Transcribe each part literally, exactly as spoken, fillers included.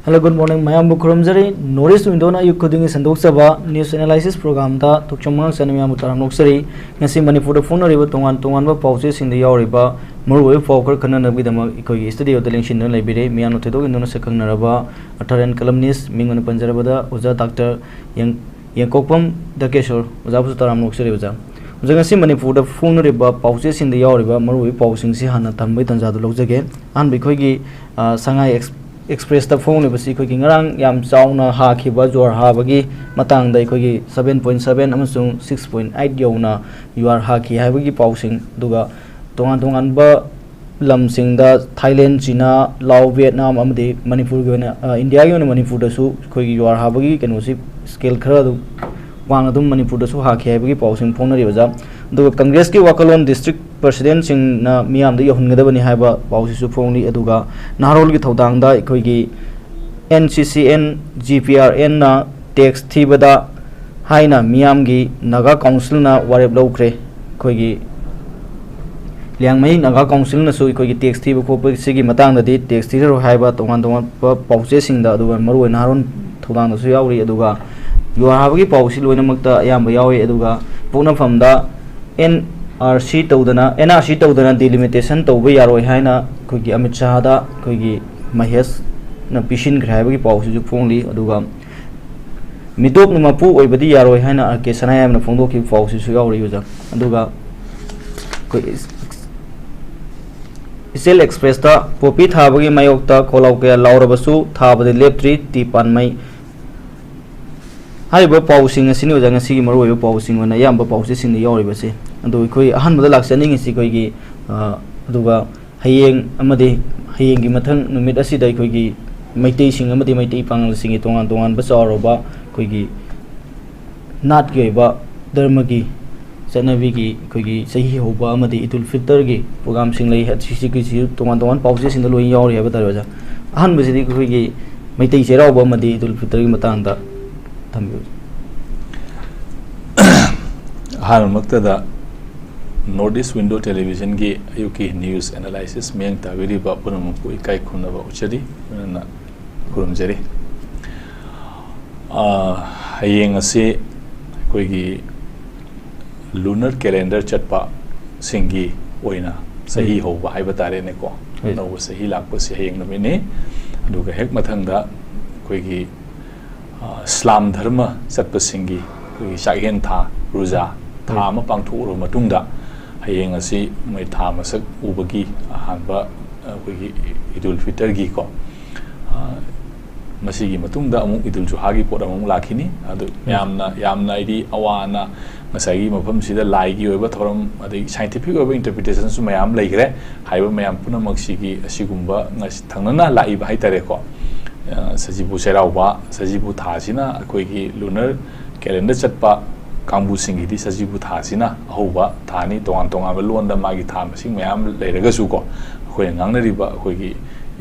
Hello, good morning. ꯃꯌꯥꯝꯕꯨ ꯈꯨꯔꯨꯝꯖꯔꯤ꯫ North East Window-ꯅ ꯑꯌꯨꯛ ꯈꯨꯗꯤꯡꯒꯤ ꯁꯟꯗꯣꯛꯆꯕ news analysis program-ꯗ ꯊꯣꯛꯆꯣꯝ ꯉꯥꯡꯁꯥꯅ ꯃꯌꯥꯝꯕꯨ ꯇꯔꯥꯝꯅ ꯑꯣꯛꯆꯔꯤ꯫ ꯉꯁꯤ ꯃꯅꯤꯄꯨꯔꯗ ꯐꯣꯡꯅꯔꯤꯕ ꯇꯣꯉꯥꯟ ꯇꯣꯉꯥꯟꯕ ꯄꯥꯎꯆꯦꯁꯤꯡꯗ ꯌꯥꯎꯔꯤꯕ ꯃꯔꯨꯑꯣꯏꯕ ꯄꯥꯎ ꯈꯔ ꯈꯟꯅꯅꯕꯒꯤꯗꯃꯛ ꯑꯩꯈꯣꯏꯒꯤ studio-ꯗ ꯂꯦꯡꯁꯤꯟꯗꯨꯅ ꯂꯩꯕꯤꯔꯦ꯫ ꯃꯤꯌꯥꯝꯅ ꯊꯣꯏꯗꯣꯛ ꯍꯦꯟꯗꯣꯛꯅ ꯁꯛꯈꯪꯅꯔꯕ author and columnist, ꯃꯤꯡ ꯑꯣꯏꯅ ꯄꯟꯖꯔꯕꯗ ꯑꯣꯖꯥ ꯗꯥꯛꯇꯔ ꯌꯦꯡ-, ꯌꯦꯡꯀꯣꯛꯄꯝ ꯗꯀꯦꯁꯣꯔ꯫ ꯑꯣꯖꯥꯕꯨꯁꯨ ꯇꯔꯥꯝꯅ ꯑꯣꯛꯆꯔꯤ, ꯑꯣꯖꯥ꯫ ꯑꯣꯖꯥ, ꯉꯁꯤ ꯃꯅꯤꯄꯨꯔꯗ ꯐꯣꯡꯅꯔꯤꯕ ꯄꯥꯎꯆꯦꯁꯤꯡꯗ ꯌꯥꯎꯔꯤꯕ ꯃꯔꯨꯑꯣꯏꯕ ꯄꯥꯎꯁꯤꯡꯁꯤ ꯍꯥꯟꯅ ꯊꯝꯕꯒꯤ ꯇꯥꯟꯖꯥꯗꯨ ꯂꯧꯖꯒꯦ꯫ ꯑꯍꯥꯟꯕ ꯑꯩꯈꯣꯏꯒꯤ, ꯑ, ꯁꯉꯥꯏ ꯑꯦꯛꯁ-, ꯑꯦꯛꯁꯄ꯭ꯔꯦꯁꯇ ꯐꯣꯡꯂꯤꯕꯁꯤ ꯑꯩꯈꯣꯏꯒꯤ ꯉꯔꯥꯡ ꯌꯥꯝ ꯆꯥꯎꯅ ꯍꯥꯈꯤꯕ ꯖ꯭ꯋꯥꯔ ꯍꯥꯕꯒꯤ ꯃꯇꯥꯡꯗ ꯑꯩꯈꯣꯏꯒꯤ seven point seven ꯑꯃꯁꯨꯡ six point eight ꯌꯧꯅ ꯖ꯭ꯋꯥꯔ ꯍꯥꯈꯤ ꯍꯥꯏꯕꯒꯤ ꯄꯥꯎꯁꯤꯡ, ꯑꯗꯨꯒ ꯇꯣꯉꯥꯟ ꯇꯣꯉꯥꯟꯕ ꯂꯝꯁꯤꯡꯗ ꯊꯥꯏꯂꯦꯟ, ꯆꯤꯅꯥ, ꯂꯥꯑꯣ, ꯚꯤꯌꯦꯠꯅꯥꯝ ꯑꯃꯗꯤ ꯃꯅꯤꯄꯨꯔꯒꯤ ꯑꯣꯏꯅ, ꯑ, ꯏꯟꯗꯤꯌꯥꯒꯤ ꯑꯣꯏꯅ ꯃꯅꯤꯄꯨꯔꯗꯁꯨ ꯑꯩꯈꯣꯏꯒꯤ ꯖ꯭ꯋꯥꯔ ꯍꯥꯕꯒꯤ ꯀꯩꯅꯣꯁꯤ scale ꯈꯔ ꯑꯗꯨꯝ ꯋꯥꯡꯅ ꯑꯗꯨꯝ ꯃꯅꯤꯄꯨꯔꯗꯁꯨ ꯍꯥꯈꯤ ꯍꯥꯏꯕꯒꯤ ꯄꯥꯎꯁꯤꯡ ꯐꯣꯡꯅꯔꯤ, ꯑꯣꯖꯥ꯫ ꯑꯗꯨꯒ ꯀꯪꯒ꯭ꯔꯦꯁꯀꯤ ꯋꯥꯈꯜꯂꯣꯟ district president-ꯁꯤꯡꯅ ꯃꯤꯌꯥꯝꯗ ꯌꯧꯍꯟꯒꯗꯕꯅꯤ ꯍꯥꯏꯕ ꯄꯥꯎꯁꯤꯁꯨ ꯐꯣꯡꯂꯤ꯫ ꯑꯗꯨꯒ ꯅꯍꯥꯔꯣꯜꯒꯤ ꯊꯧꯗꯥꯡꯗ ꯑꯩꯈꯣꯏꯒꯤ N C C N, G P R N-ꯅ tax ꯊꯤꯕꯗ ꯍꯥꯏꯅ ꯃꯤꯌꯥꯝꯒꯤ ꯅꯥꯒꯥ council-ꯅ ꯋꯥꯔꯦꯞ ꯂꯧꯈ꯭ꯔꯦ꯫ ꯑꯩꯈꯣꯏꯒꯤ ꯂꯤꯌꯥꯡꯃꯩ ꯅꯥꯒꯥ council-ꯅꯁꯨ ꯑꯩꯈꯣꯏꯒꯤ tax ꯊꯤꯕ ꯈꯣꯠꯄꯁꯤꯒꯤ ꯃꯇꯥꯡꯗꯗꯤ tax ꯊꯤꯔꯔꯣꯏ ꯍꯥꯏꯕ ꯇꯣꯉꯥꯟ ꯇꯣꯉꯥꯟꯕ ꯄꯥꯎꯆꯦꯁꯤꯡꯗ, ꯑꯗꯨꯒ ꯃꯔꯨꯑꯣꯏꯅ ꯅꯍꯥꯔꯣꯜ ꯊꯧꯗꯥꯡꯗꯁꯨ ꯌꯥꯎꯔꯤ꯫ ꯑꯗꯨꯒ ꯖ꯭ꯋꯥꯔ ꯍꯥꯕꯒꯤ ꯄꯥꯎꯁꯤ ꯂꯣꯏꯅꯃꯛꯇ ꯑꯌꯥꯝꯕ ꯌꯥꯎꯏ꯫ ꯑꯗꯨꯒ ꯄꯣꯛꯅꯐꯝꯗ N R C ꯇꯧꯗꯅ, N R C ꯇꯧꯗꯅ delimitation ꯇꯧꯕ ꯌꯥꯔꯣꯏ ꯍꯥꯏꯅ ꯑꯩꯈꯣꯏꯒꯤ ꯑꯃꯤꯠ ꯁꯥꯍꯗ ꯑꯩꯈꯣꯏꯒꯤ ꯃꯍꯦꯁꯅ ꯄꯤꯁꯤꯟꯈ꯭ꯔꯦ ꯍꯥꯏꯕꯒꯤ ꯄꯥꯎꯁꯤꯁꯨ ꯐꯣꯡꯂꯤ꯫ ꯑꯗꯨꯒ ꯃꯤꯇꯣꯞꯅ ꯃꯄꯨ ꯑꯣꯏꯕꯗꯤ ꯌꯥꯔꯣꯏ ꯍꯥꯏꯅ ꯑꯥꯔ ꯀꯦ ꯁꯅꯥꯌꯥꯝꯅ ꯐꯣꯡꯗꯣꯛꯈꯤꯕ ꯄꯥꯎꯁꯤꯁꯨ ꯌꯥꯎꯔꯤ, ꯑꯣꯖꯥ꯫ ꯑꯗꯨꯒ ꯑꯩꯈꯣꯏ ꯏꯆꯦꯜ ꯑꯦꯛꯁꯄ꯭ꯔꯦꯁꯇ ꯄꯣꯄꯤ ꯊꯥꯕꯒꯤ ꯃꯥꯌꯣꯛꯇ ꯈꯣꯜꯂꯥꯎ ꯀꯌꯥ ꯂꯥꯎꯔꯕꯁꯨ ꯊꯥꯕꯗꯤ ꯂꯦꯞꯇ꯭ꯔꯤ, ꯇꯤ ꯄꯥꯟꯃꯩ꯫ ꯍꯥꯏꯔꯤꯕ ꯄꯥꯎꯁꯤꯡ ꯑꯁꯤꯅꯤ, ꯑꯣꯖꯥ, ꯉꯁꯤꯒꯤ ꯃꯔꯨꯑꯣꯏꯕ ꯄꯥꯎꯁꯤꯡ ꯑꯣꯏꯅ ꯑꯌꯥꯝꯕ ꯄꯥꯎꯆꯦꯁꯤꯡꯗ ꯌꯥꯎꯔꯤꯕꯁꯦ꯫ ꯑꯗꯣ ꯑꯩꯈꯣꯏ ꯑꯍꯥꯟꯕꯗ ꯂꯥꯛꯆꯅꯤꯡꯉꯤꯁꯤ ꯑꯩꯈꯣꯏꯒꯤ, ꯑ, ꯑꯗꯨꯒ ꯍꯌꯦꯡ ꯑꯃꯗꯤ ꯍꯌꯦꯡꯒꯤ ꯃꯊꯪ ꯅꯨꯃꯤꯠ ꯑꯁꯤꯗ ꯑꯩꯈꯣꯏꯒꯤ ꯃꯩꯇꯩꯁꯤꯡ ꯑꯃꯗꯤ ꯃꯩꯇꯩ ꯄꯥꯉꯜꯁꯤꯡꯒꯤ ꯇꯣꯉꯥꯟ ꯇꯣꯉꯥꯟꯕ ꯆꯥꯎꯔꯕ ꯑꯩꯈꯣꯏꯒꯤ ꯅꯥꯠꯀꯤ ꯑꯣꯏꯕ ꯙꯔꯃꯒꯤ ꯆꯠꯅꯕꯤꯒꯤ ꯑꯩꯈꯣꯏꯒꯤ ꯆꯍꯤ ꯍꯧꯕ ꯑꯃꯗꯤ ꯏꯗꯨꯜ ꯐꯤꯇꯔꯒꯤ program-ꯁꯤꯡ ꯂꯩ꯫ ꯑꯁꯤꯒꯤꯁꯤ ꯇꯣꯉꯥꯟ ꯇꯣꯉꯥꯟꯕ ꯄꯥꯎꯆꯦꯁꯤꯡꯗ ꯂꯣꯏ ꯌꯥꯎꯔꯤ ꯍꯥꯏꯕ ꯇꯥꯔꯦ, ꯑꯣꯖꯥ꯫ ꯑꯍꯥꯟꯕꯁꯤꯗꯤ ꯑꯩꯈꯣꯏꯒꯤ ꯃꯩꯇꯩ ꯆꯩꯔꯥꯎꯕ ꯑꯃꯗꯤ ꯏꯗꯨꯜ ꯐꯤꯇꯔꯒꯤ ꯃꯇꯥꯡꯗ ꯊꯝꯕꯤꯌꯨ꯫ ꯑꯍꯥꯟꯕꯃꯛꯇꯗ North East Window Television-ꯒꯤ ꯑꯌꯨꯛꯀꯤ news analysis ꯃꯤꯠꯌꯦꯡ ꯇꯥꯕꯤꯔꯤꯕ ꯄꯨꯝꯅꯃꯛꯄꯨ ꯏꯀꯥꯏ ꯈꯨꯝꯅꯕ ꯎꯠꯆꯔꯤ꯫ ꯂꯣꯏꯅꯅ ꯈꯨꯔꯨꯝꯖꯔꯤ꯫ ꯑ, ꯍꯌꯦꯡ ꯑꯁꯤ ꯑꯩꯈꯣꯏꯒꯤ lunar calendar ꯆꯠꯄꯁꯤꯡꯒꯤ ꯑꯣꯏꯅ ꯆꯍꯤ ꯎꯝ꯫ ꯍꯧꯕ ꯍꯥꯏꯕ ꯇꯥꯔꯦꯅꯦꯀꯣ꯫ ꯍꯣꯏ꯫ ꯑꯅꯧꯕ ꯆꯍꯤ ꯂꯥꯛꯄꯁꯤ ꯍꯌꯦꯡ ꯅꯨꯃꯤꯠꯅꯤ꯫ ꯑꯗꯨꯒ ꯍꯦꯛ ꯃꯊꯪꯗ ꯑꯩꯈꯣꯏꯒꯤ, ꯑ, ꯏꯁꯂꯥꯝ ꯙꯔꯃ ꯆꯠꯄꯁꯤꯡꯒꯤ ꯑꯩꯈꯣꯏꯒꯤ ꯆꯥꯛꯍꯦꯟ ꯊꯥ, ꯔꯨꯖꯥ ꯊꯥ ꯍꯣꯏ꯫ ꯑꯃ ꯄꯥꯡꯊꯣꯛꯎꯔꯕ ꯃꯇꯨꯡꯗ ꯍꯌꯦꯡ ꯑꯁꯤ ꯃꯣꯏ ꯊꯥ ꯃꯁꯛ ꯎꯕꯒꯤ ꯑꯍꯥꯟꯕ ꯑꯩꯈꯣꯏꯒꯤ ꯏꯗꯨꯜ ꯐꯤꯇꯔꯒꯤꯀꯣ, ꯑ, ꯃꯁꯤꯒꯤ ꯃꯇꯨꯡꯗ ꯑꯃꯨꯛ ꯏꯗꯨꯜ ꯖꯨꯍꯥꯒꯤ ꯄꯣꯠ ꯑꯃꯃꯨꯛ ꯂꯥꯛꯈꯤꯅꯤ꯫ ꯑꯗꯨ ꯎꯝ꯫ ꯌꯥꯝꯅ, ꯌꯥꯝꯅ ꯍꯥꯏꯗꯤ ꯑꯋꯥ ꯑꯅꯥ ꯉꯁꯥꯏꯒꯤ ꯃꯐꯝꯁꯤꯗ ꯂꯥꯏꯒꯤ ꯑꯣꯏꯕ ꯊꯧꯔꯝ ꯑꯗꯩ scientific ꯑꯣꯏꯕ interpretationꯁꯨ ꯃꯌꯥꯝ ꯂꯩꯈ꯭ꯔꯦ꯫ ꯍꯥꯏꯔꯤꯕ ꯃꯌꯥꯝ ꯄꯨꯝꯅꯃꯛꯁꯤꯒꯤ ꯑꯁꯤꯒꯨꯝꯕ ꯉꯁꯤ ꯊꯪꯅꯅ ꯂꯥꯛꯏꯕ ꯍꯥꯏꯇꯥꯔꯦꯀꯣ, ꯑ, ꯁꯖꯤꯕꯨ ꯆꯩꯔꯥꯎꯕ, ꯁꯖꯤꯕꯨ ꯊꯥꯁꯤꯅ ꯑꯩꯈꯣꯏꯒꯤ lunar calendar ꯆꯠꯄ ꯀꯥꯡꯕꯨꯁꯤꯡꯒꯤꯗꯤ ꯁꯖꯤꯕꯨ ꯊꯥꯁꯤꯅ ꯑꯍꯧꯕ ꯊꯥꯅꯤ꯫ ꯇꯣꯉꯥꯟ ꯇꯣꯉꯥꯟꯕ ꯂꯣꯟꯗ ꯃꯥꯒꯤ ꯊꯥ ꯃꯁꯤꯡ ꯃꯌꯥꯝ ꯂꯩꯔꯒꯁꯨꯀꯣ, ꯑꯩꯈꯣꯏꯅ ꯉꯥꯡꯅꯔꯤꯕ ꯑꯩꯈꯣꯏꯒꯤ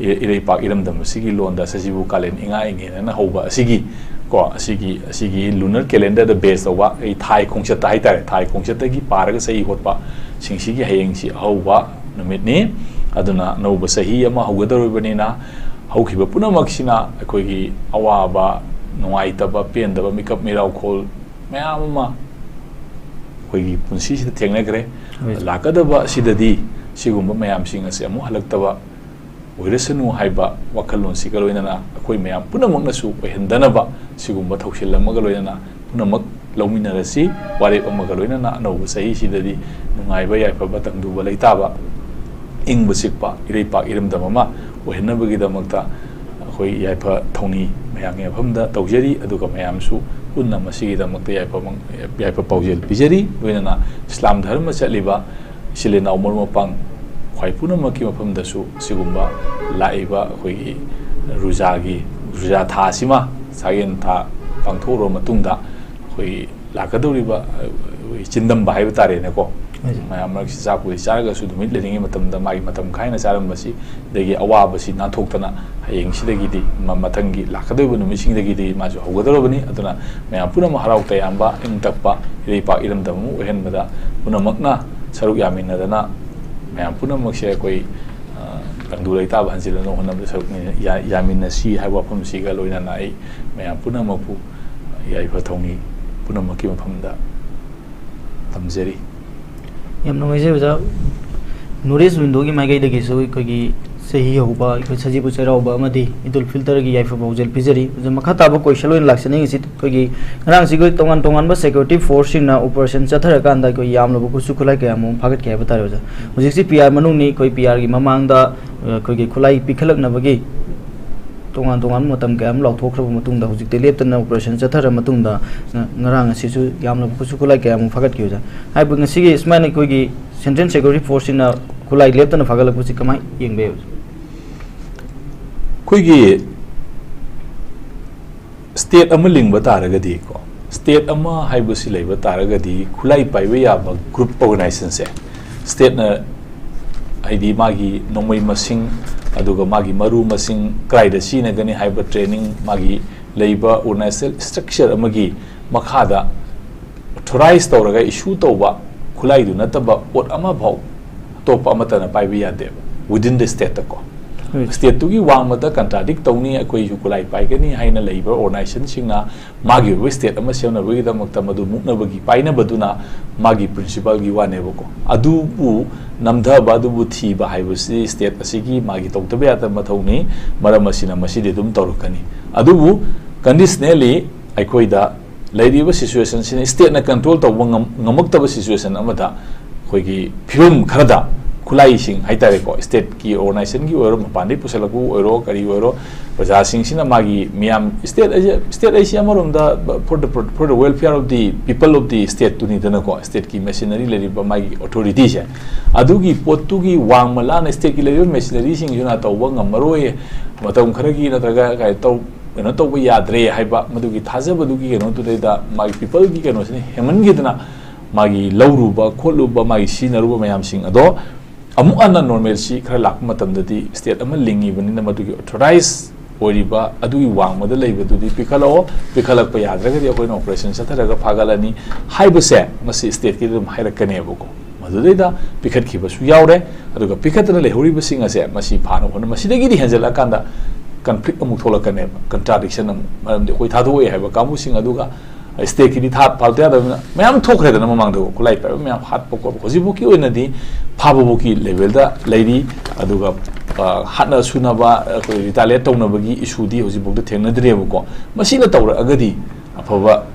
ꯏ-, ꯏꯔꯩꯄꯥꯛ ꯏꯔꯝꯗꯝ ꯑꯁꯤꯒꯤ ꯂꯣꯟꯗ ꯁꯖꯤꯕꯨ ꯀꯥꯂꯦꯟ ꯏꯉꯥ ꯏꯉꯦꯟ ꯍꯥꯏꯅ ꯍꯧꯕ ꯑꯁꯤꯒꯤ ꯀꯣ, ꯑꯁꯤꯒꯤ, ꯑꯁꯤꯒꯤ lunar calendarꯗ base ꯇꯧꯕ, ꯑꯩ ꯊꯥꯏ ꯈꯣꯡꯆꯠꯇ ꯍꯥꯏꯇꯥꯔꯦ, ꯊꯥꯏ ꯈꯣꯡꯆꯠꯇꯒꯤ ꯄꯥꯔꯒ ꯆꯍꯤ ꯍꯣꯠꯄꯁꯤꯡꯁꯤꯒꯤ ꯍꯌꯦꯡꯁꯤ ꯑꯍꯧꯕ ꯅꯨꯃꯤꯠꯅꯤ꯫ ꯑꯗꯨꯅ ꯑꯅꯧꯕ ꯆꯍꯤ ꯑꯃ ꯍꯧꯒꯗꯧꯔꯤꯕꯅꯤꯅ, ꯍꯧꯈꯤꯕ ꯄꯨꯝꯅꯃꯛꯁꯤꯅ ꯑꯩꯈꯣꯏꯒꯤ ꯑꯋꯥꯕ, ꯅꯨꯡꯉꯥꯏꯇꯕ, ꯄꯦꯟꯗꯕ, ꯃꯤꯀꯞ ꯃꯤꯔꯥꯎꯈꯣꯜ ꯃꯌꯥꯝ ꯑꯃ ꯑꯩꯈꯣꯏꯒꯤ ꯄꯨꯟꯁꯤꯁꯤꯗ ꯊꯦꯡꯅꯈ꯭ꯔꯦ꯫ ꯍꯣꯏ꯫ ꯂꯥꯛꯀꯗꯕ ꯑꯁꯤꯗꯗꯤ ꯁꯤꯒꯨꯝꯕ ꯃꯌꯥꯝꯁꯤꯡ ꯑꯁꯤ ꯑꯃꯨꯛ ꯍꯜꯂꯛꯇꯕ ꯑꯣꯏꯔꯁꯅꯨ ꯍꯥꯏꯕ ꯋꯥꯈꯜꯂꯣꯟꯁꯤꯒ ꯂꯣꯏꯅꯅ ꯑꯩꯈꯣꯏ ꯃꯌꯥꯝ ꯄꯨꯝꯅꯃꯛꯅꯁꯨ ꯑꯣꯏꯍꯟꯗꯅꯕ ꯁꯤꯒꯨꯝꯕ ꯊꯧꯁꯤꯜ ꯑꯃꯒ ꯂꯣꯏꯅꯅ ꯄꯨꯝꯅꯃꯛ ꯂꯧꯃꯤꯟꯅꯔꯁꯤ꯫ ꯋꯥꯔꯦꯞ ꯑꯃꯒ ꯂꯣꯏꯅꯅ ꯑꯅꯧꯕ ꯆꯍꯤꯁꯤꯗꯗꯤ ꯅꯨꯡꯉꯥꯏꯕ, ꯌꯥꯏꯐꯕ, ꯇꯪꯗꯨꯕ ꯂꯩꯇꯥꯕ, ꯏꯪꯕ ꯆꯤꯛꯄ ꯏꯔꯩꯄꯥꯛ ꯏꯔꯝꯗꯝ ꯑꯃ ꯑꯣꯏꯍꯟꯅꯕꯒꯤꯗꯃꯛꯇ ꯑꯩꯈꯣꯏ ꯌꯥꯏꯐ ꯊꯧꯅꯤ ꯃꯌꯥꯝꯒꯤ ꯃꯐꯝꯗ ꯇꯧꯖꯔꯤ꯫ ꯑꯗꯨꯒ ꯃꯌꯥꯝꯁꯨ ꯄꯨꯟꯅ ꯃꯁꯤꯒꯤꯗꯃꯛꯇ ꯌꯥꯏꯐ ꯃꯪ-, ꯌꯥꯏꯐ ꯄꯥꯎꯖꯦꯜ ꯄꯤꯖꯔꯤ꯫ ꯂꯣꯏꯅꯅ ꯏꯁꯂꯥꯝ ꯙꯔꯃ ꯆꯠꯂꯤꯕ ꯏꯆꯤꯜ ꯏꯅꯥꯎ ꯃꯔꯨꯞ ꯃꯄꯥꯡ ꯈ꯭ꯋꯥꯏ ꯄꯨꯝꯅꯃꯛꯀꯤ ꯃꯐꯝꯗꯁꯨ ꯁꯤꯒꯨꯝꯕ ꯂꯥꯛꯏꯕ ꯑꯩꯈꯣꯏꯒꯤ ꯔꯨꯖꯥꯒꯤ, ꯔꯨꯖꯥ ꯊꯥ ꯑꯁꯤꯃ ꯁꯥꯒꯦꯟ ꯊꯥ ꯄꯥꯡꯊꯣꯛꯎꯔꯕ ꯃꯇꯨꯡꯗ ꯑꯩꯈꯣꯏꯒꯤ ꯂꯥꯛꯀꯗꯧꯔꯤꯕ, ꯑꯩꯈꯣꯏ ꯆꯤꯟꯗꯝꯕ ꯍꯥꯏꯕ ꯇꯥꯔꯦꯅꯦꯀꯣ꯫ ꯍꯣꯏ꯫ ꯃꯌꯥꯝ ꯃꯔꯛꯁꯤ ꯆꯥꯛꯄꯨꯗꯤ ꯆꯥꯔꯒꯁꯨ ꯅꯨꯃꯤꯠ ꯂꯩꯔꯤꯉꯩ ꯃꯇꯝꯗ ꯃꯥꯒꯤ ꯃꯇꯝ ꯈꯥꯏꯅ ꯆꯥꯔꯝꯕꯁꯤ, ꯑꯗꯒꯤ ꯑꯋꯥꯕꯁꯤ ꯅꯥꯟꯊꯣꯛꯇꯅ ꯍꯌꯦꯡꯁꯤꯗꯒꯤꯗꯤ ꯃ-, ꯃꯊꯪꯒꯤ ꯂꯥꯛꯀꯗꯧꯔꯤꯕ ꯅꯨꯃꯤꯠꯁꯤꯡꯗꯒꯤꯗꯤ ꯃꯥꯁꯨ ꯍꯧꯒꯗꯧꯔꯕꯅꯤ꯫ ꯑꯗꯨꯅ ꯃꯌꯥꯝ ꯄꯨꯝꯅꯃꯛ ꯍꯔꯥꯎ ꯇꯌꯥꯝꯕ, ꯏꯪ ꯇꯞꯄ ꯏꯔꯩꯄꯥꯛ ꯏꯔꯝꯗꯝ ꯑꯃ ꯑꯣꯏꯍꯟꯕꯗ ꯄꯨꯝꯅꯃꯛꯅ ꯁꯔꯨꯛ ꯌꯥꯃꯤꯟꯅꯗꯅ ꯃꯌꯥꯝ ꯄꯨꯝꯅꯃꯛꯁꯦ ꯑꯩꯈꯣꯏ, ꯑ, ꯇꯪꯗꯨ ꯂꯩꯇꯥꯕ ꯍꯟꯖꯤꯜꯂꯅꯕ ꯍꯣꯠꯅꯕꯗ ꯁꯔꯨꯛ ꯌꯥ-, ꯌꯥꯃꯤꯟꯅꯁꯤ ꯍꯥꯏꯕ ꯋꯥꯐꯝꯁꯤꯒ ꯂꯣꯏꯅꯅ ꯑꯩ ꯃꯌꯥꯝ ꯄꯨꯝꯅꯃꯛꯄꯨ ꯌꯥꯏꯐ ꯊꯧꯅꯤ ꯄꯨꯝꯅꯃꯛꯀꯤ ꯃꯐꯝꯗ ꯊꯝꯖꯔꯤ꯫ ꯌꯥꯝ ꯅꯨꯡꯉꯥꯏꯖꯩ ꯑꯣꯖꯥ꯫ ꯅꯣꯔꯠ ꯏꯁ ꯋꯤꯟꯗꯣꯒꯤ ꯃꯥꯏꯀꯩꯗꯒꯤꯁꯨ ꯑꯩꯈꯣꯏꯒꯤ ꯆꯍꯤ ꯍꯧꯕ, ꯑꯩꯈꯣꯏ ꯁꯖꯤꯕꯨ ꯆꯩꯔꯥꯎꯕ ꯑꯃꯗꯤ ꯏꯗꯨꯜ ꯐꯤꯜꯇꯔꯒꯤ ꯌꯥꯏꯐ ꯄꯥꯎꯖꯦꯜ ꯄꯤꯖꯔꯤ꯫ ꯑꯣꯖꯥ, ꯃꯈꯥ ꯇꯥꯕ ꯀꯣꯏꯁꯟ ꯑꯣꯏꯅ ꯂꯥꯛꯆꯅꯤꯡꯉꯤꯁꯤ, ꯑꯩꯈꯣꯏꯒꯤ ꯉꯔꯥꯡꯁꯤ ꯑꯩꯈꯣꯏ ꯇꯣꯉꯥꯟ ꯇꯣꯉꯥꯟꯕ ꯁꯦꯀ꯭ꯌꯨꯔꯤꯇꯤ ꯐꯣꯔꯁꯁꯤꯡꯅ ꯑꯣꯄꯔꯦꯁꯟ ꯆꯠꯊꯔꯀꯥꯟꯗ ꯑꯩꯈꯣꯏ ꯌꯥꯝꯂꯕ ꯈꯨꯠꯁꯨ ꯈꯨꯠꯂꯥꯏ ꯀꯌꯥ ꯑꯃꯔꯣꯝ ꯐꯥꯒꯠꯈꯤ ꯍꯥꯏꯕ ꯇꯥꯔꯦ ꯑꯣꯖꯥ꯫ ꯍꯧꯖꯤꯛꯁꯤ ꯄꯤ ꯑꯥꯔ ꯃꯅꯨꯡꯅꯤ, ꯑꯩꯈꯣꯏ ꯄꯤ ꯑꯥꯔꯒꯤ ꯃꯃꯥꯡꯗ ꯑꯩꯈꯣꯏꯒꯤ ꯈꯨꯠꯂꯥꯏ ꯄꯤꯈꯠꯂꯛꯅꯕꯒꯤ ꯇꯣꯉꯥꯟ ꯇꯣꯉꯥꯟꯕ ꯃꯇꯝ ꯀꯌꯥ ꯑꯃ ꯂꯥꯎꯊꯣꯛꯈ꯭ꯔꯕ ꯃꯇꯨꯡꯗ, ꯍꯧꯖꯤꯛꯇꯤ ꯂꯦꯞꯇꯅ ꯑꯣꯄꯔꯦꯁꯟ ꯆꯠꯊꯔ ꯃꯇꯨꯡꯗ, ꯉ-, ꯉꯔꯥꯡ ꯑꯁꯤꯁꯨ ꯌꯥꯝꯂꯕ ꯈꯨꯠꯁꯨ ꯈꯨꯠꯂꯥꯏ ꯀꯌꯥ ꯑꯃ ꯐꯥꯒꯠꯈꯤ ꯑꯣꯖꯥ꯫ ꯍꯥꯏꯕ ꯉꯁꯤꯒꯤ ꯁꯨꯃꯥꯏꯅ ꯑꯩꯈꯣꯏꯒꯤ ꯁꯦꯟꯇ꯭ꯔꯦꯜ ꯁꯦꯀ꯭ꯌꯨꯔꯤꯇꯤ ꯐꯣꯔꯁꯁꯤꯡꯅ ꯈꯨꯠꯂꯥꯏ ꯂꯦꯞꯇꯅ ꯐꯥꯒꯠꯂꯛꯄꯁꯤ ꯀꯃꯥꯏꯅ ꯌꯦꯡꯕ ꯌꯥꯏ ꯑꯣꯖꯥ? ꯑꯩꯈꯣꯏꯒꯤ ꯁ꯭ꯇꯦꯠ ꯑꯃ ꯂꯤꯡꯕ ꯇꯥꯔꯒꯗꯤꯀꯣ, ꯁ꯭ꯇꯦꯠ ꯑꯃ ꯍꯥꯏꯕꯁꯤ ꯂꯩꯕ ꯇꯥꯔꯒꯗꯤ ꯈꯨꯠꯂꯥꯏ ꯄꯥꯏꯕ ꯌꯥꯕ ꯒ꯭ꯔꯨꯞ ꯑꯣꯔꯒꯅꯥꯏꯖꯦꯁꯟꯁꯦ, ꯁ꯭ꯇꯦꯠꯅ ꯍꯥꯏꯗꯤ ꯃꯥꯒꯤ ꯅꯣꯡꯃꯩ ꯃꯁꯤꯡ, ꯑꯗꯨꯒ ꯃꯥꯒꯤ ꯃꯔꯨ ꯃꯁꯤꯡ ꯀꯗꯥꯏꯗ ꯁꯤꯖꯤꯟꯅꯒꯅꯤ ꯍꯥꯏꯕ ꯇ꯭ꯔꯦꯅꯤꯡ, ꯃꯥꯒꯤ ꯂꯩꯕ ꯑꯣꯔꯒꯅꯥꯏꯖꯦꯁꯅꯦꯜ ꯁ꯭ꯇ꯭ꯔꯛꯆꯔ ꯑꯃꯒꯤ ꯃꯈꯥꯗ ꯑꯣꯊꯣꯔꯥꯏꯖ ꯇꯧꯔꯒ ꯏꯁꯨ ꯇꯧꯕ ꯈꯨꯠꯂꯥꯏꯗꯨ ꯅꯠꯇꯕ ꯄꯣꯠ ꯑꯃꯐꯥꯎ ꯑꯇꯣꯞꯄ ꯑꯃꯠꯇꯅ ꯄꯥꯏꯕ ꯌꯥꯗꯦꯕ within the state ꯀꯣ꯫ Right. ꯁ꯭ꯇꯦꯠꯇꯨꯒꯤ ꯋꯥꯡꯃꯗ ꯀꯟꯇ꯭ꯔꯥꯗꯤꯛ ꯇꯧꯅꯤ, ꯑꯩꯈꯣꯏꯁꯨ ꯈꯨꯠꯂꯥꯏ ꯄꯥꯏꯒꯅꯤ ꯍꯥꯏꯅ ꯂꯩꯕ ꯑꯣꯔꯒꯅꯥꯏꯖꯦꯁꯟꯁꯤꯡꯅ ꯃꯥꯒꯤ ꯑꯣꯏꯕ ꯁ꯭ꯇꯦꯠ ꯑꯃ ꯁꯦꯝꯅꯕꯒꯤꯗꯃꯛꯇ ꯃꯗꯨ ꯃꯨꯛꯅꯕꯒꯤ ꯄꯥꯏꯅꯕꯗꯨꯅ ꯃꯥꯒꯤ ꯄ꯭ꯔꯤꯟꯁꯤꯄꯜꯒꯤ ꯋꯥꯅꯦꯕꯀꯣ꯫ ꯑꯗꯨꯕꯨ ꯅꯝꯊꯕ, ꯑꯗꯨꯕꯨ ꯊꯤꯕ ꯍꯥꯏꯕꯁꯤ ꯁ꯭ꯇꯦꯠ ꯑꯁꯤꯒꯤ ꯃꯥꯒꯤ ꯇꯧꯗꯕ ꯌꯥꯗꯕ ꯃꯊꯧꯅꯤ꯫ ꯃꯔꯝ ꯑꯁꯤꯅ ꯃꯁꯤꯗꯤ ꯑꯗꯨꯝ ꯇꯧꯔꯛꯀꯅꯤ꯫ ꯑꯗꯨꯕꯨ ꯀꯟꯗꯤꯁꯅꯦꯜꯂꯤ ꯑꯩꯈꯣꯏꯗ ꯂꯩꯔꯤꯕ ꯁꯤꯆꯨꯋꯦꯁꯟꯁꯤꯅ ꯁ꯭ꯇꯦꯠꯅ ꯀꯟꯇ꯭ꯔꯣꯜ ꯇꯧꯕ ꯉꯝ-, ꯉꯝꯃꯛꯇꯕ ꯁꯤꯆꯨꯋꯦꯁꯟ ꯑꯃꯗ ꯑꯩꯈꯣꯏꯒꯤ ꯐꯤꯕꯝ ꯈꯔꯗ ꯈꯨꯠꯂꯥꯏꯁꯤꯡ ꯍꯥꯏꯇꯥꯔꯦꯀꯣ, ꯁ꯭ꯇꯦꯠꯀꯤ ꯑꯣꯔꯒꯅꯥꯏꯖꯦꯁꯟꯒꯤ ꯑꯣꯏꯔꯣ, ꯃꯄꯥꯟꯗꯒꯤ ꯄꯨꯁꯜꯂꯛꯄ ꯑꯣꯏꯔꯣ, ꯀꯔꯤ ꯑꯣꯏꯔꯣ, ꯄ꯭ꯔꯖꯥꯁꯤꯡꯁꯤꯅ ꯃꯥꯒꯤ ꯃꯤꯌꯥꯝ, ꯁ꯭ꯇꯦꯠ ꯑꯁꯤ, ꯁ꯭ꯇꯦꯠ ꯑꯩꯁꯤ ꯑꯃꯔꯣꯝꯗ for the, for the welfare of the people of the state ꯇꯨꯅꯤꯗꯅꯀꯣ, ꯁ꯭ꯇꯦꯠꯀꯤ ꯃꯦꯁꯤꯅꯔꯤ ꯂꯩꯔꯤꯕ ꯃꯥꯒꯤ ꯑꯣꯊꯣꯔꯤꯇꯤꯁꯦ, ꯑꯗꯨꯒꯤ ꯄꯣꯠꯇꯨꯒꯤ ꯋꯥꯡꯃ ꯂꯥꯅ ꯁ꯭ꯇꯦꯠꯀꯤ ꯂꯩꯔꯤꯕ ꯃꯦꯁꯤꯅꯔꯤꯁꯤꯡꯁꯤꯅ ꯇꯧꯕ ꯉꯝꯃꯔꯣꯏ, ꯃꯇꯝ ꯈꯔꯒꯤ ꯅꯠꯇ꯭ꯔꯒ ꯀꯩ ꯇꯧ-, ꯀꯩꯅꯣ ꯇꯧꯕ ꯌꯥꯗ꯭ꯔꯦ ꯍꯥꯏꯕ ꯃꯗꯨꯒꯤ ꯊꯥꯖꯕꯗꯨꯒꯤ ꯀꯩꯅꯣꯗꯨꯗꯩꯗ ꯃꯥꯒꯤ ꯄꯤꯄꯜꯒꯤ ꯀꯩꯅꯣꯁꯤꯅ ꯍꯦꯟꯃꯟꯈꯤꯗꯅ ꯃꯥꯒꯤ ꯂꯧꯔꯨꯕ ꯈꯣꯠꯂꯨꯕ, ꯃꯥꯒꯤ ꯁꯤꯖꯤꯟꯅꯔꯨꯕ ꯃꯌꯥꯝꯁꯤꯡ ꯑꯗꯣ ꯑꯃꯨꯛ ꯍꯟꯅ ꯅꯣꯔꯃꯦꯜꯁꯤ ꯈꯔ ꯂꯥꯛꯄ ꯃꯇꯝꯗꯗꯤ ꯁ꯭ꯇꯦꯠ ꯑꯃ ꯂꯤꯡꯉꯤꯕꯅꯤꯅ ꯃꯗꯨꯒꯤ ꯑꯣꯊꯣꯔꯥꯏꯖ ꯑꯣꯏꯔꯤꯕ ꯑꯗꯨꯒꯤ ꯋꯥꯡꯃꯗ ꯂꯩꯕꯗꯨꯗꯤ ꯄꯤꯈꯠꯂꯛꯑꯣ, ꯄꯤꯈꯠꯂꯛꯄ ꯌꯥꯗ꯭ꯔꯒꯗꯤ ꯑꯩꯈꯣꯏꯅ ꯑꯣꯄꯔꯦꯁꯟ ꯆꯠꯊꯔꯒ ꯐꯥꯒꯠꯂꯅꯤ ꯍꯥꯏꯕꯁꯦ ꯃꯁꯤ ꯁ꯭ꯇꯦꯠꯀꯤꯗ ꯑꯗꯨꯝ ꯍꯥꯏꯔꯛꯀꯅꯦꯕꯀꯣ꯫ ꯑꯗꯨꯗꯩꯗ ꯄꯤꯈꯠꯈꯤꯕꯁꯨ ꯌꯥꯎꯔꯦ꯫ ꯑꯗꯨꯒ ꯄꯤꯈꯠꯇꯅ ꯂꯩꯍꯧꯔꯤꯕꯁꯤꯡ ꯑꯁꯦ ꯃꯁꯤ ꯐꯥꯅ ꯍꯣꯠꯅ, ꯃꯁꯤꯗꯒꯤꯗꯤ ꯍꯦꯟꯖꯜꯂꯛꯑꯀꯥꯟꯗ ꯀꯟꯐ꯭ꯂꯤꯛ ꯑꯃꯨꯛ ꯊꯣꯛꯂꯛꯀꯅꯦꯕ, ꯀꯟꯇ꯭ꯔꯥꯗꯤꯛꯁꯟ ꯑꯃꯨꯛ꯫ ꯃꯔꯝꯗꯤ ꯑꯩꯈꯣꯏ ꯊꯥꯗꯣꯛꯑꯦ ꯍꯥꯏꯕ ꯀꯥꯡꯕꯨꯁꯤꯡ ꯑꯗꯨꯒ ꯁ꯭ꯇꯦꯠꯀꯤꯗꯤ ꯊꯥ ꯐꯥꯗ ꯌꯥꯗꯕꯅꯤꯅ ꯃꯌꯥꯝ ꯊꯣꯛꯈ꯭ꯔꯦꯗꯅ, ꯃꯃꯥꯡꯗ ꯈꯨꯠꯂꯥꯏ ꯄꯥꯏꯕ ꯃꯌꯥꯝ ꯍꯥꯠꯄ ꯈꯣꯠꯄ꯫ ꯍꯧꯖꯤꯛꯐꯥꯎꯀꯤ ꯑꯣꯏꯅꯗꯤ ꯐꯥꯕꯐꯥꯎꯀꯤ ꯂꯦꯚꯦꯜꯗ ꯂꯩꯔꯤ꯫ ꯑꯗꯨꯒ ꯑ, ꯍꯥꯠꯅ ꯁꯨꯅꯕ, ꯑꯩꯈꯣꯏ ꯔꯤꯇꯥꯂꯤꯌꯦꯠ ꯇꯧꯅꯕꯒꯤ ꯏꯁꯨꯗꯤ ꯍꯧꯖꯤꯛꯐꯥꯎꯗ ꯊꯦꯡꯅꯗ꯭ꯔꯤꯕꯀꯣ꯫ ꯃꯁꯤꯅ ꯇꯧꯔꯛꯑꯒꯗꯤ ꯑꯐꯕ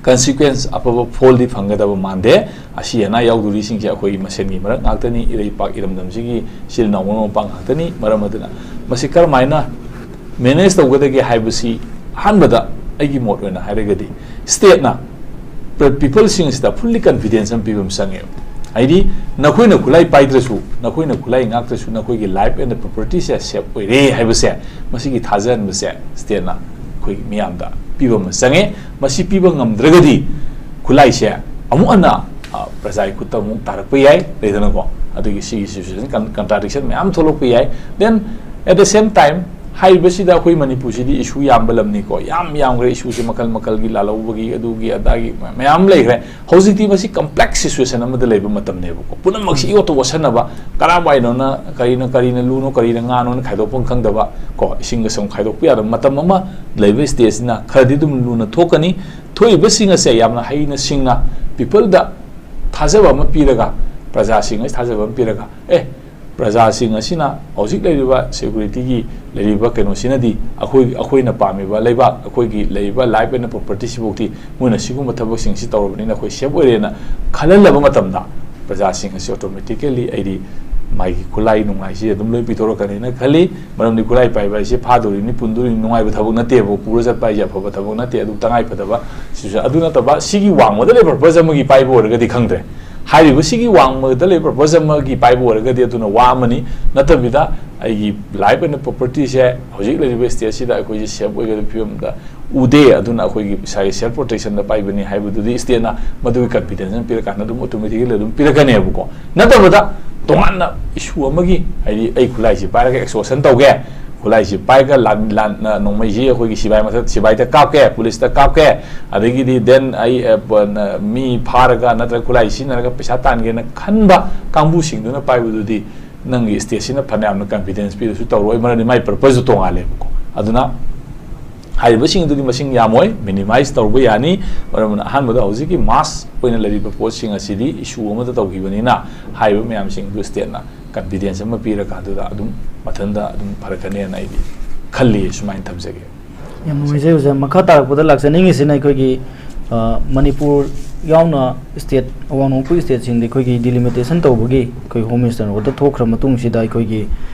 ꯀꯟꯁꯤꯀ꯭ꯋꯦꯟꯁ, ꯑꯐꯕ ꯐꯣꯜꯗꯤ ꯐꯪꯒꯗꯕ ꯃꯥꯟꯗꯦ꯫ ꯑꯁꯤ ꯑꯅꯥ ꯌꯥꯎꯗꯣꯔꯤꯁꯤꯡꯁꯦ ꯑꯩꯈꯣꯏꯒꯤ ꯃꯁꯦꯟꯒꯤ ꯃꯔꯛ ꯉꯥꯛꯇꯅꯤ, ꯏꯔꯩꯄꯥꯛ ꯏꯔꯝꯗꯝꯁꯤꯒꯤ ꯏꯆꯤꯜ ꯏꯅꯥꯎ ꯃꯔꯨꯞ ꯃꯄꯥꯡ ꯉꯥꯛꯇꯅꯤ꯫ ꯃꯔꯝ ꯑꯗꯨꯅ ꯃꯁꯤ ꯀꯔꯝꯍꯥꯏꯅ ꯃꯦꯅꯦꯖ ꯇꯧꯒꯗꯒꯦ ꯍꯥꯏꯕꯁꯤ ꯑꯍꯥꯟꯕꯗ ꯑꯩꯒꯤ ꯃꯣꯠ ꯑꯣꯏꯅ ꯍꯥꯏꯔꯒꯗꯤ, ꯁ꯭ꯇꯦꯠꯅ ꯄꯤꯄꯜꯁꯤꯡ ꯑꯁꯤꯗ ꯐꯨꯜꯂꯤ ꯀꯟꯐꯤꯗꯦꯟꯁ ꯑꯃ ꯄꯤꯕ ꯑꯃ ꯆꯪꯉꯦꯕ꯫ ꯍꯥꯏꯗꯤ, ꯅꯈꯣꯏꯅ ꯈꯨꯠꯂꯥꯏ ꯄꯥꯏꯗ꯭ꯔꯁꯨ, ꯅꯈꯣꯏꯅ ꯈꯨꯠꯂꯥꯏ ꯉꯥꯛꯇ꯭ꯔꯁꯨ, ꯅꯈꯣꯏꯒꯤ ꯂꯥꯏꯐ ꯑꯦꯟ ꯄ꯭ꯔꯣꯄꯔꯇꯤꯁꯦ ꯁꯦꯐ ꯑꯣꯏꯔꯦ ꯍꯥꯏꯕꯁꯦ, ꯃꯁꯤꯒꯤ ꯊꯥꯖꯍꯟꯕꯁꯦ ꯁ꯭ꯇꯦꯠꯅ ꯑꯩꯈꯣꯏ ꯃꯤꯌꯥꯝꯗ ꯄꯤꯕ ꯑꯃ ꯆꯪꯉꯦ꯫ ꯃꯁꯤ ꯄꯤꯕ ꯉꯝꯗ꯭ꯔꯒꯗꯤ ꯈꯨꯠꯂꯥꯏꯁꯦ ꯑꯃꯨꯛ ꯍꯟꯅ, ꯑ, ꯄ꯭ꯔꯖꯥꯒꯤ ꯈꯨꯠꯇ ꯑꯃꯨꯛ ꯇꯥꯔꯛꯄ ꯌꯥꯏ, ꯂꯩꯗꯅꯀꯣ꯫ ꯑꯗꯨꯒꯤ ꯁꯤꯒꯤ ꯁꯤꯆꯨꯋꯦꯁꯟ ꯀꯟ-, ꯀꯟꯇ꯭ꯔꯥꯗꯤꯛꯁꯟ ꯃꯌꯥꯝ ꯊꯣꯛꯂꯛꯄ ꯌꯥꯏ꯫ Then, at the same time, ꯍꯥꯏꯔꯤꯕꯁꯤꯗ ꯑꯩꯈꯣꯏ ꯃꯅꯤꯄꯨꯔꯁꯤꯗꯤ ꯏꯁꯨ ꯌꯥꯝꯕ ꯂꯝꯅꯤꯀꯣ, ꯌꯥꯝ ꯌꯥꯝꯈ꯭ꯔꯦ ꯏꯁꯨꯁꯦ, ꯃꯈꯜ ꯃꯈꯜꯒꯤ ꯂꯥꯜꯍꯧꯕꯒꯤ, ꯑꯗꯨꯒꯤ ꯑꯗꯥꯒꯤ ꯃꯌꯥꯝ ꯂꯩꯈ꯭ꯔꯦ꯫ ꯍꯧꯖꯤꯛꯇꯤ ꯃꯁꯤ ꯀꯝꯄ꯭ꯂꯦꯛꯁ ꯁꯤꯆꯨꯋꯦꯁꯟ ꯑꯃꯗ ꯂꯩꯕ ꯃꯇꯝꯅꯦꯕꯀꯣ꯫ ꯄꯨꯝꯅꯃꯛꯁꯤ ꯏꯌꯣꯠꯇ ꯑꯣꯠꯁꯟꯅꯕ, ꯀꯔꯝꯍꯥꯏꯅꯣꯅ, ꯀꯔꯤꯅ, ꯀꯔꯤꯅ ꯂꯨꯅꯣ, ꯀꯔꯤꯅ ꯉꯥꯅꯣꯅ ꯈꯥꯏꯗꯣꯛꯐꯝ ꯈꯪꯗꯕ ꯀꯣ, ꯏꯁꯤꯡꯒ ꯁꯨꯝ ꯈꯥꯏꯗꯣꯛꯄ ꯌꯥꯗꯕ ꯃꯇꯝ ꯑꯃ ꯂꯩꯕ ꯁ꯭ꯇꯦꯖꯁꯤꯅ ꯈꯔꯗꯤ ꯑꯗꯨꯝ ꯂꯨꯅ ꯊꯣꯛꯀꯅꯤ꯫ ꯊꯣꯛꯏꯕꯁꯤꯡ ꯑꯁꯦ ꯌꯥꯝꯅ ꯍꯩꯅ ꯁꯤꯡꯅ ꯄꯤꯄꯜꯗ ꯊꯥꯖꯕ ꯑꯃ ꯄꯤꯔꯒ, ꯄ꯭ꯔꯖꯥꯁꯤꯡ ꯑꯁꯤ ꯊꯥꯖꯕ ꯑꯃ ꯄꯤꯔꯒ, ꯑꯦ, ꯄ꯭ꯔꯖꯥꯁꯤꯡ ꯑꯁꯤꯅ ꯍꯧꯖꯤꯛ ꯂꯩꯔꯤꯕ ꯁꯦꯀ꯭ꯌꯨꯔꯤꯇꯤꯒꯤ ꯂꯩꯔꯤꯕ ꯀꯩꯅꯣꯁꯤꯅꯗꯤ ꯑꯩꯈꯣꯏ, ꯑꯩꯈꯣꯏꯅ ꯄꯥꯝꯃꯤꯕ ꯂꯩꯕꯥꯛ, ꯑꯩꯈꯣꯏꯒꯤ ꯂꯩꯔꯤꯕ ꯂꯥꯏꯐ ꯑꯦꯟ ꯄ꯭ꯔꯣꯄꯔꯇꯤꯁꯤꯐꯥꯎꯗꯤ ꯃꯣꯏꯅ ꯁꯤꯒꯨꯝꯕ ꯊꯕꯛꯁꯤꯡꯁꯤ ꯇꯧꯔꯕꯅꯤꯅ ꯑꯩꯈꯣꯏ ꯁꯦꯐ ꯑꯣꯏꯔꯦꯅ ꯈꯜꯍꯜꯂꯕ ꯃꯇꯝꯗ, ꯄ꯭ꯔꯖꯥꯁꯤꯡ ꯑꯁꯤ ꯑꯣꯇꯣꯃꯦꯇꯤꯀꯦꯜꯂꯤ ꯑꯩꯗꯤ ꯃꯥꯒꯤ ꯈꯨꯠꯂꯥꯏ ꯅꯨꯡꯂꯥꯏꯁꯤ ꯑꯗꯨꯝ ꯂꯣꯏ ꯄꯤꯊꯣꯔꯛꯀꯅꯤꯅ ꯈꯜꯂꯤ꯫ ꯃꯔꯝꯗꯤ ꯈꯨꯠꯂꯥꯏ ꯄꯥꯏꯕ ꯍꯥꯏꯁꯦ ꯐꯥꯗꯣꯔꯤꯕꯅꯤ, ꯄꯨꯟꯗꯣꯔꯤꯕꯅꯤ, ꯅꯨꯡꯉꯥꯏꯕ ꯊꯕꯛ ꯅꯠꯇꯦꯕ, ꯄꯨꯔ ꯆꯠꯄ ꯍꯥꯏꯁꯦ ꯑꯐꯕ ꯊꯕꯛ ꯅꯠꯇꯦ꯫ ꯑꯗꯨ ꯇꯉꯥꯏ ꯐꯗꯕ ꯁꯤꯁꯨ꯫ ꯑꯗꯨ ꯅꯠꯇꯕ, ꯁꯤꯒꯤ ꯋꯥꯡꯃꯗ ꯂꯩꯕ ꯄꯔꯄꯁ ꯑꯃꯒꯤ ꯄꯥꯏꯕ ꯑꯣꯏꯔꯒꯗꯤ ꯈꯪꯗ꯭ꯔꯦ꯫ ꯍꯥꯏꯔꯤꯕꯁꯤꯒꯤ ꯋꯥꯡꯃꯗ ꯂꯩꯕ ꯄꯔꯄꯁ ꯑꯃꯒꯤ ꯄꯥꯏꯕ ꯑꯣꯏꯔꯒꯗꯤ ꯑꯗꯨꯅ ꯋꯥ ꯑꯃꯅꯤ꯫ ꯅꯠꯇꯕꯤꯗ ꯑꯩꯒꯤ ꯂꯥꯏꯐ ꯑꯦꯟ ꯄ꯭ꯔꯣꯄꯔꯇꯤꯁꯦ ꯍꯧꯖꯤꯛ ꯂꯩꯔꯤꯕ ꯁ꯭ꯇꯦꯠꯁꯤꯗ ꯑꯩꯈꯣꯏꯁꯦ ꯁꯦꯐ ꯑꯣꯏꯒꯗꯕ ꯐꯤꯕꯝꯗ ꯎꯗꯦ꯫ ꯑꯗꯨꯅ ꯑꯩꯈꯣꯏꯒꯤ ꯏꯁꯥꯒꯤ ꯁꯦꯜꯐ ꯄ꯭ꯔꯣꯇꯦꯛꯁꯟꯗ ꯄꯥꯏꯕꯅꯤ ꯍꯥꯏꯕꯗꯨꯗꯤ ꯁ꯭ꯇꯦꯠꯅ ꯃꯗꯨꯒꯤ ꯀꯟꯐꯤꯗꯦꯟꯁ ꯑꯃ ꯄꯤꯔꯀꯥꯟꯗ ꯑꯗꯨꯝ ꯑꯣꯇꯣꯃꯦꯇꯤꯀꯦꯜꯂꯤ ꯑꯗꯨꯝ ꯄꯤꯔꯛꯀꯅꯦꯕꯀꯣ꯫ ꯅꯠꯇꯕꯗ ꯇꯣꯉꯥꯟꯅ ꯏꯁꯨ ꯑꯃꯒꯤ, ꯍꯥꯏꯗꯤ ꯑꯩ ꯈꯨꯠꯂꯥꯏꯁꯤ ꯄꯥꯏꯔꯒ ꯑꯦꯛꯁꯇꯣꯔꯁꯟ ꯇꯧꯒꯦ, ꯈꯨꯠꯂꯥꯏꯁꯤ ꯄꯥꯏꯔꯒ ꯂꯥꯟ ꯂꯥꯟ ꯅꯣꯡꯃꯩꯁꯤ ꯑꯩꯈꯣꯏꯒꯤ ꯁꯤꯕꯥꯏ ꯃꯊꯛ ꯁꯤꯕꯥꯏꯗ ꯀꯥꯞꯀꯦ, ꯄꯨꯂꯤꯁꯇ ꯀꯥꯞꯀꯦ, ꯑꯗꯒꯤꯗꯤ ꯗꯦꯟ ꯑꯩ ꯃꯤ ꯐꯥꯔꯒ ꯅꯠꯇ꯭ꯔꯒ ꯈꯨꯠꯂꯥꯏ ꯁꯤꯖꯤꯟꯅꯔꯒ ꯄꯩꯁꯥ ꯇꯥꯟꯒꯦꯅ ꯈꯟꯕ ꯀꯥꯡꯕꯨꯁꯤꯡꯗꯨꯅ ꯄꯥꯏꯕꯗꯨꯗꯤ ꯅꯪꯒꯤ ꯁ꯭ꯇꯦꯠꯁꯤꯅ ꯐꯅꯌꯥꯝꯅ ꯀꯟꯐꯤꯗꯦꯟꯁ ꯄꯤꯔꯁꯨ ꯇꯧꯔꯣꯏ, ꯃꯔꯝꯗꯤ ꯃꯥꯏ ꯄꯔꯄꯁꯇꯨ ꯇꯣꯉꯥꯜꯂꯦꯕꯀꯣ꯫ ꯑꯗꯨꯅ ꯍꯥꯏꯔꯤꯕꯁꯤꯡꯗꯨꯗꯤ ꯃꯁꯤꯡ ꯌꯥꯝꯃꯣꯏ, ꯃꯤꯅꯤꯃꯥꯏꯁ ꯇꯧꯕ ꯌꯥꯅꯤ꯫ ꯃꯔꯝ ꯑꯗꯨꯅ ꯑꯍꯥꯟꯕꯗ ꯍꯧꯖꯤꯛꯀꯤ ꯃꯥꯁ ꯑꯣꯏꯅ ꯂꯩꯔꯤꯕ ꯄꯣꯠꯁꯤꯡ ꯑꯁꯤꯗꯤ ꯏꯁꯨ ꯑꯃꯗ ꯇꯧꯈꯤꯕꯅꯤꯅ ꯍꯥꯏꯔꯤꯕ ꯃꯌꯥꯝꯁꯤꯡꯗꯨ ꯁ꯭ꯇꯦꯠꯅ ꯀꯟꯐꯤꯗꯦꯟꯁ ꯑꯃ ꯄꯤꯔꯀꯥꯟꯗꯨꯗ ꯑꯗꯨꯝ ꯃꯊꯟꯇ ꯑꯗꯨꯝ ꯐꯔꯛꯀꯅꯤꯅ ꯑꯩꯗꯤ ꯈꯜꯂꯤ, ꯁꯨꯃꯥꯏꯅ ꯊꯝꯖꯒꯦ꯫ ꯌꯥꯝ ꯅꯨꯡꯉꯥꯏꯖꯩ ꯑꯣꯖꯥ꯫ ꯃꯈꯥ ꯇꯥꯔꯛꯄꯗ ꯂꯥꯛꯆꯅꯤꯡꯉꯤꯁꯤꯅ ꯑꯩꯈꯣꯏꯒꯤ, ꯑ, ꯃꯅꯤꯄꯨꯔ ꯌꯥꯎꯅ ꯁ꯭ꯇꯦꯠ, ꯑꯋꯥꯡ ꯅꯣꯡꯄꯣꯛ ꯁ꯭ꯇꯦꯠꯁꯤꯡꯗ ꯑꯩꯈꯣꯏꯒꯤ ꯗꯤꯂꯤꯃꯤꯇꯦꯁꯟ ꯇꯧꯕꯒꯤ ꯑꯩꯈꯣꯏ ꯍꯣꯝ ꯃꯤꯅꯤꯁꯇꯔ ꯅꯣꯡꯄꯣꯛꯇ ꯊꯣꯛꯈ꯭ꯔ ꯃꯇꯨꯡꯁꯤꯗ ꯑꯩꯈꯣꯏꯒꯤ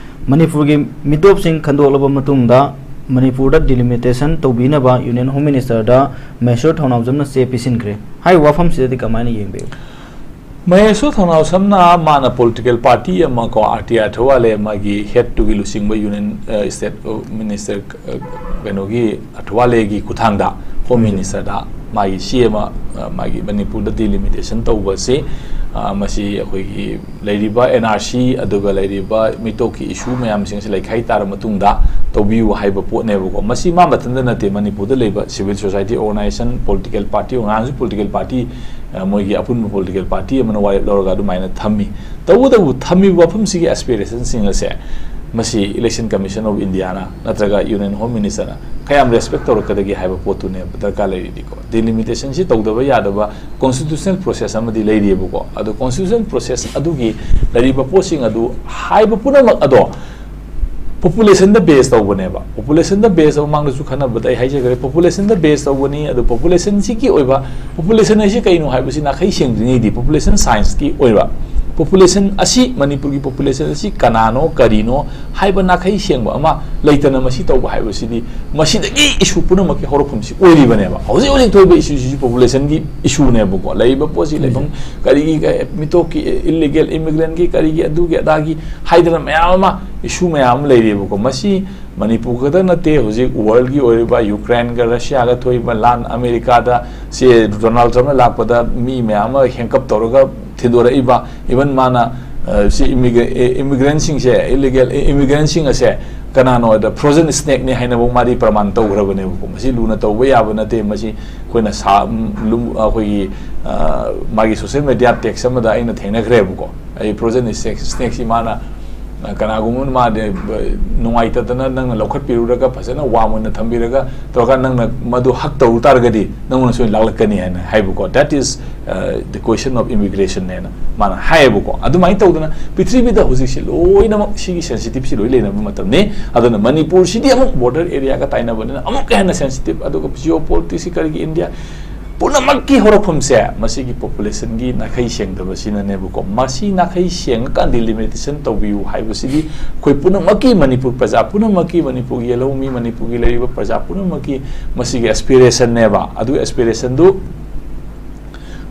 ꯃꯅꯤꯄꯨꯔꯒꯤ ꯃꯤꯇꯣꯞꯁꯤꯡ ꯈꯟꯗꯣꯛꯂꯕ ꯃꯇꯨꯡꯗ ꯃꯅꯤꯄꯨꯔꯗ ꯗꯤꯂꯤꯃꯤꯇꯦꯁꯟ ꯇꯧꯕꯤꯅꯕ ꯌꯨꯅꯤꯌꯟ ꯍꯣꯝ ꯃꯤꯅꯤꯁꯇꯔꯗ ꯃꯍꯦꯁꯣꯔ ꯊꯧꯅꯥꯎꯖꯝꯅ ꯆꯦ ꯄꯤꯁꯤꯟꯈ꯭ꯔꯦ꯫ ꯍꯥꯏꯔꯤꯕ ꯋꯥꯐꯝꯁꯤꯗꯗꯤ ꯀꯃꯥꯏꯅ ꯌꯦꯡꯕꯤꯕ? ꯃꯍꯦꯁꯣꯔ ꯊꯧꯅꯥꯎꯖꯝꯅ ꯃꯥꯅ ꯄꯣꯂꯤꯇꯤꯀꯦꯜ ꯄꯥꯔꯇꯤ ꯑꯃ ꯀꯣ, ꯑꯥꯔ ꯇꯤ ꯑꯥꯔ ꯊꯧꯋꯥꯂꯦ ꯃꯥꯒꯤ ꯍꯦꯗꯇꯨꯒꯤ ꯂꯨꯆꯤꯡꯕ ꯌꯨꯅꯤꯌꯟ, ꯑ, ꯁ꯭ꯇꯦꯠ, ꯑ, ꯃꯤꯅꯤꯁꯇꯔ, ꯑ, ꯀꯩꯅꯣꯒꯤ, ꯊꯧꯋꯥꯂꯦꯒꯤ ꯈꯨꯠꯊꯥꯡꯗ ꯍꯣꯝ ꯃꯤꯅꯤꯁꯇꯔꯗ ꯃꯥꯒꯤ ꯆꯦ ꯑꯃ, ꯑ, ꯃꯥꯒꯤ ꯃꯅꯤꯄꯨꯔꯗ ꯗꯤꯂꯤꯃꯤꯇꯦꯁꯟ ꯇꯧꯕꯁꯤ, ꯑ, ꯃꯁꯤ ꯑꯩꯈꯣꯏꯒꯤ ꯂꯩꯔꯤꯕ ꯑꯦꯟ ꯑꯥꯔ ꯁꯤ ꯑꯗꯨꯒ ꯂꯩꯔꯤꯕ ꯃꯤꯇꯣꯞꯀꯤ ꯏꯁꯨ ꯃꯌꯥꯝꯁꯤꯡꯁꯤ ꯂꯩꯈꯥꯏ ꯇꯥꯔ ꯃꯇꯨꯡꯗ ꯇꯧꯕꯤꯌꯨ ꯍꯥꯏꯕ ꯄꯣꯠꯅꯦꯕꯀꯣ꯫ ꯃꯁꯤ ꯃꯥ ꯃꯊꯟꯇ ꯅꯠꯇꯦ, ꯃꯅꯤꯄꯨꯔꯗ ꯂꯩꯕ civil society organisation, political party organisation, political party, ꯑ, ꯃꯣꯏꯒꯤ ꯑꯄꯨꯟꯕ ꯄꯣꯂꯤꯇꯤꯀꯦꯜ ꯄꯥꯔꯇꯤ ꯑꯃꯅ ꯋꯥꯔꯦꯞ ꯂꯧꯔꯒ ꯑꯗꯨꯃꯥꯏꯅ ꯊꯝꯃꯤ꯫ ꯇꯧꯕꯇꯕꯨ ꯊꯝꯃꯤꯕ ꯋꯥꯐꯝꯁꯤꯒꯤ ꯑꯦꯁꯄꯤꯔꯦꯁꯟꯁꯤꯡ ꯑꯁꯦ ꯃꯁꯤ ꯏꯂꯦꯛꯁꯟ ꯀꯃꯤꯁꯟ ꯑꯣꯐ ꯏꯟꯗꯤꯌꯥꯅ ꯅꯠꯇ꯭ꯔꯒ ꯌꯨꯅꯤꯌꯟ ꯍꯣꯝ ꯃꯤꯅꯤꯁꯇꯔꯅ ꯀꯌꯥꯝ ꯔꯦꯁꯄꯦꯛ ꯇꯧꯔꯛꯀꯗꯒꯦ ꯍꯥꯏꯕ ꯄꯣꯠꯇꯨꯅꯦꯕ ꯗꯔꯀꯥꯔ ꯂꯩꯔꯤꯗꯤꯀꯣ꯫ ꯗꯤꯂꯤꯃꯤꯇꯦꯁꯟꯁꯤ ꯇꯧꯗꯕ ꯌꯥꯗꯕ ꯀꯣꯟꯁꯇꯤꯇ꯭ꯌꯨꯁꯅꯦꯜ ꯄ꯭ꯔꯣꯁꯦꯁ ꯑꯃꯗꯤ ꯂꯩꯔꯤꯑꯕꯀꯣ꯫ ꯑꯗꯣ ꯀꯣꯟꯁꯇꯤꯇ꯭ꯌꯨꯁꯅꯦꯜ ꯄ꯭ꯔꯣꯁꯦꯁ ꯑꯗꯨꯒꯤ ꯂꯩꯔꯤꯕ ꯄꯣꯠꯁꯤꯡ ꯑꯗꯨ ꯍꯥꯏꯕ ꯄꯨꯝꯅꯃꯛ ꯑꯗꯣ ꯄꯣꯄꯨꯂꯦꯁꯟꯗ ꯕꯦꯁ ꯇꯧꯕꯅꯦꯕ꯫ ꯄꯣꯄꯨꯂꯦꯁꯟꯗ ꯕꯦꯁ ꯇꯧꯕ, ꯃꯃꯥꯡꯗꯁꯨ ꯈꯟꯅꯕꯗ ꯑꯩ ꯍꯥꯏꯖꯈ꯭ꯔꯦ, ꯄꯣꯄꯨꯂꯦꯁꯟꯗ ꯕꯦꯁ ꯇꯧꯕꯅꯤ꯫ ꯑꯗꯣ ꯄꯣꯄꯨꯂꯦꯁꯟꯁꯤꯒꯤ ꯑꯣꯏꯕ, ꯄꯣꯄꯨꯂꯦꯁꯟ ꯍꯥꯏꯁꯤ ꯀꯩꯅꯣ ꯍꯥꯏꯕꯁꯤ ꯅꯥꯈꯩ ꯁꯦꯡꯗ꯭ꯔꯤꯉꯩꯗꯤ ꯄꯣꯄꯨꯂꯦꯁꯟ ꯁꯥꯏꯟꯁꯀꯤ ꯑꯣꯏꯕ, ꯄꯣꯄꯨꯂꯦꯁꯟ ꯑꯁꯤ, ꯃꯅꯤꯄꯨꯔꯒꯤ ꯄꯣꯄꯨꯂꯦꯁꯟ ꯑꯁꯤ ꯀꯅꯥꯅꯣ, ꯀꯔꯤꯅꯣ ꯍꯥꯏꯕ ꯅꯥꯈꯩ ꯁꯦꯡꯕ ꯑꯃ ꯂꯩꯇꯅ ꯃꯁꯤ ꯇꯧꯕ ꯍꯥꯏꯕꯁꯤꯗꯤ ꯃꯁꯤꯗꯒꯤ ꯏꯁꯨ ꯄꯨꯝꯅꯃꯛꯀꯤ ꯍꯧꯔꯛꯐꯝꯁꯤ ꯑꯣꯏꯔꯤꯕꯅꯦꯕ꯫ ꯍꯧꯖꯤꯛ ꯍꯧꯖꯤꯛ ꯊꯣꯛꯏꯕ ꯏꯁꯨꯁꯤꯁꯨ ꯄꯣꯄꯨꯂꯦꯁꯟꯒꯤ ꯏꯁꯨꯅꯦꯕꯀꯣ꯫ ꯂꯩꯔꯤꯕ ꯄꯣꯠꯁꯤ ꯂꯩꯐꯝ, ꯀꯔꯤꯒꯤ, ꯀ-, ꯃꯤꯇꯣꯞꯀꯤ ꯏꯂꯤꯒꯦꯜ ꯏꯃꯤꯒ꯭ꯔꯦꯟꯒꯤ ꯀꯔꯤꯒꯤ ꯑꯗꯨꯒꯤ ꯑꯗꯥꯒꯤ ꯍꯥꯏꯗꯅ ꯃꯌꯥꯝ ꯑꯃ, ꯏꯁꯨ ꯃꯌꯥꯝ ꯑꯃ ꯂꯩꯔꯤꯕꯀꯣ꯫ ꯃꯁꯤ ꯃꯅꯤꯄꯨꯔ ꯈꯛꯇ ꯅꯠꯇꯦ, ꯍꯧꯖꯤꯛ ꯋꯥꯔꯜꯒꯤ ꯑꯣꯏꯔꯤꯕ ꯌꯨꯀ꯭ꯔꯦꯟꯒ ꯔꯁꯤꯌꯥꯒ ꯊꯣꯛꯏꯕ ꯂꯥꯟ, ꯑꯃꯦꯔꯤꯀꯥꯗ ꯁꯤ ꯗꯣꯅꯥꯜꯗ ꯇ꯭ꯔꯝꯞꯅ ꯂꯥꯛꯄꯗ ꯃꯤ ꯃꯌꯥꯝ ꯑꯃ ꯍꯦꯟꯀꯞ ꯇꯧꯔꯒ ꯊꯤꯟꯗꯣꯔꯛꯏꯕ, ꯏꯚꯟ ꯃꯥꯅ, ꯑ, ꯁꯤ ꯏꯃꯤꯒ꯭ꯔꯦ-, ꯑꯦ, ꯏꯃꯤꯒ꯭ꯔꯦꯟꯁꯤꯡꯁꯦ, ꯏꯂꯤꯒꯦꯜ ꯏ-, ꯏꯃꯤꯒ꯭ꯔꯦꯟꯁꯤꯡ ꯑꯁꯦ ꯀꯅꯥꯅꯣ ꯍꯥꯏꯗ frozen snake ꯅꯦ ꯍꯥꯏꯅꯕ ꯃꯥꯗꯤ ꯄ꯭ꯔꯃꯥꯟ ꯇꯧꯈ꯭ꯔꯕꯅꯦꯕꯀꯣ꯫ ꯃꯁꯤ ꯂꯨꯅ ꯇꯧꯕ ꯌꯥꯕ ꯅꯠꯇꯦ꯫ ꯃꯁꯤ ꯑꯩꯈꯣꯏꯅ ꯁꯥ-, ꯎꯝ, ꯂꯨ-, ꯑꯩꯈꯣꯏꯒꯤ, ꯑ, ꯃꯥꯒꯤ social media text ꯑꯃꯗ ꯑꯩꯅ ꯊꯦꯡꯅꯈ꯭ꯔꯦꯕꯀꯣ꯫ ꯑꯩ frozen snake, snake ꯁꯤ ꯃꯥꯅ, ꯑ, ꯀꯅꯥꯒꯨꯝꯕ ꯑꯃꯅ ꯃꯥꯗꯤ, ꯑ, ꯅꯨꯡꯉꯥꯏꯇꯗꯅ ꯅꯪꯅ ꯂꯧꯈꯠꯄꯤꯔꯨꯔꯒ ꯐꯖꯅ warm ꯑꯣꯏꯅ ꯊꯝꯕꯤꯔꯒ ꯇꯧꯔꯒ ꯅꯪꯅ ꯃꯗꯨ hug ꯇꯧꯔꯨ ꯇꯥꯔꯒꯗꯤ ꯅꯪꯉꯣꯟꯗ ꯁꯣꯏꯅ ꯂꯥꯛꯂꯛꯀꯅꯤ ꯍꯥꯏꯅ ꯍꯥꯏꯕꯀꯣ꯫ That is, ꯑ, the question of immigration ꯅꯦꯅ ꯃꯥꯅ ꯍꯥꯏꯌꯦꯕꯀꯣ꯫ ꯑꯗꯨꯃꯥꯏꯅ ꯇꯧꯗꯅ ꯄ꯭ꯔꯤꯊꯤꯕꯤꯗ ꯍꯧꯖꯤꯛꯁꯦ ꯂꯣꯏꯅꯃꯛ ꯁꯤꯒꯤ sensitive ꯁꯤ ꯂꯣꯏ ꯂꯩꯅꯕ ꯃꯇꯝꯅꯤ꯫ ꯑꯗꯨꯅ ꯃꯅꯤꯄꯨꯔꯁꯤꯗꯤ ꯑꯃꯨꯛ border area ꯒ ꯇꯥꯏꯅꯕꯅꯤꯅ ꯑꯃꯨꯛꯀ ꯍꯦꯟꯅ sensitive, ꯑꯗꯨꯒ geopolitics ꯀꯤ ꯀꯔꯤꯒꯤ ꯏꯟꯗꯤꯌꯥ ꯄꯨꯝꯅꯃꯛꯀꯤ ꯍꯧꯔꯛꯐꯝꯁꯦ ꯃꯁꯤꯒꯤ population ꯒꯤ ꯅꯥꯈꯩ ꯁꯦꯡꯗꯕꯁꯤꯅꯅꯦꯕꯀꯣ꯫ ꯃꯁꯤ ꯅꯥꯈꯩ ꯁꯦꯡꯉꯀꯥꯟ delimitation ꯇꯧꯕꯤꯌꯨ ꯍꯥꯏꯕꯁꯤꯗꯤ ꯑꯩꯈꯣꯏ ꯄꯨꯝꯅꯃꯛꯀꯤ, ꯃꯅꯤꯄꯨꯔ ꯄ꯭ꯔꯖꯥ ꯄꯨꯝꯅꯃꯛꯀꯤ, ꯃꯅꯤꯄꯨꯔꯒꯤ ꯌꯦꯜꯍꯧꯃꯤ, ꯃꯅꯤꯄꯨꯔꯒꯤ ꯂꯩꯔꯤꯕ ꯄ꯭ꯔꯖꯥ ꯄꯨꯝꯅꯃꯛꯀꯤ ꯃꯁꯤꯒꯤ aspiration ꯅꯦꯕ꯫ ꯑꯗꯨ aspiration do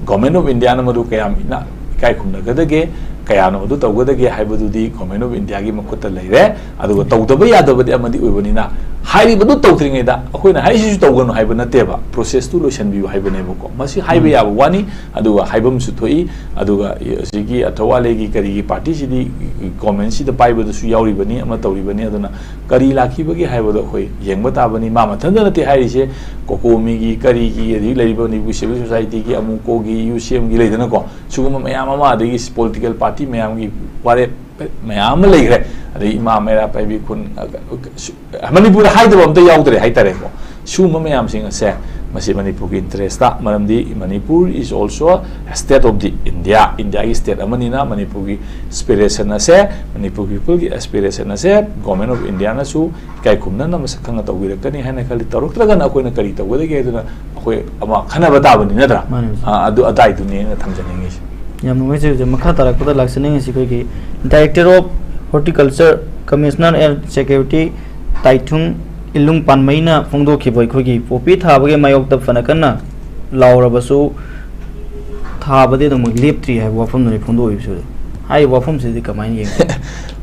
Government of India ꯅ ꯃꯗꯨ ꯀꯌꯥꯝ ꯏꯅ-, ꯏꯀꯥꯏ ꯈꯨꯝꯅꯒꯗꯒꯦ, ꯀꯌꯥꯅ ꯃꯗꯨ ꯇꯧꯒꯗꯒꯦ ꯍꯥꯏꯕꯗꯨꯗꯤ Government of India ꯒꯤ ꯃꯈꯨꯠꯇ ꯂꯩꯔꯦ꯫ ꯑꯗꯨꯒ ꯇꯧꯗꯕ ꯌꯥꯗꯕꯗꯤ ꯑꯃꯗꯤ ꯑꯣꯏꯕꯅꯤꯅ, ꯍꯥꯏꯔꯤꯕꯗꯨ ꯇꯧꯗ꯭ꯔꯤꯉꯩꯗ ꯑꯩꯈꯣꯏꯅ ꯍꯥꯏꯔꯤꯁꯤꯁꯨ ꯇꯧꯒꯅꯨ ꯍꯥꯏꯕ ꯅꯠꯇꯦꯕ, process ꯇꯨ ꯂꯣꯏꯁꯤꯟꯕꯤꯌꯨ ꯍꯥꯏꯕꯅꯦꯕꯀꯣ꯫ ꯃꯁꯤ ꯍꯥꯏꯕ ꯎꯝ꯫ ꯌꯥꯕ ꯋꯥꯅꯤ, ꯑꯗꯨꯒ ꯍꯥꯏꯐꯝꯁꯨ ꯊꯣꯛꯏ꯫ ꯑꯗꯨꯒ ꯑꯁꯤꯒꯤ ꯑꯊꯧꯋꯥꯂꯦꯒꯤ ꯀꯔꯤꯒꯤ party ꯁꯤꯗꯤ government ꯁꯤꯗ ꯄꯥꯏꯕꯗꯁꯨ ꯌꯥꯎꯔꯤꯕꯅꯤ, ꯑꯃ ꯇꯧꯔꯤꯕꯅꯤ꯫ ꯑꯗꯨꯅ ꯀꯔꯤ ꯂꯥꯛꯈꯤꯕꯒꯦ ꯍꯥꯏꯕꯗꯣ ꯑꯩꯈꯣꯏ ꯌꯦꯡꯕ ꯇꯥꯕꯅꯤ꯫ ꯃꯥ ꯃꯊꯟꯇ ꯅꯠꯇꯦ ꯍꯥꯏꯔꯤꯁꯦ, ꯀꯣꯀꯣꯃꯤꯒꯤ, ꯀꯔꯤꯒꯤ, ꯑꯗꯒꯤ ꯂꯩꯔꯤꯕ ꯃꯅꯤꯄꯨꯔ civil society ꯒꯤ, ꯑꯃꯨꯀꯣꯒꯤ, ꯌꯨ ꯁꯤ ꯑꯦꯝ ꯒꯤ ꯂꯩꯗꯅꯀꯣ, ꯁꯤꯒꯨꯝꯕ ꯃꯌꯥꯝ ꯑꯃ, ꯑꯗꯒꯤ political party ꯃꯌꯥꯝꯒꯤ ꯋꯥꯔꯦꯞ ꯃꯌꯥꯝ ꯑꯃ ꯂꯩꯈ꯭ꯔꯦ꯫ ꯑꯗꯩ ꯏꯃꯥ ꯃꯩꯔꯥ ꯄꯥꯏꯕꯤ ꯈꯨꯟ, ꯑ, ꯁꯨ-, ꯃꯅꯤꯄꯨꯔꯗ ꯍꯥꯏꯗꯕ ꯑꯝꯇ ꯌꯥꯎꯗ꯭ꯔꯦ ꯍꯥꯏꯇꯥꯔꯦꯀꯣ꯫ ꯁꯤꯒꯨꯝꯕ ꯃꯌꯥꯝꯁꯤꯡ ꯑꯁꯦ ꯃꯁꯤ ꯃꯅꯤꯄꯨꯔꯒꯤ interest ꯇ, ꯃꯔꯝꯗꯤ Manipur is also a state of the India, ꯏꯟꯗꯤꯌꯥꯒꯤ state ꯑꯃꯅꯤꯅ ꯃꯅꯤꯄꯨꯔꯒꯤ aspiration ꯑꯁꯦ, ꯃꯅꯤꯄꯨꯔ people ꯒꯤ aspiration ꯑꯁꯦ Government of India ꯅꯁꯨ ꯏꯀꯥꯏ ꯈꯨꯝꯅꯅ ꯃꯁꯛ ꯈꯪꯅ ꯇꯧꯕꯤꯔꯛꯀꯅꯤ ꯍꯥꯏꯅ ꯈꯜꯂꯤ꯫ ꯇꯧꯔꯛꯇ꯭ꯔꯒꯅ ꯑꯩꯈꯣꯏꯅ ꯀꯔꯤ ꯇꯧꯒꯗꯒꯦ ꯍꯥꯏꯗꯨꯅ ꯑꯩꯈꯣꯏ ꯑꯃ ꯈꯟꯅꯕ ꯇꯥꯕꯅꯤ, ꯅꯠꯇ꯭ꯔꯥ? ꯃꯥꯅꯦ, ꯑꯣꯖꯥ꯫ ꯑꯥ, ꯑꯗꯨ ꯑꯗꯥꯏꯗꯨꯅꯤ ꯑꯩꯅ ꯊꯝꯖꯅꯤꯡꯉꯤꯁꯦ꯫ ꯌꯥꯝ ꯅꯨꯡꯉꯥꯏꯖꯩ, ꯑꯣꯖꯥ꯫ ꯃꯈꯥ ꯇꯥꯔꯛꯄꯗ ꯂꯥꯛꯆꯅꯤꯡꯉꯤꯁꯤ ꯑꯩꯈꯣꯏꯒꯤ Director of Horticulture, Commissioner and Secretary ꯇꯥꯏꯊꯨꯡ ꯏꯂꯨꯡ ꯄꯥꯟꯃꯩꯅ ꯐꯣꯡꯗꯣꯛꯈꯤꯕ ꯑꯩꯈꯣꯏꯒꯤ ꯄꯣꯄꯤ ꯊꯥꯕꯒꯤ ꯃꯥꯌꯣꯛꯇ ꯐꯅ ꯀꯟꯅ ꯂꯥꯎꯔꯕꯁꯨ ꯊꯥꯕꯗꯤ ꯑꯗꯨꯃꯛ ꯂꯦꯞꯇ꯭ꯔꯤ ꯍꯥꯏꯕ ꯋꯥꯐꯝꯗꯨꯅꯤ ꯐꯣꯡꯗꯣꯛꯏꯕꯁꯨ꯫ ꯍꯥꯏꯔꯤꯕ ꯋꯥꯐꯝꯁꯤꯗꯤ ꯀꯃꯥꯏꯅ ꯌꯦꯡꯒꯦ?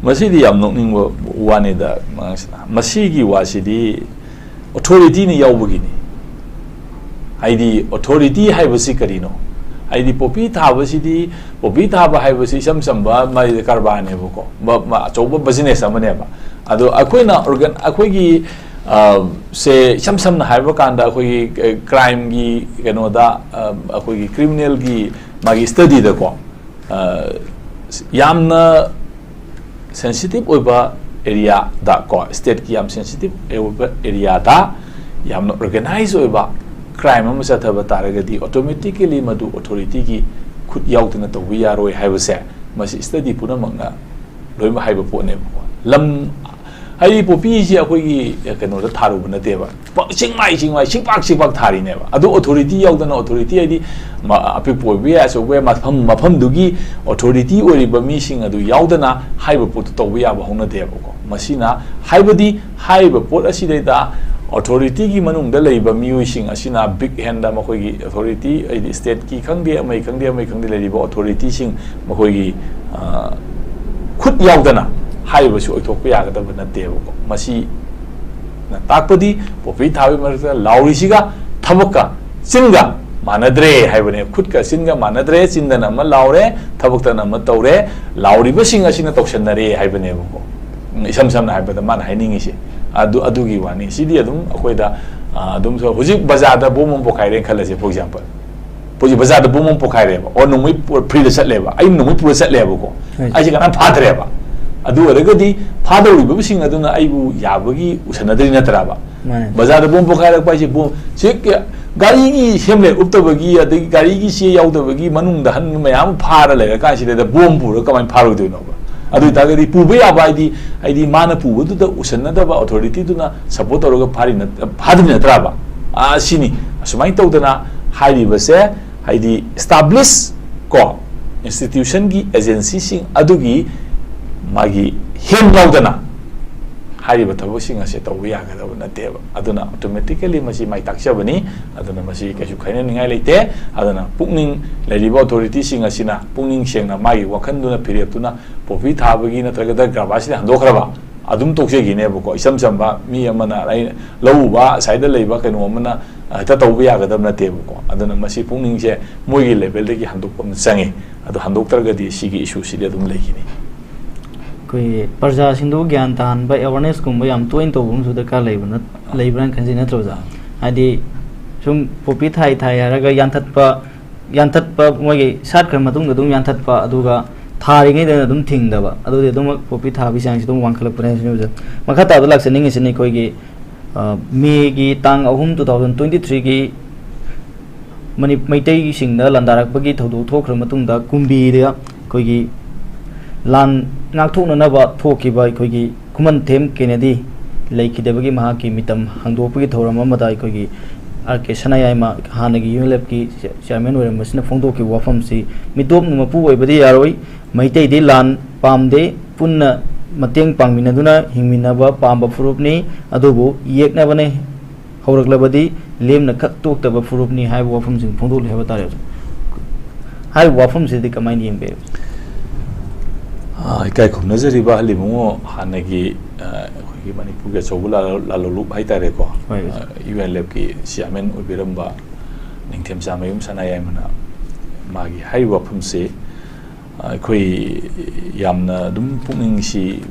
ꯃꯁꯤꯗꯤ ꯌꯥꯝ ꯅꯣꯛꯅꯤꯡꯕ ꯋꯥꯅꯤꯗ, ꯃꯁꯤꯒꯤ ꯋꯥꯁꯤꯗꯤ authority ꯅ ꯌꯥꯎꯕꯒꯤꯅꯤ꯫ ꯍꯥꯏꯗꯤ authority ꯍꯥꯏꯕꯁꯤ ꯀꯔꯤꯅꯣ? ꯍꯥꯏꯗꯤ ꯄꯣꯄꯤ ꯊꯥꯕꯁꯤꯗꯤ, ꯄꯣꯄꯤ ꯊꯥꯕ ꯍꯥꯏꯕꯁꯤ ꯏꯆꯝ ꯆꯝꯕ ꯃꯥꯒꯤ ꯀꯔꯕꯥꯔꯅꯦꯕꯀꯣ, ꯕ-, ꯃ-, ꯑꯆꯧꯕ business ꯑꯃꯅꯦꯕ꯫ ꯑꯗꯣ ꯑꯩꯈꯣꯏꯅ organ ꯑꯩꯈꯣꯏꯒꯤ ꯑ, ꯁꯦ ꯏꯁꯝ ꯁꯝꯅ ꯍꯥꯏꯕ ꯀꯥꯟꯗ ꯑꯩꯈꯣꯏꯒꯤ ꯀ꯭ꯔꯥꯏꯝꯒꯤ ꯀꯩꯅꯣꯗ ꯑ, ꯑꯩꯈꯣꯏꯒꯤ ꯀ꯭ꯔꯤꯃꯤꯅꯦꯜꯒꯤ ꯃꯥꯒꯤ ꯁ꯭ꯇꯗꯤꯗꯀꯣ, ꯑ, ꯌꯥꯝꯅ ꯁꯦꯟꯁꯤꯇꯤꯞ ꯑꯣꯏꯕ ꯑꯦꯔꯤꯌꯥꯗ ꯀꯣ, ꯁ꯭ꯇꯦꯠꯀꯤ ꯌꯥꯝ ꯁꯦꯟꯁꯤꯇꯤꯞ ꯑꯣꯏꯕ ꯑꯦꯔꯤꯌꯥꯗ ꯌꯥꯝꯅ ꯑꯣꯔꯒꯅꯥꯏꯖ ꯑꯣꯏꯕ ꯀ꯭ꯔꯥꯏꯝ ꯑꯃ ꯆꯠꯊꯕ ꯇꯥꯔꯒꯗꯤ ꯑꯣꯇꯣꯃꯦꯇꯤꯀꯦꯂꯤ ꯃꯗꯨ ꯑꯣꯊꯣꯔꯤꯇꯤꯒꯤ ꯈꯨꯠ ꯌꯥꯎꯗꯅ ꯇꯧꯕ ꯌꯥꯔꯣꯏ ꯍꯥꯏꯕꯁꯦ ꯃꯁꯤ ꯁ꯭ꯇꯗꯤ ꯄꯨꯝꯅꯃꯛꯅ ꯂꯣꯏꯅꯃꯛ ꯍꯥꯏꯕ ꯄꯣꯠꯅꯦꯕꯀꯣ꯫ ꯂꯝ ꯍꯥꯏꯗꯤ ꯄꯣꯄꯤꯁꯤ ꯑꯩꯈꯣꯏꯒꯤ ꯀꯩꯅꯣꯗ ꯊꯥꯔꯨꯕ ꯅꯠꯇꯦꯕ, ꯄ- ꯆꯤꯡꯃꯥꯏ ꯆꯤꯡꯃꯥꯏ ꯁꯤꯡꯄꯥꯛ ꯁꯤꯡꯄꯥꯛ ꯊꯥꯔꯤꯅꯦꯕ꯫ ꯑꯗꯨ ꯑꯣꯊꯣꯔꯤꯇꯤ ꯌꯥꯎꯗꯅ, ꯑꯣꯊꯣꯔꯤꯇꯤ ꯍꯥꯏꯗꯤ ꯃ- ꯑꯄꯤꯛꯄ ꯑꯣꯏꯕ ꯌꯥꯏ, ꯑꯆꯧꯕ ꯌꯥꯏ, ꯃꯐꯝ ꯃꯐꯝꯗꯨꯒꯤ ꯑꯣꯊꯣꯔꯤꯇꯤ ꯑꯣꯏꯔꯤꯕ ꯃꯤꯁꯤꯡ ꯑꯗꯨ ꯌꯥꯎꯗꯅ ꯍꯥꯏꯔꯤꯕ ꯄꯣꯠꯇꯨ ꯇꯧꯕ ꯌꯥꯕ ꯍꯧꯅꯗꯦꯕꯀꯣ꯫ ꯃꯁꯤꯅ ꯍꯥꯏꯕꯗꯤ ꯍꯥꯏꯔꯤꯕ ꯄꯣꯠ ꯑꯁꯤꯗꯩꯗ ꯑꯣꯊꯣꯔꯤꯇꯤꯒꯤ ꯃꯅꯨꯡꯗ ꯂꯩꯕ ꯃꯤꯑꯣꯏꯁꯤꯡ ꯑꯁꯤꯅ ꯕꯤꯛ ꯍꯦꯟꯗ ꯃꯈꯣꯏꯒꯤ ꯑꯣꯊꯣꯔꯤꯇꯤ ꯍꯥꯏꯗꯤ ꯁ꯭ꯇꯦꯠꯀꯤ ꯈꯪꯗꯦ, ꯑꯃꯒꯤ ꯈꯪꯗꯦ, ꯑꯃꯒꯤ ꯈꯪꯗꯦ, ꯂꯩꯔꯤꯕ ꯑꯣꯊꯣꯔꯤꯇꯤꯁꯤꯡ ꯃꯈꯣꯏꯒꯤ ꯑ, ꯈꯨꯠ ꯌꯥꯎꯗꯅ ꯍꯥꯏꯔꯤꯕꯁꯤ ꯑꯣꯏꯊꯣꯛꯄ ꯌꯥꯒꯗꯕ ꯅꯠꯇꯦꯕꯀꯣ꯫ ꯃꯁꯤꯅ ꯇꯥꯛꯄꯗꯤ ꯄꯣꯄꯤ ꯊꯥꯕꯒꯤ ꯃꯔꯛꯇ ꯂꯥꯎꯔꯤꯁꯤꯒ ꯊꯕꯛꯀ ꯆꯤꯟꯒ ꯃꯥꯟꯅꯗ꯭ꯔꯦ ꯍꯥꯏꯕꯅꯦ꯫ ꯈꯨꯠꯀ ꯆꯤꯟꯒ ꯃꯥꯟꯅꯗ꯭ꯔꯦ, ꯆꯤꯟꯗꯅ ꯑꯃ ꯂꯥꯎꯔꯦ, ꯊꯕꯛꯇꯅ ꯑꯃ ꯇꯧꯔꯦ, ꯂꯥꯎꯔꯤꯕꯁꯤꯡ ꯑꯁꯤꯅ ꯇꯧꯁꯟꯅꯔꯦ ꯍꯥꯏꯕꯅꯦꯕꯀꯣ꯫ ꯎꯝ, ꯏꯁꯝ ꯁꯝꯅ ꯍꯥꯏꯔꯕꯗ ꯃꯥꯅ ꯍꯥꯏꯅꯤꯡꯉꯤꯁꯦ ꯑꯗꯨ, ꯑꯗꯨꯒꯤ ꯋꯥꯅꯤ꯫ ꯁꯤꯗꯤ ꯑꯗꯨꯝ ꯑꯩꯈꯣꯏꯗ ꯑ, ꯑꯗꯨꯝ ꯁ- ꯍꯧꯖꯤꯛ ꯕꯖꯥꯔꯗ ꯕꯣꯝ ꯑꯃ ꯄꯣꯈꯥꯏꯔꯦꯅ ꯈꯜꯂꯁꯦ, for example꯫ ꯍꯧꯖꯤꯛ ꯕꯖꯥꯔꯗ ꯕꯣꯝ ꯑꯃ ꯄꯣꯈꯥꯏꯔꯦꯕ, ꯑꯣ, ꯅꯣꯡꯃꯩ ꯄꯨꯔ- ꯐ꯭ꯔꯤꯗ ꯆꯠꯂꯦꯕ, ꯑꯩꯅ ꯅꯣꯡꯃꯩ ꯄꯨꯔ ꯆꯠꯂꯦꯕꯀꯣ꯫ ꯑꯩꯁꯦ ꯀꯅꯥꯝ ꯐꯥꯗ꯭ꯔꯦꯕ꯫ ꯑꯗꯨ ꯑꯣꯏꯔꯒꯗꯤ ꯐꯥꯗꯧꯔꯤꯕꯁꯤꯡ ꯑꯗꯨꯅ ꯑꯩꯕꯨ ꯌꯥꯕꯒꯤ ꯎꯁꯟꯅꯗ꯭ꯔꯤ ꯅꯠꯇ꯭ꯔꯕ? ꯃꯥꯅꯦ꯫ ꯕꯖꯥꯔꯗ ꯕꯣꯝ ꯄꯣꯈꯥꯏꯔꯛꯄ ꯍꯥꯏꯁꯦ ꯕꯣꯝ ꯁꯤ ꯀ- ꯒꯥꯔꯤꯒꯤ ꯍꯦꯝꯂꯦꯠ ꯎꯞꯇꯕꯒꯤ, ꯑꯗꯒꯤ ꯒꯥꯔꯤꯒꯤ ꯆꯦ ꯌꯥꯎꯗꯕꯒꯤ ꯃꯅꯨꯡꯗ ꯍꯟꯕ ꯃꯌꯥꯝ ꯑꯃ ꯐꯥꯔ ꯂꯩꯔꯀꯥꯟꯁꯤꯗ ꯕꯣꯝ ꯄꯨꯔꯒ ꯀꯃꯥꯏꯅ ꯐꯥꯔꯣꯏꯗꯣꯏꯅꯣꯕ? ꯑꯗꯨ ꯑꯣꯏꯇꯥꯔꯒꯗꯤ ꯄꯨꯕ ꯌꯥꯕ ꯍꯥꯏꯗꯤ, ꯍꯥꯏꯗꯤ ꯃꯥꯅ ꯄꯨꯕꯗꯨꯗ ꯎꯁꯟꯅꯗꯕ ꯑꯣꯊꯣꯔꯤꯇꯤꯗꯨꯅ ꯁꯞꯄꯣꯔꯠ ꯇꯧꯔꯒ ꯐꯥꯔꯤ ꯅꯠ- ꯐꯥꯗ꯭ꯔꯤ ꯅꯠꯇ꯭ꯔꯕ? ꯑꯥ, ꯁꯤꯅꯤ꯫ ꯑꯁꯨꯃꯥꯏꯅ ꯇꯧꯗꯅ ꯍꯥꯏꯔꯤꯕꯁꯦ, ꯍꯥꯏꯗꯤ ꯏꯁꯇꯥꯕ꯭ꯂꯤꯁ ꯀꯣ ꯏꯟꯁꯇꯤꯇ꯭ꯌꯨꯁꯟꯒꯤ ꯑꯦꯖꯦꯟꯁꯤꯁꯤꯡ ꯑꯗꯨꯒꯤ ꯃꯥꯒꯤ ꯍꯦꯟ ꯌꯥꯎꯗꯅ ꯍꯥꯏꯔꯤꯕ ꯊꯕꯛꯁꯤꯡ ꯑꯁꯦ ꯇꯧꯕ ꯌꯥꯒꯗꯕ ꯅꯠꯇꯦꯕ꯫ ꯑꯗꯨꯅ ꯑꯣꯇꯣꯃꯦꯇꯤꯀꯦꯂꯤ ꯃꯁꯤ ꯃꯥꯏ ꯇꯥꯛꯆꯕꯅꯤ꯫ ꯑꯗꯨꯅ ꯃꯁꯤ ꯀꯩꯁꯨ ꯈꯥꯏꯅꯅꯤꯡꯉꯥꯏ ꯂꯩꯇꯦ꯫ ꯑꯗꯨꯅ ꯄꯨꯛꯅꯤꯡ ꯂꯩꯔꯤꯕ ꯑꯣꯊꯣꯔꯤꯇꯤꯁꯤꯡ ꯑꯁꯤꯅ ꯄꯨꯛꯅꯤꯡ ꯁꯦꯡꯅ ꯃꯥꯒꯤ ꯋꯥꯈꯜꯗꯨꯅ ꯐꯤꯔꯦꯞꯇꯨꯅ ꯄꯣꯄꯤ ꯊꯥꯕꯒꯤ ꯅꯠꯇ꯭ꯔꯒ ꯗ꯭ꯔꯒ ꯀꯔꯕꯥꯔꯁꯤꯗ ꯍꯟꯗꯣꯛꯈ꯭ꯔꯕ ꯑꯗꯨꯝ ꯇꯣꯛꯆꯈꯤꯅꯦꯕꯀꯣ꯫ ꯏꯆꯝ ꯆꯝꯕ ꯃꯤ ꯑꯃꯅ ꯑꯩ ꯂꯧ ꯎꯕ ꯑꯁꯥꯏꯗ ꯂꯩꯕ ꯀꯩꯅꯣ ꯑꯃꯅ ꯍꯦꯛꯇ ꯇꯧꯕ ꯌꯥꯒꯗꯕ ꯅꯠꯇꯦꯕꯀꯣ꯫ ꯑꯗꯨꯅ ꯃꯁꯤ ꯄꯨꯛꯅꯤꯡꯁꯦ ꯃꯣꯏꯒꯤ ꯂꯦꯚꯦꯜꯗꯒꯤ ꯍꯟꯗꯣꯛꯄ ꯑꯃ ꯆꯪꯉꯤ꯫ ꯑꯗꯨ ꯍꯟꯗꯣꯛꯇ꯭ꯔꯒꯗꯤ ꯁꯤꯒꯤ ꯏꯁꯨꯁꯤꯗꯤ ꯑꯗꯨꯝ ꯂꯩꯈꯤꯅꯤ꯫ ꯑꯩꯈꯣꯏꯒꯤ ꯄ꯭ꯔꯖꯥꯁꯤꯡꯗꯨ ꯒ꯭ꯌꯥꯟ ꯇꯥꯍꯟꯕ, ꯑꯦꯋꯥꯔꯅꯦꯁꯀꯨꯝꯕ ꯌꯥꯝ ꯇꯣꯏꯅ ꯇꯧꯕ ꯑꯃꯁꯨ ꯗꯔꯀꯥꯔ ꯂꯩꯕ ꯅꯠ-, ꯂꯩꯕ꯭ꯔꯥꯅ ꯈꯟꯖꯩ, ꯅꯠꯇ꯭ꯔꯣ ꯑꯣꯖꯥ? ꯍꯥꯏꯗꯤ ꯁꯨꯝ ꯄꯣꯄꯤ ꯊꯥꯏ ꯊꯥꯏ ꯍꯥꯏꯔꯒ ꯌꯥꯟꯊꯠꯄ, ꯌꯥꯟꯊꯠꯄ, ꯃꯣꯏꯒꯤ ꯁꯥꯠꯈ꯭ꯔ ꯃꯇꯨꯡꯗ ꯑꯗꯨꯝ ꯌꯥꯟꯊꯠꯄ, ꯑꯗꯨꯒ ꯊꯥꯔꯤꯉꯩꯗ ꯑꯗꯨꯝ ꯊꯤꯡꯗꯕ, ꯑꯗꯨꯗꯤ ꯑꯗꯨꯝ ꯄꯣꯄꯤ ꯊꯥꯕꯒꯤ ꯆꯥꯡꯁꯤ ꯑꯗꯨꯝ ꯋꯥꯡꯈꯠꯂꯛꯄꯅꯦ ꯍꯥꯏꯁꯤꯅꯤ ꯑꯣꯖꯥ꯫ ꯃꯈꯥ ꯇꯥꯕꯗ ꯂꯥꯛꯆꯅꯤꯡꯉꯤꯁꯤꯅ ꯑꯩꯈꯣꯏꯒꯤ, ꯑ, ꯃꯦꯒꯤ ꯇꯥꯡ ꯑꯍꯨꯝ, two thousand twenty threeꯒꯤ ꯃꯅꯤ-, ꯃꯩꯇꯩꯁꯤꯡꯗ ꯂꯥꯟꯗꯥꯔꯛꯄꯒꯤ ꯊꯧꯗꯣꯛ ꯊꯣꯛꯈ꯭ꯔ ꯃꯇꯨꯡꯗ ꯀꯨꯝꯕꯤꯗ ꯑꯩꯈꯣꯏꯒꯤ ꯂꯥꯟ ꯉꯥꯛꯊꯣꯛꯅꯅꯕ ꯊꯣꯛꯈꯤꯕ ꯑꯩꯈꯣꯏꯒꯤ ꯈꯨꯃꯟꯊꯦꯝ ꯀꯦꯅꯦꯗꯤ ꯂꯩꯈꯤꯗꯕꯒꯤ ꯃꯍꯥꯛꯀꯤ ꯃꯤꯇꯝ ꯍꯥꯡꯗꯣꯛꯄꯒꯤ ꯊꯧꯔꯝ ꯑꯃꯗ ꯑꯩꯈꯣꯏꯒꯤ ꯑꯥꯔ ꯀꯦ ꯁꯅꯥꯌꯥꯏꯃ, ꯍꯥꯟꯅꯒꯤ ꯌꯨ ꯑꯦꯜ ꯑꯦꯐꯀꯤ ꯆꯦ-, ꯆꯤꯌꯥꯔꯃꯦꯟ ꯑꯣꯏꯔꯝꯕꯁꯤꯅ ꯐꯣꯡꯗꯣꯛꯈꯤꯕ ꯋꯥꯐꯝꯁꯤ, "ꯃꯤꯇꯣꯞꯅ ꯃꯄꯨ ꯑꯣꯏꯕꯗꯤ ꯌꯥꯔꯣꯏ, ꯃꯩꯇꯩꯗꯤ ꯂꯥꯟ ꯄꯥꯝꯗꯦ, ꯄꯨꯟꯅ ꯃꯇꯦꯡ ꯄꯥꯡꯃꯤꯟꯅꯗꯨꯅ ꯍꯤꯡꯃꯤꯟꯅꯕ ꯄꯥꯝꯕ ꯐꯨꯔꯨꯞꯅꯤ, ꯑꯗꯨꯕꯨ ꯌꯦꯛꯅꯕꯅ ꯍꯧꯔꯛꯂꯕꯗꯤ ꯂꯦꯝꯅ ꯈꯛ ꯇꯣꯛꯇꯕ ꯐꯨꯔꯨꯞꯅꯤ" ꯍꯥꯏꯕ ꯋꯥꯐꯝꯁꯤꯡ ꯐꯣꯡꯗꯣꯛꯂꯤ ꯍꯥꯏꯕ ꯇꯥꯔꯦ꯫ ꯍꯥꯏꯔꯤꯕ ꯋꯥꯐꯝꯁꯤꯗꯤ ꯀꯃꯥꯏꯅ ꯌꯦꯡꯕꯤꯕ? ꯑ, ꯏꯀꯥꯏ ꯈꯨꯝꯅꯖꯔꯤꯕ ꯍꯜꯂꯤꯕꯨꯡꯉꯣ ꯍꯥꯟꯅꯒꯤ, ꯑ, ꯑꯩꯈꯣꯏꯒꯤ ꯃꯅꯤꯄꯨꯔꯒꯤ ꯑꯆꯧꯕ ꯂꯥꯂꯣ-, ꯂꯥꯂꯣꯂꯨꯞ ꯍꯥꯏꯇꯥꯔꯦꯀꯣ, ꯍꯣꯏ, ꯑꯣꯖꯥ꯫ ꯑ, ꯌꯨ ꯑꯦꯜ ꯑꯦꯐꯀꯤ ꯆꯤꯌꯥꯔꯃꯦꯟ ꯑꯣꯏꯕꯤꯔꯝꯕ ꯅꯤꯡꯊꯦꯝꯆꯥꯃꯌꯨꯝ ꯁꯅꯥꯌꯥꯏꯃꯅ ꯃꯥꯒꯤ ꯍꯥꯏꯔꯤꯕ ꯋꯥꯐꯝꯁꯤ, ꯑ, ꯑꯩꯈꯣꯏ ꯌꯥꯝꯅ ꯑꯗꯨꯝ ꯄꯨꯛꯅꯤꯡꯁꯤ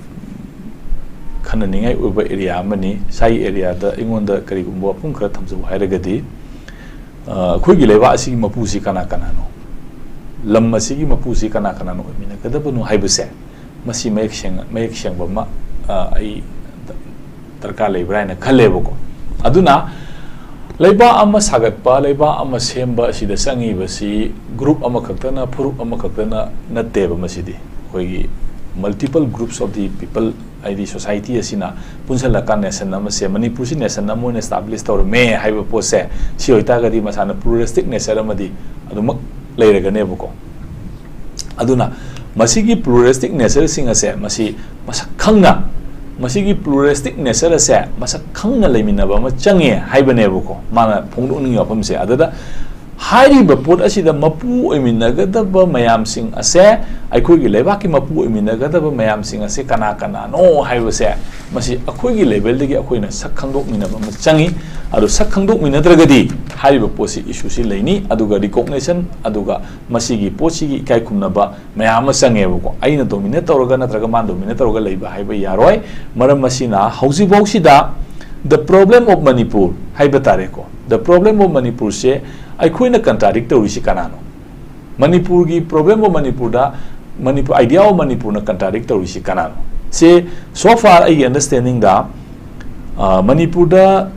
ꯈꯟꯅꯅꯤꯡꯉꯥꯏ ꯑꯣꯏꯕ ꯑꯦꯔꯤꯌꯥ ꯑꯃꯅꯤ꯫ ꯁꯥꯏ ꯑꯦꯔꯤꯌꯥꯗ ꯑꯩꯉꯣꯟꯗ ꯀꯔꯤꯒꯨꯝꯕ ꯋꯥꯐꯝ ꯈꯔ ꯊꯝꯖꯧ ꯍꯥꯏꯔꯒꯗꯤ, ꯑ, ꯑꯩꯈꯣꯏꯒꯤ ꯂꯩꯕꯥꯛ ꯑꯁꯤꯒꯤ ꯃꯄꯨꯁꯤ ꯀꯅꯥ ꯀꯅꯥꯅꯣ? ꯂꯝ ꯑꯁꯤꯒꯤ ꯃꯄꯨꯁꯤ ꯀꯅꯥ ꯀꯅꯥꯅ ꯑꯣꯏꯃꯤꯟꯅꯒꯗꯕꯅꯣ ꯍꯥꯏꯕꯁꯦ, ꯃꯁꯤ ꯃꯌꯦꯛ ꯁꯦꯡ-, ꯃꯌꯦꯛ ꯁꯦꯡꯕ ꯑꯃ, ꯑ, ꯑꯩ ꯗ-, ꯗꯔꯀꯥꯔ ꯂꯩꯕ꯭ꯔꯥ ꯍꯥꯏꯅ ꯈꯜꯂꯦꯕꯀꯣ꯫ ꯑꯗꯨꯅ ꯂꯩꯕꯥꯛ ꯑꯃ ꯁꯥꯒꯠꯄ, ꯂꯩꯕꯥꯛ ꯑꯃ ꯁꯦꯝꯕ ꯑꯁꯤꯗ ꯆꯪꯉꯤꯕꯁꯤ ꯒ꯭ꯔꯨꯞ ꯑꯃꯈꯛꯇꯅ, ꯐꯨꯔꯨꯞ ꯑꯃꯈꯛꯇꯅ ꯅꯠꯇꯦꯕ꯫ ꯃꯁꯤꯗꯤ ꯑꯩꯈꯣꯏꯒꯤ multiple groups of the people, ꯍꯥꯏꯗꯤ society ꯑꯁꯤꯅ ꯄꯨꯟꯁꯤꯜꯂꯀꯥꯟ ꯅꯦꯁꯟ ꯑꯃ ꯁꯦꯝ-, ꯃꯅꯤꯄꯨꯔꯁꯤ ꯅꯦꯁꯟ ꯑꯃ ꯑꯣꯏꯅ establish ꯇꯧꯔꯝꯃꯦ ꯍꯥꯏꯕ ꯄꯣꯠꯁꯦ, ꯁꯤ ꯑꯣꯏꯇꯥꯔꯒꯗꯤ ꯃꯁꯥꯅ pluralistic nature ꯑꯃꯗꯤ ꯑꯗꯨꯃꯛ ꯂꯩꯔꯒꯅꯦꯕꯀꯣ꯫ ꯑꯗꯨꯅ ꯃꯁꯤꯒꯤ pluralistic natureꯁꯤꯡ ꯑꯁꯦ ꯃꯁꯤ ꯃꯁꯛ ꯈꯪꯅ, ꯃꯁꯤꯒꯤ pluralistic nature ꯑꯁꯦ ꯃꯁꯛ ꯈꯪꯅ ꯂꯩꯃꯤꯟꯅꯕ ꯑꯃ ꯆꯪꯉꯦ ꯍꯥꯏꯕꯅꯦꯕꯀꯣ, ꯃꯥꯅ ꯐꯣꯡꯗꯣꯛꯅꯤꯡꯉꯤꯕ ꯋꯥꯐꯝꯁꯦ꯫ ꯑꯗꯨꯗ ꯍꯥꯏꯔꯤꯕ ꯄꯣꯠ ꯑꯁꯤꯗ ꯃꯄꯨ ꯑꯣꯏꯃꯤꯟꯅꯒꯗꯕ ꯃꯌꯥꯝꯁꯤꯡ ꯑꯁꯦ ꯑꯩꯈꯣꯏꯒꯤ ꯂꯩꯕꯥꯛꯀꯤ ꯃꯄꯨ ꯑꯣꯏꯃꯤꯟꯅꯒꯗꯕ ꯃꯌꯥꯝꯁꯤꯡ ꯑꯁꯦ ꯀꯅꯥ ꯀꯅꯥꯅꯣ ꯍꯥꯏꯕꯁꯦ, ꯃꯁꯤ ꯑꯩꯈꯣꯏꯒꯤ level ꯗꯒꯤ ꯑꯩꯈꯣꯏꯅ ꯁꯛ ꯈꯪꯗꯣꯛꯃꯤꯟꯅꯕ ꯑꯃ ꯆꯪꯉꯤ꯫ ꯑꯗꯣ ꯁꯛ ꯈꯪꯗꯣꯛꯃꯤꯟꯅꯗ꯭ꯔꯒꯗꯤ ꯍꯥꯏꯔꯤꯕ ꯄꯣꯠꯁꯤ, issue ꯁꯤ ꯂꯩꯅꯤ꯫ ꯑꯗꯨꯒ recognition, ꯑꯗꯨꯒ ꯃꯁꯤꯒꯤ ꯄꯣꯠꯁꯤꯒꯤ ꯏꯀꯥꯏ ꯈꯨꯝꯅꯕ ꯃꯌꯥꯝ ꯑꯃ ꯆꯪꯉꯦꯕꯀꯣ꯫ ꯑꯩꯅ dominate ꯇꯧꯔꯒ ꯅꯠꯇ꯭ꯔꯒ ꯃꯥꯅ dominate ꯇꯧꯔꯒ ꯂꯩꯕ ꯍꯥꯏꯕ ꯌꯥꯔꯣꯏ꯫ ꯃꯔꯝ ꯑꯁꯤꯅ ꯍꯧꯖꯤꯛꯐꯥꯎꯁꯤꯗ the problem of Manipur ꯍꯥꯏꯕ ꯇꯥꯔꯦꯀꯣ, the problem of Manipur ꯁꯦ ꯑꯩꯈꯣꯏꯅ contradict ꯇꯧꯔꯤꯁꯤ ꯀꯅꯥꯅꯣ? ꯃꯅꯤꯄꯨꯔꯒꯤ problem of ꯃꯅꯤꯄꯨꯔꯗ, ꯃꯅꯤꯄꯨꯔ, idea of ꯃꯅꯤꯄꯨꯔꯅ contradict ꯇꯧꯔꯤꯁꯤ ꯀꯅꯥꯅꯣ? ꯁꯦ, so far ꯑꯩꯒꯤ understanding ꯗ, ꯑ, ꯃꯅꯤꯄꯨꯔꯗ,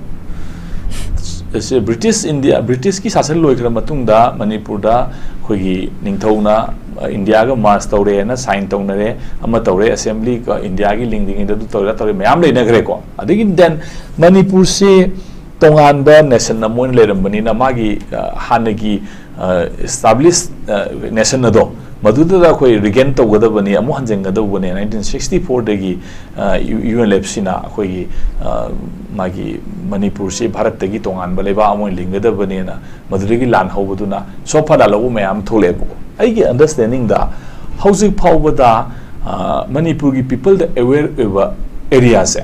ꯁꯦ, British India, British ꯀꯤ ꯁꯥꯁꯟ ꯂꯣꯏꯈ꯭ꯔ ꯃꯇꯨꯡꯗ ꯃꯅꯤꯄꯨꯔꯗ ꯑꯩꯈꯣꯏꯒꯤ ꯅꯤꯡꯊꯧꯅ, ꯑ, India ꯒ merge ꯇꯧꯔꯦꯅ sign ꯇꯧꯅꯔꯦ, ꯑꯃ ꯇꯧꯔꯦ, assembly ꯀ-, India ꯒꯤ ꯂꯤꯡꯗ꯭ꯔꯤꯉꯩꯗ ꯑꯗꯨ ꯇꯧꯔꯦ, ꯇꯧꯔꯦ, ꯃꯌꯥꯝ ꯂꯩꯅꯈ꯭ꯔꯦꯀꯣ꯫ ꯑꯗꯒꯤ then ꯃꯅꯤꯄꯨꯔꯁꯤ ꯇꯣꯉꯥꯟꯕ nation ꯑꯃ ꯑꯣꯏꯅ ꯂꯩꯔꯝꯕꯅꯤꯅ ꯃꯥꯒꯤ, ꯑ, ꯍꯥꯟꯅꯒꯤ, ꯑ, established, ꯑ, nation ꯑꯗꯣ ꯃꯗꯨꯗ ꯑꯩꯈꯣꯏ regain ꯇꯧꯒꯗꯕꯅꯤ, ꯑꯃꯨꯛ ꯍꯟꯖꯤꯟꯒꯗꯧꯕꯅꯤ꯫ Nineteen sixty four ꯗꯒꯤ, ꯑ, ꯌꯨ-, UNLF ꯁꯤꯅ ꯑꯩꯈꯣꯏꯒꯤ, ꯑ, ꯃꯥꯒꯤ ꯃꯅꯤꯄꯨꯔꯁꯤ ꯚꯥꯔꯠꯇꯒꯤ ꯇꯣꯉꯥꯟꯕ ꯂꯩꯕꯥꯛ ꯑꯃ ꯑꯣꯏꯅ ꯂꯤꯡꯒꯗꯕꯅꯦꯅ ꯃꯗꯨꯗꯒꯤ ꯂꯥꯟ ꯍꯧꯕꯗꯨꯅ so far ꯂꯥꯜꯍꯧꯕ ꯃꯌꯥꯝ ꯊꯣꯛꯂꯛꯑꯦꯕꯀꯣ꯫ ꯑꯩꯒꯤ understanding ꯗ ꯍꯧꯖꯤꯛ ꯐꯥꯎꯕꯗ, ꯑ, ꯃꯅꯤꯄꯨꯔꯒꯤ people ꯗ aware ꯑꯣꯏꯕ area ꯁꯦ,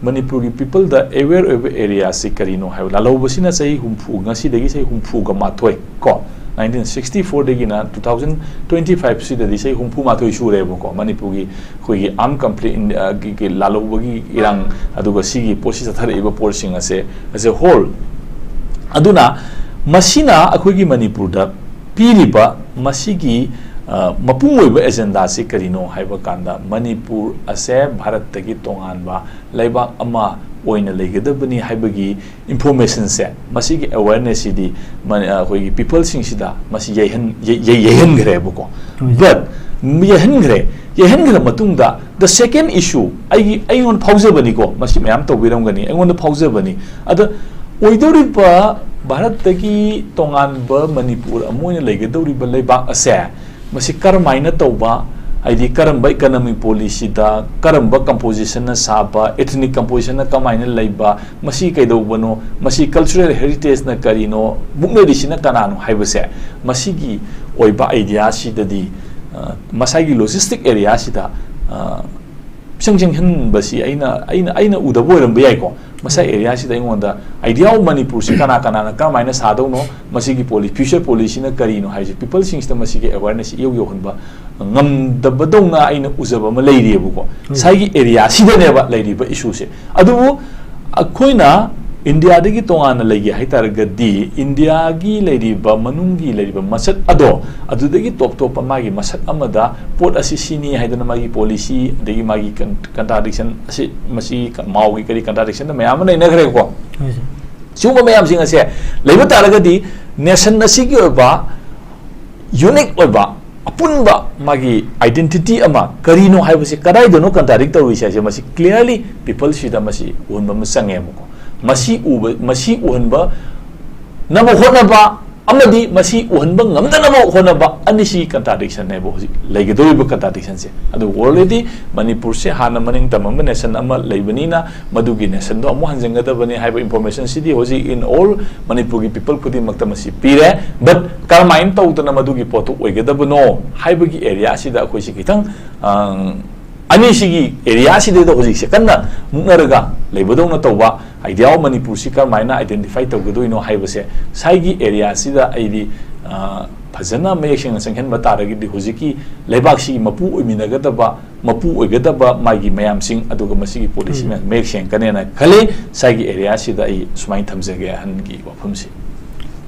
ꯃꯅꯤꯄꯨꯔꯒꯤ people ꯗ aware ꯑꯣꯏꯕ area ꯁꯤ ꯀꯔꯤꯅꯣ ꯍꯥꯏꯕ, ꯂꯥꯜꯍꯧꯕꯁꯤꯅ ꯆꯍꯤ ꯍꯨꯝꯐꯨ, ꯉꯁꯤꯗꯒꯤ ꯆꯍꯤ ꯍꯨꯝꯐꯨꯒ ꯃꯥꯊꯣꯏ ꯀꯣ, nineteen sixty four ꯗꯒꯤꯅ two thousand twenty five ꯁꯤꯗꯗꯤ ꯆꯍꯤ ꯍꯨꯝꯐꯨ ꯃꯥꯊꯣꯏ ꯁꯨꯔꯦꯕꯀꯣ, ꯃꯅꯤꯄꯨꯔꯒꯤ ꯑꯩꯈꯣꯏꯒꯤ armed conflict in-, ꯑ, ꯒꯤ, ꯒꯤ ꯂꯥꯜꯍꯧꯕꯒꯤ ꯏꯔꯥꯡ, ꯑꯗꯨꯒ ꯁꯤꯒꯤ ꯄꯣꯠꯁꯤ ꯆꯠꯊꯔꯛꯏꯕ ꯄꯣꯠꯁꯤꯡ ꯑꯁꯦ as a whole꯫ ꯑꯗꯨꯅ ꯃꯁꯤꯅ ꯑꯩꯈꯣꯏꯒꯤ ꯃꯅꯤꯄꯨꯔꯗ ꯄꯤꯔꯤꯕ ꯃꯁꯤꯒꯤ, ꯑ, ꯃꯄꯨꯡ ꯑꯣꯏꯕ agenda ꯁꯤ ꯀꯔꯤꯅꯣ ꯍꯥꯏꯕ ꯀꯥꯟꯗ, ꯃꯅꯤꯄꯨꯔ ꯑꯁꯦ ꯚꯥꯔꯠꯇꯒꯤ ꯇꯣꯉꯥꯟꯕ ꯂꯩꯕꯥꯛ ꯑꯃ ꯑꯣꯏꯅ ꯂꯩꯒꯗꯕꯅꯤ ꯍꯥꯏꯕꯒꯤ information ꯁꯦ, ꯃꯁꯤꯒꯤ awareness ꯁꯤꯗꯤ ꯃ-, ꯑ, ꯑꯩꯈꯣꯏꯒꯤ people ꯁꯤꯡꯁꯤꯗ ꯃꯁꯤ ꯌꯩꯍꯟ-, ꯌꯩ-, ꯌꯩ-, ꯌꯩꯍꯟꯈ꯭ꯔꯦꯕꯀꯣ꯫ ꯍꯣꯏ꯫ But ꯌꯩꯍꯟꯈ꯭ꯔꯦ, ꯌꯩꯍꯟꯈ꯭ꯔ ꯃꯇꯨꯡꯗ the second issue, ꯑꯩꯒꯤ, ꯑꯩꯉꯣꯟꯗ ꯐꯥꯎꯖꯕꯅꯤꯀꯣ, ꯃꯁꯤ ꯃꯌꯥꯝ ꯇꯧꯕꯤꯔꯝꯒꯅꯤ, ꯑꯩꯉꯣꯟꯗ ꯐꯥꯎꯖꯕꯅꯤ꯫ ꯑꯗ ꯑꯣꯏꯗꯧꯔꯤꯕ ꯚꯥꯔꯠꯇꯒꯤ ꯇꯣꯉꯥꯟꯕ ꯃꯅꯤꯄꯨꯔ ꯑꯃ ꯑꯣꯏꯅ ꯂꯩꯒꯗꯧꯔꯤꯕ ꯂꯩꯕꯥꯛ ꯑꯁꯦ, ꯃꯁꯤ ꯀꯔꯝꯍꯥꯏꯅ ꯇꯧꯕ, ꯍꯥꯏꯗꯤ ꯀꯔꯝꯕ economic policy ꯗ, ꯀꯔꯝꯕ composition ꯅ ꯁꯥꯕ, ethnic composition ꯅ ꯀꯃꯥꯏꯅ ꯂꯩꯕ, ꯃꯁꯤ ꯀꯩꯗꯧꯕꯅꯣ, ꯃꯁꯤ cultural heritage ꯅ ꯀꯔꯤꯅꯣ, ꯃꯨꯛꯅꯔꯤꯁꯤꯅ ꯀꯅꯥꯅꯣ ꯍꯥꯏꯕꯁꯦ, ꯃꯁꯤꯒꯤ ꯑꯣꯏꯕ idea ꯁꯤꯗꯗꯤ ꯃꯁꯥꯒꯤ ꯂꯣꯖꯤꯁꯇꯤꯛ ꯑꯦꯔꯤꯌꯥꯁꯤꯗ ꯄꯤꯁꯪ ꯆꯪꯍꯟꯕꯁꯤ ꯑꯩꯅ ꯑꯩꯅ ꯑꯩꯅ ꯎꯗꯕ ꯑꯣꯏꯔꯝꯕ ꯌꯥꯏꯀꯣ꯫ ꯃꯁꯥ ꯑꯦꯔꯤꯌꯥꯁꯤꯗ ꯑꯩꯉꯣꯟꯗ idea of ꯃꯅꯤꯄꯨꯔꯁꯤ ꯀꯅꯥ ꯀꯅꯥꯅ ꯀꯔꯝꯍꯥꯏꯅ ꯁꯥꯗꯧꯅꯣ, ꯃꯁꯤꯒꯤ ꯄꯣꯂꯤ future policyꯅ ꯀꯔꯤꯅꯣ ꯍꯥꯏꯁꯦ peopleꯁꯤꯡꯁꯤꯗ ꯃꯁꯤꯒꯤ awareness ꯏꯌꯧ ꯌꯧꯍꯟꯕ ꯉꯝꯗꯕꯗꯧꯅ ꯑꯩꯅ ꯎꯖꯕ ꯑꯃ ꯂꯩꯔꯤꯑꯕꯀꯣ꯫ ꯉꯁꯥꯏꯒꯤ ꯑꯦꯔꯤꯌꯥꯁꯤꯗꯅꯦꯕ ꯂꯩꯔꯤꯕ ꯏꯁꯨꯁꯦ꯫ ꯑꯗꯨꯕꯨ ꯑꯩꯈꯣꯏꯅ ꯏꯟꯗꯤꯌꯥꯗꯒꯤ ꯇꯣꯉꯥꯟꯅ ꯂꯩꯒꯦ ꯍꯥꯏ ꯇꯥꯔꯒꯗꯤ, ꯏꯟꯗꯤꯌꯥꯒꯤ ꯂꯩꯔꯤꯕ, ꯃꯅꯨꯡꯒꯤ ꯂꯩꯔꯤꯕ ꯃꯁꯛ ꯑꯗꯣ, ꯑꯗꯨꯗꯒꯤ ꯇꯣꯞ ꯇꯣꯞꯄ ꯃꯥꯒꯤ ꯃꯁꯛ ꯑꯃꯗ ꯄꯣꯠ ꯑꯁꯤ ꯁꯤꯅꯤ ꯍꯥꯏꯗꯅ ꯃꯥꯒꯤ ꯄꯣꯂꯤꯁꯤ, ꯑꯗꯒꯤ ꯃꯥꯒꯤ ꯀꯟ-, contradiction ꯑꯁꯤ, ꯃꯁꯤ ꯀ-, ꯃꯥꯎꯒꯤ ꯀꯔꯤ contradictionꯗ ꯃꯌꯥꯝ ꯑꯃ ꯂꯩꯅꯈ꯭ꯔꯦꯀꯣ꯫ ꯍꯣꯏ, ꯁꯥꯔ꯫ ꯁꯤꯒꯨꯝꯕ ꯃꯌꯥꯝꯁꯤꯡ ꯑꯁꯦ ꯂꯩꯕ ꯇꯥꯔꯒꯗꯤ, nation ꯑꯁꯤꯒꯤ ꯑꯣꯏꯕ unique ꯑꯣꯏꯕ ꯑꯄꯨꯟꯕ ꯃꯥꯒꯤ identity ꯑꯃ ꯀꯔꯤꯅꯣ ꯍꯥꯏꯕꯁꯤ, ꯀꯗꯥꯏꯗꯅꯣ contradict ꯇꯧꯔꯤꯁꯦ ꯍꯥꯏꯁꯦ, ꯃꯁꯤ clearly peopleꯁꯤꯗ ꯃꯁꯤ ꯎꯍꯟꯕ ꯑꯃ ꯆꯪꯉꯦꯕꯀꯣ꯫ ꯃꯁꯤ ꯎꯕ, ꯃꯁꯤ ꯎꯍꯟꯕ ꯅꯕ ꯍꯣꯠꯅꯕ ꯑꯃꯗꯤ ꯃꯁꯤ ꯎꯍꯟꯕ ꯉꯝꯗꯅꯕ ꯍꯣꯠꯅꯕ, ꯑꯅꯤꯁꯤ contradictionꯅꯦꯕ ꯍꯧꯖꯤꯛ ꯂꯩꯒꯗꯧꯔꯤꯕ contradictionꯁꯦ꯫ ꯑꯗꯨ already ꯃꯅꯤꯄꯨꯔꯁꯦ ꯍꯥꯟꯅ ꯃꯅꯤꯡ ꯇꯝꯃꯝꯕ nation ꯑꯃ ꯂꯩꯕꯅꯤꯅ, ꯃꯗꯨꯒꯤ nationꯗꯣ ꯑꯃꯨꯛ ꯍꯟꯖꯤꯟꯒꯗꯕꯅꯤ ꯍꯥꯏꯕ informationꯁꯤꯗꯤ ꯍꯧꯖꯤꯛ in all ꯃꯅꯤꯄꯨꯔꯒꯤ people ꯈꯨꯗꯤꯡꯃꯛꯇ ꯃꯁꯤ ꯄꯤꯔꯦ꯫ But ꯀꯔꯝꯍꯥꯏꯅ ꯇꯧꯗꯅ ꯃꯗꯨꯒꯤ ꯄꯣꯠꯇꯨ ꯑꯣꯏꯒꯗꯕꯅꯣ ꯍꯥꯏꯕꯒꯤ areaꯁꯤꯗ ꯑꯩꯈꯣꯏꯁꯤ ꯈꯤꯇꯪ, ꯑ, ꯑꯅꯤꯁꯤꯒꯤ areaꯁꯤꯗꯩꯗ ꯍꯧꯖꯤꯛꯁꯦ ꯀꯟꯅ ꯃꯨꯛꯅꯔꯒ ꯂꯩꯕꯗꯧꯅ ꯇꯧꯕ꯫ Idea of ꯃꯅꯤꯄꯨꯔꯁꯤ ꯀꯔꯝꯍꯥꯏꯅ identify ꯇꯧꯒꯗꯣꯏꯅꯣ ꯍꯥꯏꯕꯁꯦ, ꯁ꯭ꯋꯥꯏꯒꯤ areaꯁꯤꯗ ꯑꯩꯗꯤ, ꯑ, ꯐꯖꯅ ꯃꯌꯦꯛ ꯁꯦꯡꯅ ꯆꯪꯍꯟꯕ ꯇꯥꯔꯒꯗꯤ, ꯍꯧꯖꯤꯛꯀꯤ ꯂꯩꯕꯥꯛꯁꯤꯒꯤ ꯃꯄꯨ ꯑꯣꯏꯃꯤꯟꯅꯒꯗꯕ, ꯃꯄꯨ ꯑꯣꯏꯒꯗꯕ ꯃꯥꯒꯤ ꯃꯌꯥꯝꯁꯤꯡ, ꯑꯗꯨꯒ ꯃꯁꯤꯒꯤ policy ꯎꯝ꯫ ꯃꯌꯥꯝ ꯃꯌꯦꯛ ꯁꯦꯡꯉꯛꯀꯅꯦꯅ ꯈꯜꯂꯤ꯫ ꯁ꯭ꯋꯥꯏꯒꯤ areaꯁꯤꯗ ꯑꯩ ꯁꯨꯃꯥꯏꯅ ꯊꯝꯖꯒꯦ ꯑꯍꯟꯒꯤ ꯋꯥꯐꯝꯁꯤ꯫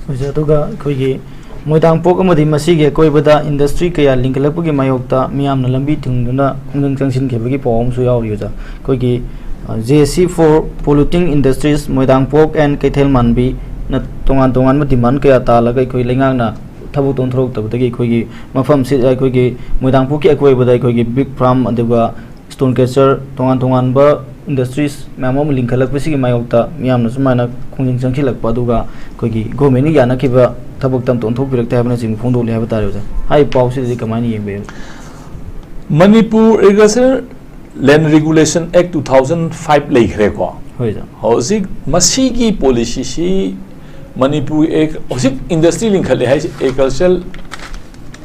ꯑꯣꯖꯥ, ꯑꯗꯨꯒ ꯑꯩꯈꯣꯏꯒꯤ ꯃꯣꯏꯔꯥꯡꯄꯣꯛ ꯑꯃꯗꯤ ꯃꯁꯤꯒꯤ ꯑꯀꯣꯏꯕꯗ industry ꯀꯌꯥ ꯂꯤꯡꯈꯠꯂꯛꯄꯒꯤ ꯃꯥꯌꯣꯛꯇ ꯃꯤꯌꯥꯝꯅ ꯂꯝꯕꯤ ꯊꯤꯡꯗꯨꯅ ꯈꯣꯡꯖꯪ ꯆꯪꯁꯤꯟꯈꯤꯕꯒꯤ ꯄꯥꯎ ꯑꯃꯁꯨ ꯌꯥꯎꯔꯤ, ꯑꯣꯖꯥ꯫ ꯑꯩꯈꯣꯏꯒꯤ, ꯑ, J C for Polluting Industries, ꯃꯣꯏꯔꯥꯡꯄꯣꯛ and ꯀꯩꯊꯦꯜ ꯃꯥꯟꯕꯤꯅ ꯇꯣꯉꯥꯟ ꯇꯣꯉꯥꯟꯕ demand ꯀꯌꯥ ꯇꯥꯜꯂꯒ ꯑꯩꯈꯣꯏ ꯂꯩꯉꯥꯛꯅ ꯊꯕꯛ ꯇꯧꯊꯣꯔꯛꯇꯕꯗꯒꯤ ꯑꯩꯈꯣꯏꯒꯤ ꯃꯐꯝꯁꯤ, ꯑꯩꯈꯣꯏꯒꯤ ꯃꯣꯏꯔꯥꯡꯄꯣꯛꯀꯤ ꯑꯀꯣꯏꯕꯗ ꯑꯩꯈꯣꯏꯒꯤ big farm, ꯑꯗꯨꯒ stone crusher, ꯇꯣꯉꯥꯟ ꯇꯣꯉꯥꯟꯕ industries ꯃꯌꯥꯝ ꯑꯃ ꯂꯤꯡꯈꯠꯂꯛꯄꯁꯤꯒꯤ ꯃꯥꯌꯣꯛꯇ ꯃꯤꯌꯥꯝꯅ ꯁꯨꯃꯥꯏꯅ ꯈꯣꯡꯖꯪ ꯆꯪꯁꯤꯜꯂꯛꯄ, ꯑꯗꯨꯒ ꯑꯩꯈꯣꯏꯒꯤ governmentꯅ ꯌꯥꯅꯈꯤꯕ ꯊꯕꯛꯇ ꯑꯝꯇ ꯑꯣꯟꯊꯣꯛꯄꯤꯔꯛꯇꯦ ꯍꯥꯏꯕꯅꯆꯤꯡꯕ ꯐꯣꯡꯗꯣꯛꯂꯤ ꯍꯥꯏꯕ ꯇꯥꯔꯦ, ꯑꯣꯖꯥ꯫ ꯍꯥꯏꯔꯤꯕ ꯄꯥꯎꯁꯤꯗꯗꯤ ꯀꯃꯥꯏꯅ ꯌꯦꯡꯕꯤꯕ? Manipur Agriculture Land Regulation Act two thousand five ꯂꯩꯈ꯭ꯔꯦꯀꯣ꯫ ꯍꯣꯏ, ꯑꯣꯖꯥ꯫ ꯍꯧꯖꯤꯛ ꯃꯁꯤꯒꯤ policyꯁꯤ ꯃꯅꯤꯄꯨꯔ ꯑꯦ-, ꯍꯧꯖꯤꯛ industry ꯂꯤꯡꯈꯠꯂꯦ ꯍꯥꯏꯁꯦ agricultural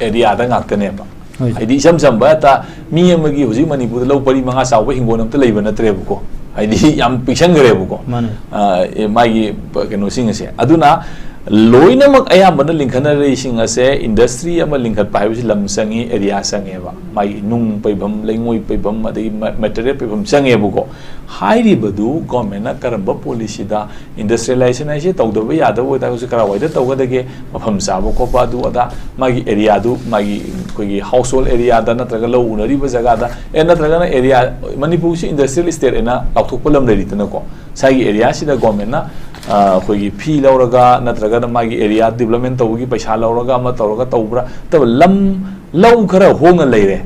areaꯗ ꯉꯥꯛꯇꯅꯦꯕ꯫ ꯍꯣꯏ꯫ ꯍꯥꯏꯗꯤ ꯏꯆꯝ ꯆꯝꯕ ꯍꯦꯛꯇ ꯃꯤ ꯑꯃꯒꯤ ꯍꯧꯖꯤꯛ ꯃꯅꯤꯄꯨꯔꯗ ꯂꯧ ꯄꯔꯤ ꯃꯉꯥ ꯆꯥꯎꯕ ꯍꯤꯡꯒꯣꯜ ꯑꯝꯇ ꯂꯩꯕ ꯅꯠꯇ꯭ꯔꯦꯕꯀꯣ꯫ ꯍꯥꯏꯗꯤ ꯌꯥꯝ ꯄꯤꯛꯁꯟꯈ꯭ꯔꯦꯕꯀꯣ꯫ ꯃꯥꯅꯦ꯫ ꯑ, ꯑꯦ, ꯃꯥꯒꯤ ꯄ-, ꯀꯩꯅꯣꯁꯤꯡ ꯑꯁꯦ꯫ ꯑꯗꯨꯅ ꯂꯣꯏꯅꯃꯛ ꯑꯌꯥꯝꯕꯅ ꯂꯤꯡꯈꯠꯅꯔꯤꯁꯤꯡ ꯑꯁꯦ, ꯏꯟꯗꯁꯇ꯭ꯔꯤ ꯑꯃ ꯂꯤꯡꯈꯠꯄ ꯍꯥꯏꯕꯁꯤ ꯂꯝ ꯆꯪꯉꯤ, ꯑꯦꯔꯤꯌꯥ ꯆꯪꯉꯦꯕ꯫ ꯃꯥꯒꯤ ꯅꯨꯡ ꯄꯩꯐꯝ, ꯂꯩꯉꯣꯏ ꯄꯩꯐꯝ, ꯑꯗꯒꯤ ꯃ-, ꯃꯦꯇꯔꯤꯌꯦꯜ ꯄꯩꯐꯝ ꯆꯪꯉꯦꯕꯀꯣ꯫ ꯍꯥꯏꯔꯤꯕꯗꯨ ꯒꯣꯔꯃꯦꯟꯅ ꯀꯔꯝꯕ ꯄꯣꯂꯤꯁꯤꯗ, ꯏꯟꯗꯁꯇ꯭ꯔꯤꯌꯦꯂꯥꯏꯖꯦꯁꯟ ꯍꯥꯏꯁꯦ ꯇꯧꯗꯕ ꯌꯥꯗꯕ ꯑꯣꯏꯇꯥꯔꯒꯁꯨ ꯀꯔꯥꯏꯋꯥꯏꯗ ꯇꯧꯒꯗꯒꯦ, ꯃꯐꯝ ꯆꯥꯕ ꯈꯣꯠꯄ ꯑꯗꯨ ꯑꯗꯥ, ꯃꯥꯒꯤ ꯑꯦꯔꯤꯌꯥꯗꯨ, ꯃꯥꯒꯤ ꯑꯩꯈꯣꯏꯒꯤ ꯍꯥꯎꯁ ꯍꯣꯜ ꯑꯦꯔꯤꯌꯥꯗ ꯅꯠꯇ꯭ꯔꯒ ꯂꯧ ꯎꯅꯔꯤꯕ ꯖꯒꯥꯗ, ꯑꯦ, ꯅꯠꯇ꯭ꯔꯒꯅ ꯑꯦꯔꯤꯌꯥ, ꯃꯅꯤꯄꯨꯔꯁꯤ ꯏꯟꯗꯁꯇ꯭ꯔꯤꯌꯦꯜ ꯏꯁꯇꯦꯠ ꯍꯥꯏꯅ ꯂꯥꯎꯊꯣꯛꯄ ꯂꯝ ꯂꯩꯔꯤꯗꯅꯀꯣ꯫ ꯉꯁꯥꯏꯒꯤ ꯑꯦꯔꯤꯌꯥꯁꯤꯗ ꯒꯣꯔꯃꯦꯟꯅ, ꯑ, ꯑꯩꯈꯣꯏꯒꯤ ꯐꯤ ꯂꯧꯔꯒ ꯅꯠꯇ꯭ꯔꯒꯅ ꯃꯥꯒꯤ ꯑꯦꯔꯤꯌꯥ ꯗꯤꯕꯂꯞꯃꯦꯟ ꯇꯧꯕꯒꯤ ꯄꯩꯁꯥ ꯂꯧꯔꯒ ꯑꯃ ꯇꯧꯔꯒ ꯇꯧꯕ꯭ꯔꯥ? ꯅꯠꯇꯕ, ꯂꯝ, ꯂꯧ ꯈꯔ ꯍꯣꯡꯅ ꯂꯩꯔꯦ,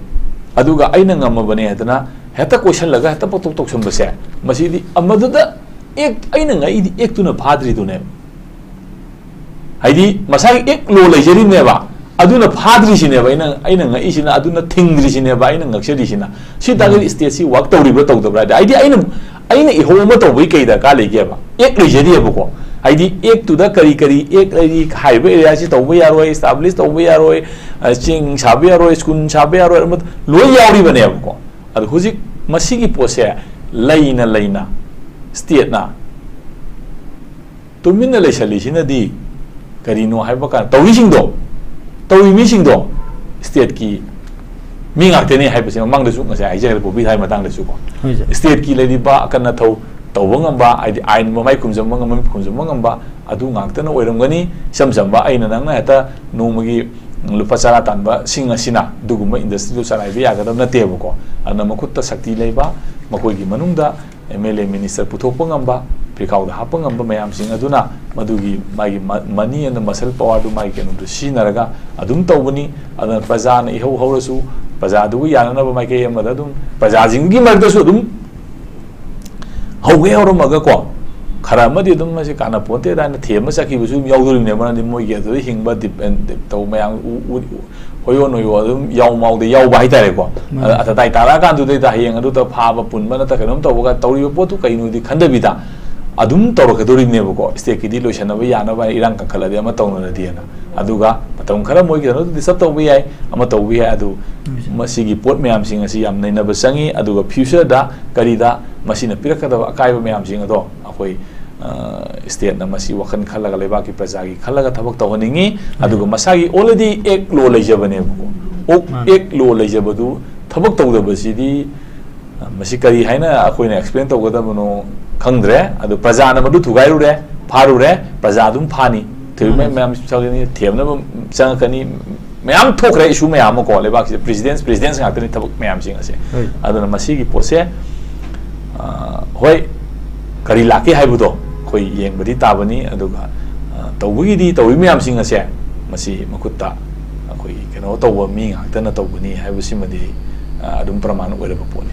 ꯑꯗꯨꯒ ꯑꯩꯅ ꯉꯝꯃꯕꯅꯦ ꯍꯥꯏꯗꯅ ꯍꯦꯛꯇ ꯀꯣꯏꯁꯜꯂꯒ ꯍꯦꯛꯇ ꯄꯣꯛꯇꯣꯛ ꯇꯧꯁꯟꯕꯁꯦ, ꯃꯁꯤꯗꯤ ꯑꯃꯗꯨꯗ ꯑꯦꯛ, ꯑꯩꯅ ꯉꯛꯏꯗꯤ ꯑꯦꯛꯇꯨꯅ ꯐꯥꯗ꯭ꯔꯤꯗꯨꯅꯦꯕ꯫ ꯍꯥꯏꯗꯤ ꯃꯁꯥꯒꯤ ꯑꯦꯛ ꯂꯣ ꯂꯩꯖꯔꯤꯕꯅꯦꯕ, ꯑꯗꯨꯅ ꯐꯥꯗ꯭ꯔꯤꯁꯤꯅꯦꯕ ꯑꯩꯅ, ꯑꯩꯅ ꯉꯛꯏꯁꯤꯅ, ꯑꯗꯨꯅ ꯊꯤꯡꯗ꯭ꯔꯤꯁꯤꯅꯦꯕ ꯑꯩꯅ ꯉꯛꯆꯔꯤꯁꯤꯅ꯫ ꯁꯤ ꯇꯥꯔꯒꯗꯤ ꯁ꯭ꯇꯦꯠꯁꯤ ꯋꯥꯛ ꯇꯧꯔꯤꯕ꯭ꯔꯥ ꯇꯧꯗꯕ꯭ꯔꯥ ꯍꯥꯏꯗꯤ, ꯍꯥꯏꯗꯤ ꯑꯩꯅ, ꯑꯩꯅ ꯏꯍꯧ ꯑꯃ ꯇꯧꯕꯒꯤ ꯀꯩ ꯗꯔꯀꯥꯔ ꯂꯩꯒꯦꯕ? ꯑꯦꯛ ꯂꯩꯖꯔꯤꯑꯕꯀꯣ꯫ ꯍꯥꯏꯗꯤ ꯑꯦꯛꯇꯨꯗ ꯀꯔꯤ ꯀꯔꯤ ꯑꯦꯛ ꯂꯩꯔꯤ, ꯍꯥꯏꯔꯤꯕ ꯑꯦꯔꯤꯌꯥꯁꯤ ꯇꯧꯕ ꯌꯥꯔꯣꯏ, ꯏꯁꯇꯥꯕ꯭ꯂꯤꯁ ꯇꯧꯕ ꯌꯥꯔꯣꯏ, ꯑ, ꯆꯤꯡ ꯁꯥꯕ ꯌꯥꯔꯣꯏ, ꯁ꯭ꯀꯨꯜ ꯁꯥꯕ ꯌꯥꯔꯣꯏ, ꯑꯃ ꯂꯣꯏ ꯌꯥꯎꯔꯤꯕꯅꯦꯕꯀꯣ꯫ ꯑꯗꯣ ꯍꯧꯖꯤꯛ ꯃꯁꯤꯒꯤ ꯄꯣꯠꯁꯦ ꯂꯩꯅ ꯂꯩꯅ ꯁ꯭ꯇꯦꯠꯅ ꯇꯨꯃꯤꯟꯅ ꯂꯩꯁꯜꯂꯤꯁꯤꯅꯗꯤ ꯀꯔꯤꯅꯣ ꯍꯥꯏꯕ ꯀꯥꯟꯗ, ꯇꯧꯔꯤꯁꯤꯡꯗꯣ, ꯇꯧꯔꯤ ꯃꯤꯁꯤꯡꯗꯣ ꯁ꯭ꯇꯦꯠꯀꯤ ꯃꯤ ꯉꯥꯛꯇꯅꯤ ꯍꯥꯏꯕꯁꯦ ꯃꯃꯥꯡꯗꯁꯨ ꯉꯁꯥꯏ ꯍꯥꯏꯖꯈ꯭ꯔꯦ, ꯄꯣꯄꯤ ꯊꯥꯏ ꯃꯇꯥꯡꯗꯁꯨꯀꯣ꯫ ꯍꯣꯏ, ꯁꯥꯔ꯫ ꯁ꯭ꯇꯦꯠꯀꯤ ꯂꯩꯔꯤꯕ ꯑꯀꯟ ꯑꯊꯧ ꯇꯧꯕ ꯉꯝꯕ, ꯍꯥꯏꯗꯤ ꯑꯥꯏꯟ ꯃꯃꯥꯏ ꯈꯨꯝꯖꯟꯕ ꯉꯝꯕ, ꯃꯃꯤꯠ ꯈꯨꯝꯖꯟꯕ ꯉꯝꯕ, ꯑꯗꯨ ꯉꯥꯛꯇꯅ ꯑꯣꯏꯔꯝꯒꯅꯤ꯫ ꯏꯆꯝ ꯆꯝꯕ ꯑꯩꯅ ꯅꯪꯅ ꯍꯦꯛꯇ ꯅꯣꯡꯃꯒꯤ ꯂꯨꯄꯥ ꯆꯔꯥ ꯇꯥꯟꯕꯁꯤꯡ ꯑꯁꯤꯅ ꯑꯗꯨꯒꯨꯝꯕ ꯏꯟꯗꯁꯇ꯭ꯔꯤꯗꯨ ꯆꯂꯥꯏꯕ ꯌꯥꯒꯗꯕ ꯅꯠꯇꯦꯕꯀꯣ꯫ ꯑꯗꯨꯅ ꯃꯈꯨꯠꯇ ꯁꯛꯇꯤ ꯂꯩꯕ, ꯃꯈꯣꯏꯒꯤ ꯃꯅꯨꯡꯗ ꯑꯦꯝ ꯑꯦꯜ ꯑꯦ, ꯃꯤꯅꯤꯁꯇꯔ ꯄꯨꯊꯣꯛꯄ ꯉꯝꯕ, ꯐꯤꯈꯥꯎꯗ ꯍꯥꯞꯄ ꯉꯝꯕ ꯃꯌꯥꯝꯁꯤꯡ ꯑꯗꯨꯅ ꯃꯗꯨꯒꯤ ꯃꯥꯒꯤ ꯃ-, ꯃꯅꯤ ꯑꯦꯟ ꯃꯁꯜ ꯄꯋꯥꯔꯗꯨ ꯃꯥꯒꯤ ꯀꯩꯅꯣꯗꯨ ꯁꯤꯖꯤꯟꯅꯔꯒ ꯑꯗꯨꯝ ꯇꯧꯕꯅꯤ꯫ ꯑꯗꯨꯅ ꯄ꯭ꯔꯖꯥꯅ ꯏꯍꯧ ꯍꯧꯔꯁꯨ, ꯄ꯭ꯔꯖꯥꯗꯨꯒ ꯌꯥꯅꯅꯕ ꯃꯥꯏꯀꯩ ꯑꯃꯗ ꯑꯗꯨꯝ ꯄ꯭ꯔꯖꯥꯁꯤꯡꯒꯤ ꯃꯔꯛꯇꯁꯨ ꯑꯗꯨꯝ ꯍꯧꯒꯦ ꯍꯧꯔꯝꯃꯒꯀꯣ, ꯈꯔ ꯑꯃꯗꯤ ꯑꯗꯨꯝ ꯃꯁꯤ ꯀꯥꯟꯅꯄꯣꯟꯇꯦꯗ ꯍꯥꯏꯅ ꯊꯦꯝꯃ ꯆꯠꯈꯤꯕꯁꯨ ꯑꯗꯨꯝ ꯌꯥꯎꯗꯣꯔꯤꯕꯅꯦ꯫ ꯃꯔꯝꯗꯤ ꯃꯣꯏꯒꯤ ꯑꯗꯨꯗ ꯍꯤꯡꯕ depend ꯇꯧꯕ ꯃꯌꯥꯝ ꯎ-, ꯎ-, ꯍꯣꯌꯣ ꯅꯣꯌꯣ ꯑꯗꯨꯝ ꯌꯥꯎ ꯃꯥꯎꯗ ꯌꯥꯎꯕ ꯍꯥꯏꯇꯥꯔꯦꯀꯣ꯫ ꯃꯥꯅꯤ꯫ ꯑꯗ ꯑꯇꯇꯥꯏ ꯇꯥꯔꯛꯑꯀꯥꯟꯗꯨꯗꯩꯗ ꯍꯌꯦꯡ ꯑꯗꯨꯗ ꯐꯥꯕ ꯄꯨꯟꯕ ꯅꯠꯇ꯭ꯔ ꯀꯩꯅꯣꯝ ꯇꯧꯕꯒ ꯇꯧꯔꯤꯕ ꯄꯣꯠꯇꯨ ꯀꯩꯅꯣꯗꯤ ꯈꯟꯗꯕꯤꯗ, ꯑꯗꯨꯝ ꯇꯧꯔꯛꯀꯗꯧꯔꯤꯕꯅꯦꯕꯀꯣ, stateꯀꯤꯗꯤ ꯂꯣꯏꯁꯟꯅꯕ ꯌꯥꯅꯕ ꯏꯔꯥꯡ ꯀꯟꯈꯠꯂꯗꯤ ꯑꯃ ꯇꯧꯅꯔꯗꯤꯅ꯫ ꯑꯗꯨꯒ ꯃꯇꯝ ꯈꯔ ꯃꯣꯏ ꯀꯩꯅꯣ disturb ꯇꯧꯕ ꯌꯥꯏ, ꯑꯃ ꯇꯧꯕ ꯌꯥꯏ, ꯑꯗꯨ ꯃꯁꯤꯒꯤ ꯄꯣꯠ ꯃꯌꯥꯝꯁꯤꯡ ꯑꯁꯤ ꯌꯥꯝ ꯅꯩꯅꯕ ꯆꯪꯉꯤ꯫ ꯑꯗꯨꯒ futureꯗ ꯀꯔꯤꯗ ꯃꯁꯤꯅ ꯄꯤꯔꯛꯀꯗꯕ ꯑꯀꯥꯏꯕ ꯃꯌꯥꯝꯁꯤꯡ ꯑꯗꯣ ꯑꯩꯈꯣꯏ, ꯑ, stateꯅ ꯃꯁꯤ ꯋꯥꯈꯜ ꯈꯜꯂꯒ, ꯂꯩꯕꯥꯛꯀꯤ ꯄ꯭ꯔꯖꯥꯒꯤ ꯈꯜꯂꯒ ꯊꯕꯛ ꯇꯧꯍꯟꯅꯤꯡꯉꯤ꯫ ꯑꯗꯨꯒ ꯃꯁꯥꯒꯤ already act law ꯂꯩꯖꯕꯅꯦꯕꯀꯣ꯫ ꯑꯣ, ꯃꯥꯅꯦ꯫ Act law ꯂꯩꯖꯕꯗꯨ ꯊꯕꯛ ꯇꯧꯗꯕꯁꯤꯗꯤ, ꯑ, ꯃꯁꯤ ꯀꯔꯤ ꯍꯥꯏꯅ ꯑꯩꯈꯣꯏꯅ explain ꯇꯧꯒꯗꯕꯅꯣ ꯈꯪꯗ꯭ꯔꯦ꯫ ꯑꯗꯨ ꯄ꯭ꯔꯖꯥꯅ ꯃꯗꯨ ꯊꯨꯒꯥꯏꯔꯨꯔꯦ, ꯐꯥꯔꯨꯔꯦ, ꯄ꯭ꯔꯖꯥ ꯑꯗꯨꯝ ꯐꯥꯅꯤ꯫ ꯊꯣꯏꯕ ꯃꯥꯅꯦ꯫ ꯃꯌꯥꯝ ꯆꯪꯒꯅꯤ, ꯊꯦꯝꯅꯕ ꯆꯪꯉꯛꯀꯅꯤ꯫ ꯃꯌꯥꯝ ꯊꯣꯛꯈ꯭ꯔꯦ, issue ꯃꯌꯥꯝ ꯑꯃ ꯀꯣ, ꯂꯩꯕꯥꯛꯁꯤꯗ presidents, presidents ꯉꯥꯛꯇꯅꯤ ꯊꯕꯛ ꯃꯌꯥꯝꯁꯤꯡ ꯑꯁꯦ꯫ ꯍꯣꯏ꯫ ꯑꯗꯨꯅ ꯃꯁꯤꯒꯤ ꯄꯣꯠꯁꯦ, ꯑ, ꯍꯣꯏ, ꯀꯔꯤ ꯂꯥꯛꯀꯦ ꯍꯥꯏꯕꯗꯣ ꯑꯩꯈꯣꯏ ꯌꯦꯡꯕꯗꯤ ꯇꯥꯕꯅꯤ꯫ ꯑꯗꯨꯒ, ꯑ, ꯇꯧꯕꯒꯤꯗꯤ ꯇꯧꯔꯤ ꯃꯌꯥꯝꯁꯤꯡ ꯑꯁꯦ ꯃꯁꯤ ꯃꯈꯨꯠꯇ ꯑꯩꯈꯣꯏꯒꯤ ꯀꯩꯅꯣ ꯇꯧꯕ ꯃꯤ ꯉꯥꯛꯇꯅ ꯇꯧꯕꯅꯤ ꯍꯥꯏꯕꯁꯤꯃꯗꯤ, ꯑ, ꯑꯗꯨꯝ ꯄ꯭ꯔꯃꯥꯟ ꯑꯣꯏꯔꯕ ꯄꯣꯠꯅꯤ꯫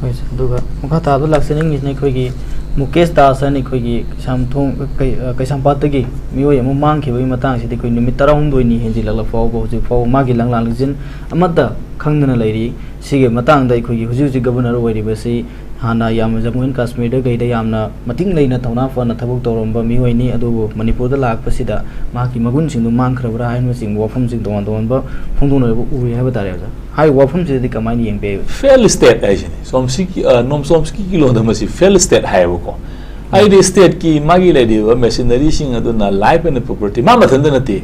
ꯍꯣꯏ, sir꯫ ꯑꯗꯨꯒ ꯃꯈꯥ ꯇꯥꯕꯗ ꯂꯥꯛꯆꯅꯤꯡꯉꯤꯁꯤꯅ ꯑꯩꯈꯣꯏꯒꯤ ꯃꯨꯀꯦꯁ ꯗꯥꯁ ꯍꯥꯏꯅ ꯑꯩꯈꯣꯏꯒꯤ ꯀꯩꯁꯥꯝꯊꯣꯡ, ꯀꯩ-, ꯑ, ꯀꯩꯁꯥꯝꯄꯥꯠꯇꯒꯤ ꯃꯤꯑꯣꯏ ꯑꯃ ꯃꯥꯡꯈꯤꯕꯒꯤ ꯃꯇꯥꯡꯁꯤꯗꯤ ꯑꯩꯈꯣꯏ ꯅꯨꯃꯤꯠ ꯇꯔꯥꯍꯨꯝꯗꯣꯏꯅꯤ ꯍꯦꯟꯖꯤꯜꯂꯛꯂ ꯐꯥꯎꯕ ꯍꯧꯖꯤꯛ ꯐꯥꯎꯕ ꯃꯥꯒꯤ ꯂꯪꯂꯥ ꯂꯪꯖꯤꯟ ꯑꯃꯠꯇ ꯈꯪꯗꯅ ꯂꯩꯔꯤ꯫ ꯁꯤꯒꯤ ꯃꯇꯥꯡꯗ ꯑꯩꯈꯣꯏꯒꯤ ꯍꯧꯖꯤꯛ ꯍꯧꯖꯤꯛ governor ꯑꯣꯏꯔꯤꯕꯁꯤ ꯍꯥꯟꯅ ꯌꯥꯝꯅ ꯖꯃꯨ ꯑꯦꯟ ꯀꯥꯁꯃꯤꯔꯗ ꯀꯩꯗ ꯌꯥꯝꯅ ꯃꯇꯤꯡ ꯂꯩꯅ ꯊꯧꯅꯥ ꯐꯅ ꯊꯕꯛ ꯇꯧꯔꯝꯕ ꯃꯤꯑꯣꯏꯅꯤ, ꯑꯗꯨꯕꯨ ꯃꯅꯤꯄꯨꯔꯗ ꯂꯥꯛꯄꯁꯤꯗ ꯃꯍꯥꯛꯀꯤ ꯃꯒꯨꯟꯁꯤꯡꯗꯨ ꯃꯥꯡꯈ꯭ꯔꯕ꯭ꯔꯥ ꯍꯥꯏꯕꯅꯆꯤꯡꯕ ꯋꯥꯐꯝꯁꯤꯡ ꯇꯣꯉꯥꯟ ꯇꯣꯉꯥꯟꯕ ꯐꯣꯡꯗꯣꯛꯅꯔꯛꯄ ꯎꯔꯤ ꯍꯥꯏꯕ ꯇꯥꯔꯦ, ꯑꯣꯖꯥ꯫ ꯍꯥꯏꯔꯤꯕ ꯋꯥꯐꯝꯁꯤꯗꯗꯤ ꯀꯃꯥꯏꯅ ꯌꯦꯡꯕꯤꯕ? Failed state ꯍꯥꯏꯁꯤꯅꯤ꯫ ꯆꯣꯝꯁꯀꯤ, ꯑ, ꯅꯣꯝ ꯆꯣꯝꯁꯀꯤꯒꯤ ꯂꯣꯟꯗ ꯃꯁꯤ failed state ꯍꯥꯏꯌꯦꯕꯀꯣ꯫ ꯍꯥꯏꯗꯤ stateꯀꯤ ꯃꯥꯒꯤ ꯂꯩꯔꯤꯕ machineryꯁꯤꯡ ꯑꯗꯨꯅ life and property, ꯃꯥ ꯃꯊꯟꯇ ꯅꯠꯇꯦ,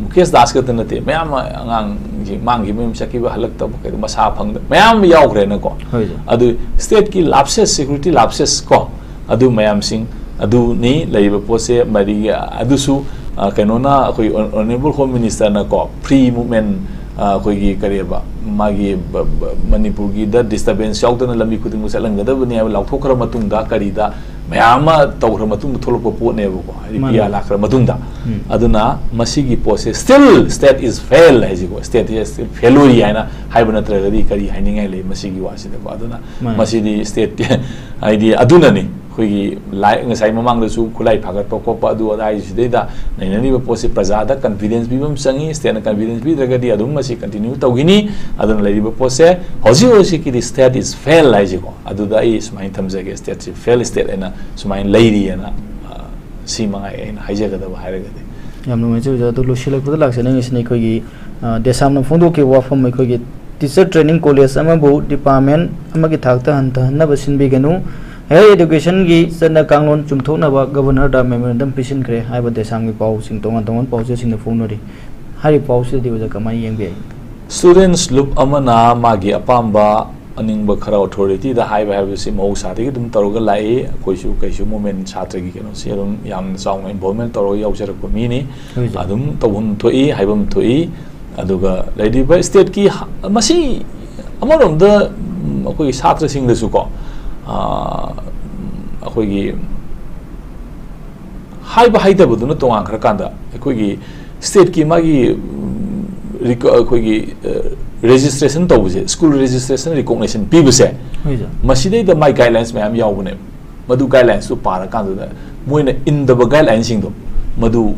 ꯃꯨꯀꯦꯁ ꯗꯥꯁ ꯈꯛꯇ ꯅꯠꯇꯦ, ꯃꯌꯥꯝ ꯑꯃ ꯑꯉꯥꯡꯁꯤꯡ ꯃꯥꯡꯈꯤꯕ, ꯃꯌꯨꯝ ꯆꯠꯈꯤꯕ, ꯍꯜꯂꯛꯇꯕ, ꯀꯩꯗꯧ-, ꯃꯁꯥ ꯐꯪꯗꯕ ꯃꯌꯥꯝ ꯑꯃ ꯌꯥꯎꯈ꯭ꯔꯦꯅꯀꯣ꯫ ꯍꯣꯏ, ꯁꯥꯔ꯫ ꯑꯗꯨ stateꯀꯤ lapses, security lapses ꯀꯣ, ꯑꯗꯨ ꯃꯌꯥꯝꯁꯤꯡ ꯑꯗꯨꯅꯤ ꯂꯩꯔꯤꯕ ꯄꯣꯠꯁꯦ꯫ ꯃꯔꯤ-, ꯑꯗꯨꯁꯨ, ꯑ, ꯀꯩꯅꯣꯅ, ꯑꯩꯈꯣꯏ Hon-, Honourable Home Ministerꯅꯀꯣ, free movement, ꯑ, ꯑꯩꯈꯣꯏꯒꯤ ꯀꯔꯤꯑꯕ, ꯃꯥꯒꯤ ꯕ-, ꯕ-, ꯃꯅꯤꯄꯨꯔꯒꯤꯗ disturbance ꯌꯥꯎꯗꯅ ꯂꯝꯕꯤ ꯈꯨꯗꯤꯡꯃꯛ ꯆꯠꯍꯟꯒꯗꯕꯅꯤ ꯍꯥꯏꯕ ꯂꯥꯎꯊꯣꯛꯈ꯭ꯔ ꯃꯇꯨꯡꯗ, ꯀꯔꯤꯗ ꯃꯌꯥꯝ ꯑꯃ ꯇꯧꯈ꯭ꯔ ꯃꯇꯨꯡꯗ ꯊꯣꯛꯂꯛꯄ ꯄꯣꯠꯅꯦꯕꯀꯣ, ꯍꯥꯏꯗꯤ ꯃꯥꯅꯦ꯫ P R ꯂꯥꯛꯈ꯭ꯔ ꯃꯇꯨꯡꯗ꯫ ꯎꯝ꯫ ꯑꯗꯨꯅ ꯃꯁꯤꯒꯤ ꯄꯣꯠꯁꯦ still state is fail ꯍꯥꯏꯁꯤꯀꯣ, state is still failure ꯍꯥꯏꯅ ꯍꯥꯏꯕ ꯅꯠꯇ꯭ꯔꯒꯗꯤ ꯀꯔꯤ ꯍꯥꯏꯅꯤꯡꯉꯥꯏ ꯂꯩ ꯃꯁꯤꯒꯤ ꯋꯥꯁꯤꯗꯀꯣ? ꯑꯗꯨꯅ ꯃꯥꯅꯦ꯫ ꯃꯁꯤꯗꯤ stateꯀꯤ ꯍꯥꯏꯗꯤ ꯑꯗꯨꯅꯅꯤ꯫ ꯑꯩꯈꯣꯏꯒꯤ ꯂꯥꯏ, ꯉꯁꯥꯏ ꯃꯃꯥꯡꯗꯁꯨ ꯈꯨꯠꯂꯥꯏ ꯐꯥꯒꯠꯄ ꯈꯣꯠꯄ ꯑꯗꯨ ꯑꯗꯥ ꯍꯥꯏꯁꯤꯗꯩꯗ ꯅꯩꯅꯔꯤꯕ ꯄꯣꯠꯁꯤ ꯄ꯭ꯔꯖꯥꯗ ꯀꯟꯐꯤꯗꯦꯟꯁ ꯄꯤꯕ ꯑꯃ ꯆꯪꯉꯤ꯫ ꯁ꯭ꯇꯦꯠꯅ ꯀꯟꯐꯤꯗꯦꯟꯁ ꯄꯤꯗ꯭ꯔꯒꯗꯤ ꯑꯗꯨꯝ ꯃꯁꯤ ꯀꯟꯇꯤꯅ꯭ꯌꯨ ꯇꯧꯈꯤꯅꯤ꯫ ꯑꯗꯨꯅ ꯂꯩꯔꯤꯕ ꯄꯣꯠꯁꯦ ꯍꯧꯖꯤꯛ ꯍꯧꯖꯤꯛꯀꯤꯗꯤ state is fail ꯍꯥꯏꯁꯤꯀꯣ, ꯑꯗꯨꯗ ꯑꯩ ꯁꯨꯃꯥꯏꯅ ꯊꯝꯖꯒꯦ, ꯁ꯭ꯇꯦꯠꯁꯤ ꯐꯦꯜ ꯁ꯭ꯇꯦꯠ ꯍꯥꯏꯅ ꯁꯨꯃꯥꯏꯅ ꯂꯩꯔꯤꯑꯅ꯫ ꯑ, ꯁꯤ ꯃꯉꯥꯏ ꯑꯩꯅ ꯍꯥꯏꯖꯒꯗꯕ ꯍꯥꯏꯔꯒꯗꯤ꯫ ꯌꯥꯝ ꯅꯨꯡꯉꯥꯏꯖꯩ ꯑꯣꯖꯥ꯫ ꯑꯗꯨ ꯂꯣꯏꯁꯤꯜꯂꯛꯄꯗ ꯂꯥꯛꯆꯅꯤꯡꯉꯤꯁꯤꯅ ꯑꯩꯈꯣꯏꯒꯤ, ꯑ, ꯗꯦꯁꯥꯝꯅ ꯐꯣꯡꯗꯣꯛꯈꯤꯕ ꯋꯥꯐꯝ, ꯑꯩꯈꯣꯏꯒꯤ teacher training college ꯑꯃꯕꯨ department ꯑꯃꯒꯤ ꯊꯥꯛꯇ ꯍꯟꯊꯍꯟꯅꯕ ꯁꯤꯟꯕꯤꯒꯅꯨ꯫ Higher educationꯒꯤ ꯆꯠꯅ ꯀꯥꯡꯂꯣꯟ ꯆꯨꯝꯊꯣꯛꯅꯕ governorꯗ memorandum ꯄꯤꯁꯤꯟꯈ꯭ꯔꯦ ꯍꯥꯏꯕ ꯗꯦꯁꯥꯝꯒꯤ ꯄꯥꯎꯁꯤꯡ ꯇꯣꯉꯥꯟ ꯇꯣꯉꯥꯟꯕ ꯄꯥꯎꯆꯦꯁꯤꯡꯗ ꯐꯣꯡꯅꯔꯤ꯫ ꯍꯥꯏꯔꯤꯕ ꯄꯥꯎꯁꯤꯗꯗꯤ ꯑꯣꯖꯥ ꯀꯃꯥꯏꯅ ꯌꯦꯡꯕꯤ? Students ꯂꯨꯞ ꯑꯃꯅ ꯃꯥꯒꯤ ꯑꯄꯥꯝꯕ ꯑꯅꯤꯡꯕ ꯈꯔ ꯑꯣꯊꯣꯔꯤꯇꯤꯗ ꯍꯥꯏꯕ ꯍꯥꯏꯕꯁꯤ ꯃꯍꯧꯁꯥꯗꯒꯤ ꯑꯗꯨꯝ ꯇꯧꯔꯒ ꯂꯥꯛꯏ꯫ ꯑꯩꯈꯣꯏꯁꯨ ꯀꯩꯁꯨ ꯃꯨꯞꯃꯦꯟ ꯁꯥꯇ꯭ꯔꯒꯤ ꯀꯩꯅꯣꯁꯤ ꯑꯗꯨꯝ ꯌꯥꯝꯅ ꯆꯥꯎꯅ ꯏꯟꯚꯣꯜꯕꯃꯦꯟ ꯇꯧꯔꯒ ꯌꯥꯎꯖꯔꯛꯄ ꯃꯤꯅꯤ꯫ ꯍꯣꯏ, ꯁꯥꯔ꯫ ꯑꯗꯨꯝ ꯇꯧꯐꯝ ꯊꯣꯛꯏ, ꯍꯥꯏꯐꯝ ꯊꯣꯛꯏ꯫ ꯑꯗꯨꯒ ꯂꯩꯔꯤꯕ ꯁ꯭ꯇꯦꯠꯀꯤ ꯍ-, ꯃꯁꯤ ꯑꯃꯔꯣꯝꯗ, ꯎꯝ, ꯑꯩꯈꯣꯏꯒꯤ ꯁꯥꯇ꯭ꯔꯁꯤꯡꯗꯁꯨꯀꯣ, ꯑꯥ, ꯎꯝ, ꯑꯩꯈꯣꯏꯒꯤ ꯍꯥꯏꯕ ꯍꯥꯏꯗꯕꯗꯨꯅ ꯇꯣꯉꯥꯟꯈ꯭ꯔꯀꯥꯟꯗ, ꯑꯩꯈꯣꯏꯒꯤ ꯁ꯭ꯇꯦꯠꯀꯤ ꯃꯥꯒꯤ, ꯎꯝ, ꯔꯤꯀ-, ꯑꯩꯈꯣꯏꯒꯤ, ꯑ, ꯔꯦꯖꯤꯁꯇ꯭ꯔꯦꯁꯟ ꯇꯧꯕꯁꯦ, ꯁ꯭ꯀꯨꯜ ꯔꯦꯖꯤꯁꯇ꯭ꯔꯦꯁꯟ ꯔꯤꯀꯣꯛꯅꯤꯁꯟ ꯄꯤꯕꯁꯦ, ꯍꯣꯏ, ꯁꯥꯔ꯫ ꯃꯁꯤꯗꯩꯗ ꯃꯥꯏ ꯒꯥꯏꯗꯂꯥꯏꯟꯁ ꯃꯌꯥꯝ ꯌꯥꯎꯕꯅꯦꯕ꯫ ꯃꯗꯨ ꯒꯥꯏꯗꯂꯥꯏꯟꯁꯇꯨ ꯄꯥꯔꯀꯥꯟꯗꯨꯗ ꯃꯣꯏꯅ ꯏꯟꯗꯕ ꯒꯥꯏꯗꯂꯥꯏꯟꯁꯤꯡꯗꯣ, ꯃꯗꯨ, ꯎꯝ,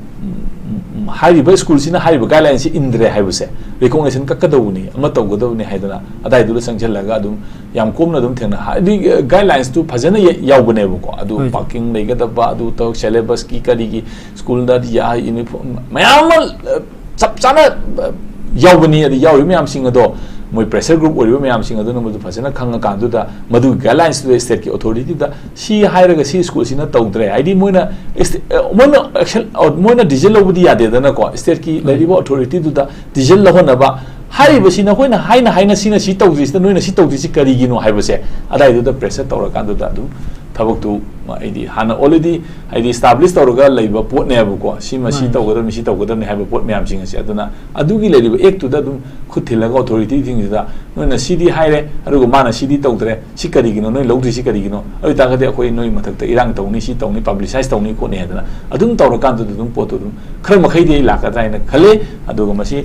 ꯎꯝ, ꯍꯥꯏꯔꯤꯕ ꯁ꯭ꯀꯨꯜꯁꯤꯅ ꯍꯥꯏꯔꯤꯕ ꯒꯥꯏꯗꯂꯥꯏꯟꯁꯤ ꯏꯟꯗ꯭ꯔꯦ ꯍꯥꯏꯕꯁꯦ, ꯔꯤꯀꯣꯛꯅꯤꯁꯟ ꯀꯛꯀꯗꯧꯕꯅꯤ, ꯑꯃ ꯇꯧꯒꯗꯕꯅꯤ ꯍꯥꯏꯗꯅ ꯑꯗꯥꯏꯗꯨꯗ ꯆꯪꯁꯤꯜꯂꯒ ꯑꯗꯨꯝ ꯌꯥꯝ ꯀꯣꯝꯅ ꯑꯗꯨꯝ ꯊꯦꯡꯅ-, ꯍꯥꯏꯗꯤ, ꯑ, ꯒꯥꯏꯗꯂꯥꯏꯟꯁꯇꯨ ꯐꯖꯅ ꯌ-, ꯌꯥꯎꯕꯅꯦꯕꯀꯣ꯫ ꯑꯗꯨ ꯍꯣꯏ, ꯁꯥꯔ꯫ ꯄꯥꯔꯀꯤꯡ ꯂꯩꯒꯗꯕ, ꯑꯗꯨ ꯇꯧ, ꯁꯦꯂꯦꯕꯁꯀꯤ ꯀꯔꯤꯒꯤ, ꯁ꯭ꯀꯨꯜꯗ ꯌꯥ-, ꯌꯨꯅꯤꯐꯣꯔꯝ ꯃꯌꯥꯝ ꯑꯃ, ꯑ, ꯆꯞ ꯆꯥꯅ, ꯑ, ꯌꯥꯎꯕꯅꯤ꯫ ꯑꯗꯨ ꯌꯥꯎꯔꯤꯕ ꯃꯌꯥꯝꯁꯤꯡ ꯑꯗꯣ ꯃꯣꯏ ꯄ꯭ꯔꯦꯁꯔ ꯒ꯭ꯔꯨꯞ ꯑꯣꯏꯔꯤꯕ ꯃꯌꯥꯝꯁꯤꯡ ꯑꯗꯨꯅ ꯃꯗꯨ ꯐꯖꯅ ꯈꯪꯉꯀꯥꯟꯗꯨꯗ ꯃꯗꯨꯒꯤ ꯒꯥꯏꯗꯂꯥꯏꯟꯁꯇꯨꯗ ꯁ꯭ꯇꯦꯠꯀꯤ ꯑꯣꯊꯣꯔꯤꯇꯤꯗ ꯁꯤ ꯍꯥꯏꯔꯒ ꯁꯤ ꯁ꯭ꯀꯨꯜꯁꯤꯅ ꯇꯧꯗ꯭ꯔꯦ, ꯍꯥꯏꯗꯤ ꯃꯣꯏꯅ ꯁ꯭ꯇꯦ-, ꯑ, ꯃꯣꯏꯅ ꯑꯦꯛꯁꯟ, ꯑ, ꯃꯣꯏꯅ ꯗꯤꯁꯤꯖꯟ ꯂꯧꯕꯗꯤ ꯌꯥꯗꯦꯗꯅꯀꯣ, ꯁ꯭ꯇꯦꯠꯀꯤ ꯍꯣꯏ꯫ ꯂꯩꯔꯤꯕ ꯑꯣꯊꯣꯔꯤꯇꯤꯗꯨꯗ ꯗꯤꯁꯤꯖꯟ ꯂꯧꯍꯟꯅꯕ ꯍꯥꯏꯔꯤꯕꯁꯤ ꯅꯈꯣꯏꯅ ꯍꯥꯏꯅ ꯍꯥꯏꯅ ꯁꯤꯅ ꯁꯤ ꯇꯧꯗ꯭ꯔꯤꯁꯤꯅ ꯅꯣꯏꯅ ꯁꯤ ꯇꯧꯗ꯭ꯔꯤꯁꯤ ꯀꯔꯤꯒꯤꯅꯣ ꯍꯥꯏꯕꯁꯦ ꯑꯗꯥꯏꯗꯨꯗ ꯄ꯭ꯔꯦꯁꯔ ꯇꯧꯔꯀꯥꯟꯗꯨꯗ ꯑꯗꯨꯝ ꯊꯕꯛꯇꯨ ꯃ-, ꯑꯩꯗꯤ ꯍꯥꯟꯅ already ꯍꯥꯏꯗꯤ establish ꯇꯧꯔꯒ ꯂꯩꯕ ꯄꯣꯠꯅꯦꯕꯀꯣ꯫ ꯁꯤꯃ ꯁꯤ ꯃꯥꯅꯤ꯫ ꯇꯧꯒꯗꯕꯅꯤ, ꯁꯤ ꯇꯧꯒꯗꯕꯅꯤ ꯍꯥꯏꯕ ꯄꯣꯠ ꯃꯌꯥꯝꯁꯤꯡ ꯑꯁꯦ꯫ ꯑꯗꯨꯅ ꯑꯗꯨꯒꯤ ꯂꯩꯔꯤꯕ ꯑꯦꯛꯇꯨꯗ ꯑꯗꯨꯝ ꯈꯨꯠ ꯊꯤꯜꯂꯒ ꯑꯣꯊꯣꯔꯤꯇꯤꯁꯤꯡꯁꯤꯗ ꯅꯣꯏꯅ ꯁꯤꯗꯤ ꯍꯥꯏꯔꯦ, ꯑꯗꯨꯒ ꯃꯥꯅ ꯁꯤꯗꯤ ꯇꯧꯗ꯭ꯔꯦ, ꯁꯤ ꯀꯔꯤꯒꯤꯅꯣ, ꯅꯣꯏ ꯂꯧꯗ꯭ꯔꯤꯁꯤ ꯀꯔꯤꯒꯤꯅꯣ? ꯑꯗꯨ ꯑꯣꯏꯇꯥꯔꯒꯗꯤ ꯑꯩꯈꯣꯏ ꯅꯣꯏ ꯃꯊꯛꯇ ꯏꯔꯥꯡ ꯇꯧꯅꯤ, ꯁꯤ ꯇꯧꯅꯤ, ꯄꯕ꯭ꯂꯤꯁꯥꯏꯁ ꯇꯧꯅꯤ ꯈꯣꯠꯅꯤ ꯍꯥꯏꯗꯅ ꯑꯗꯨꯝ ꯇꯧꯔꯀꯥꯟꯗꯨꯗ ꯑꯗꯨꯝ ꯄꯣꯠꯇꯨ ꯑꯗꯨꯝ ꯈꯔ ꯃꯈꯩꯗꯤ ꯑꯩ ꯂꯥꯛꯀꯗ꯭ꯔꯥ ꯍꯥꯏꯅ ꯈꯜꯂꯤ꯫ ꯑꯗꯨꯒ ꯃꯁꯤ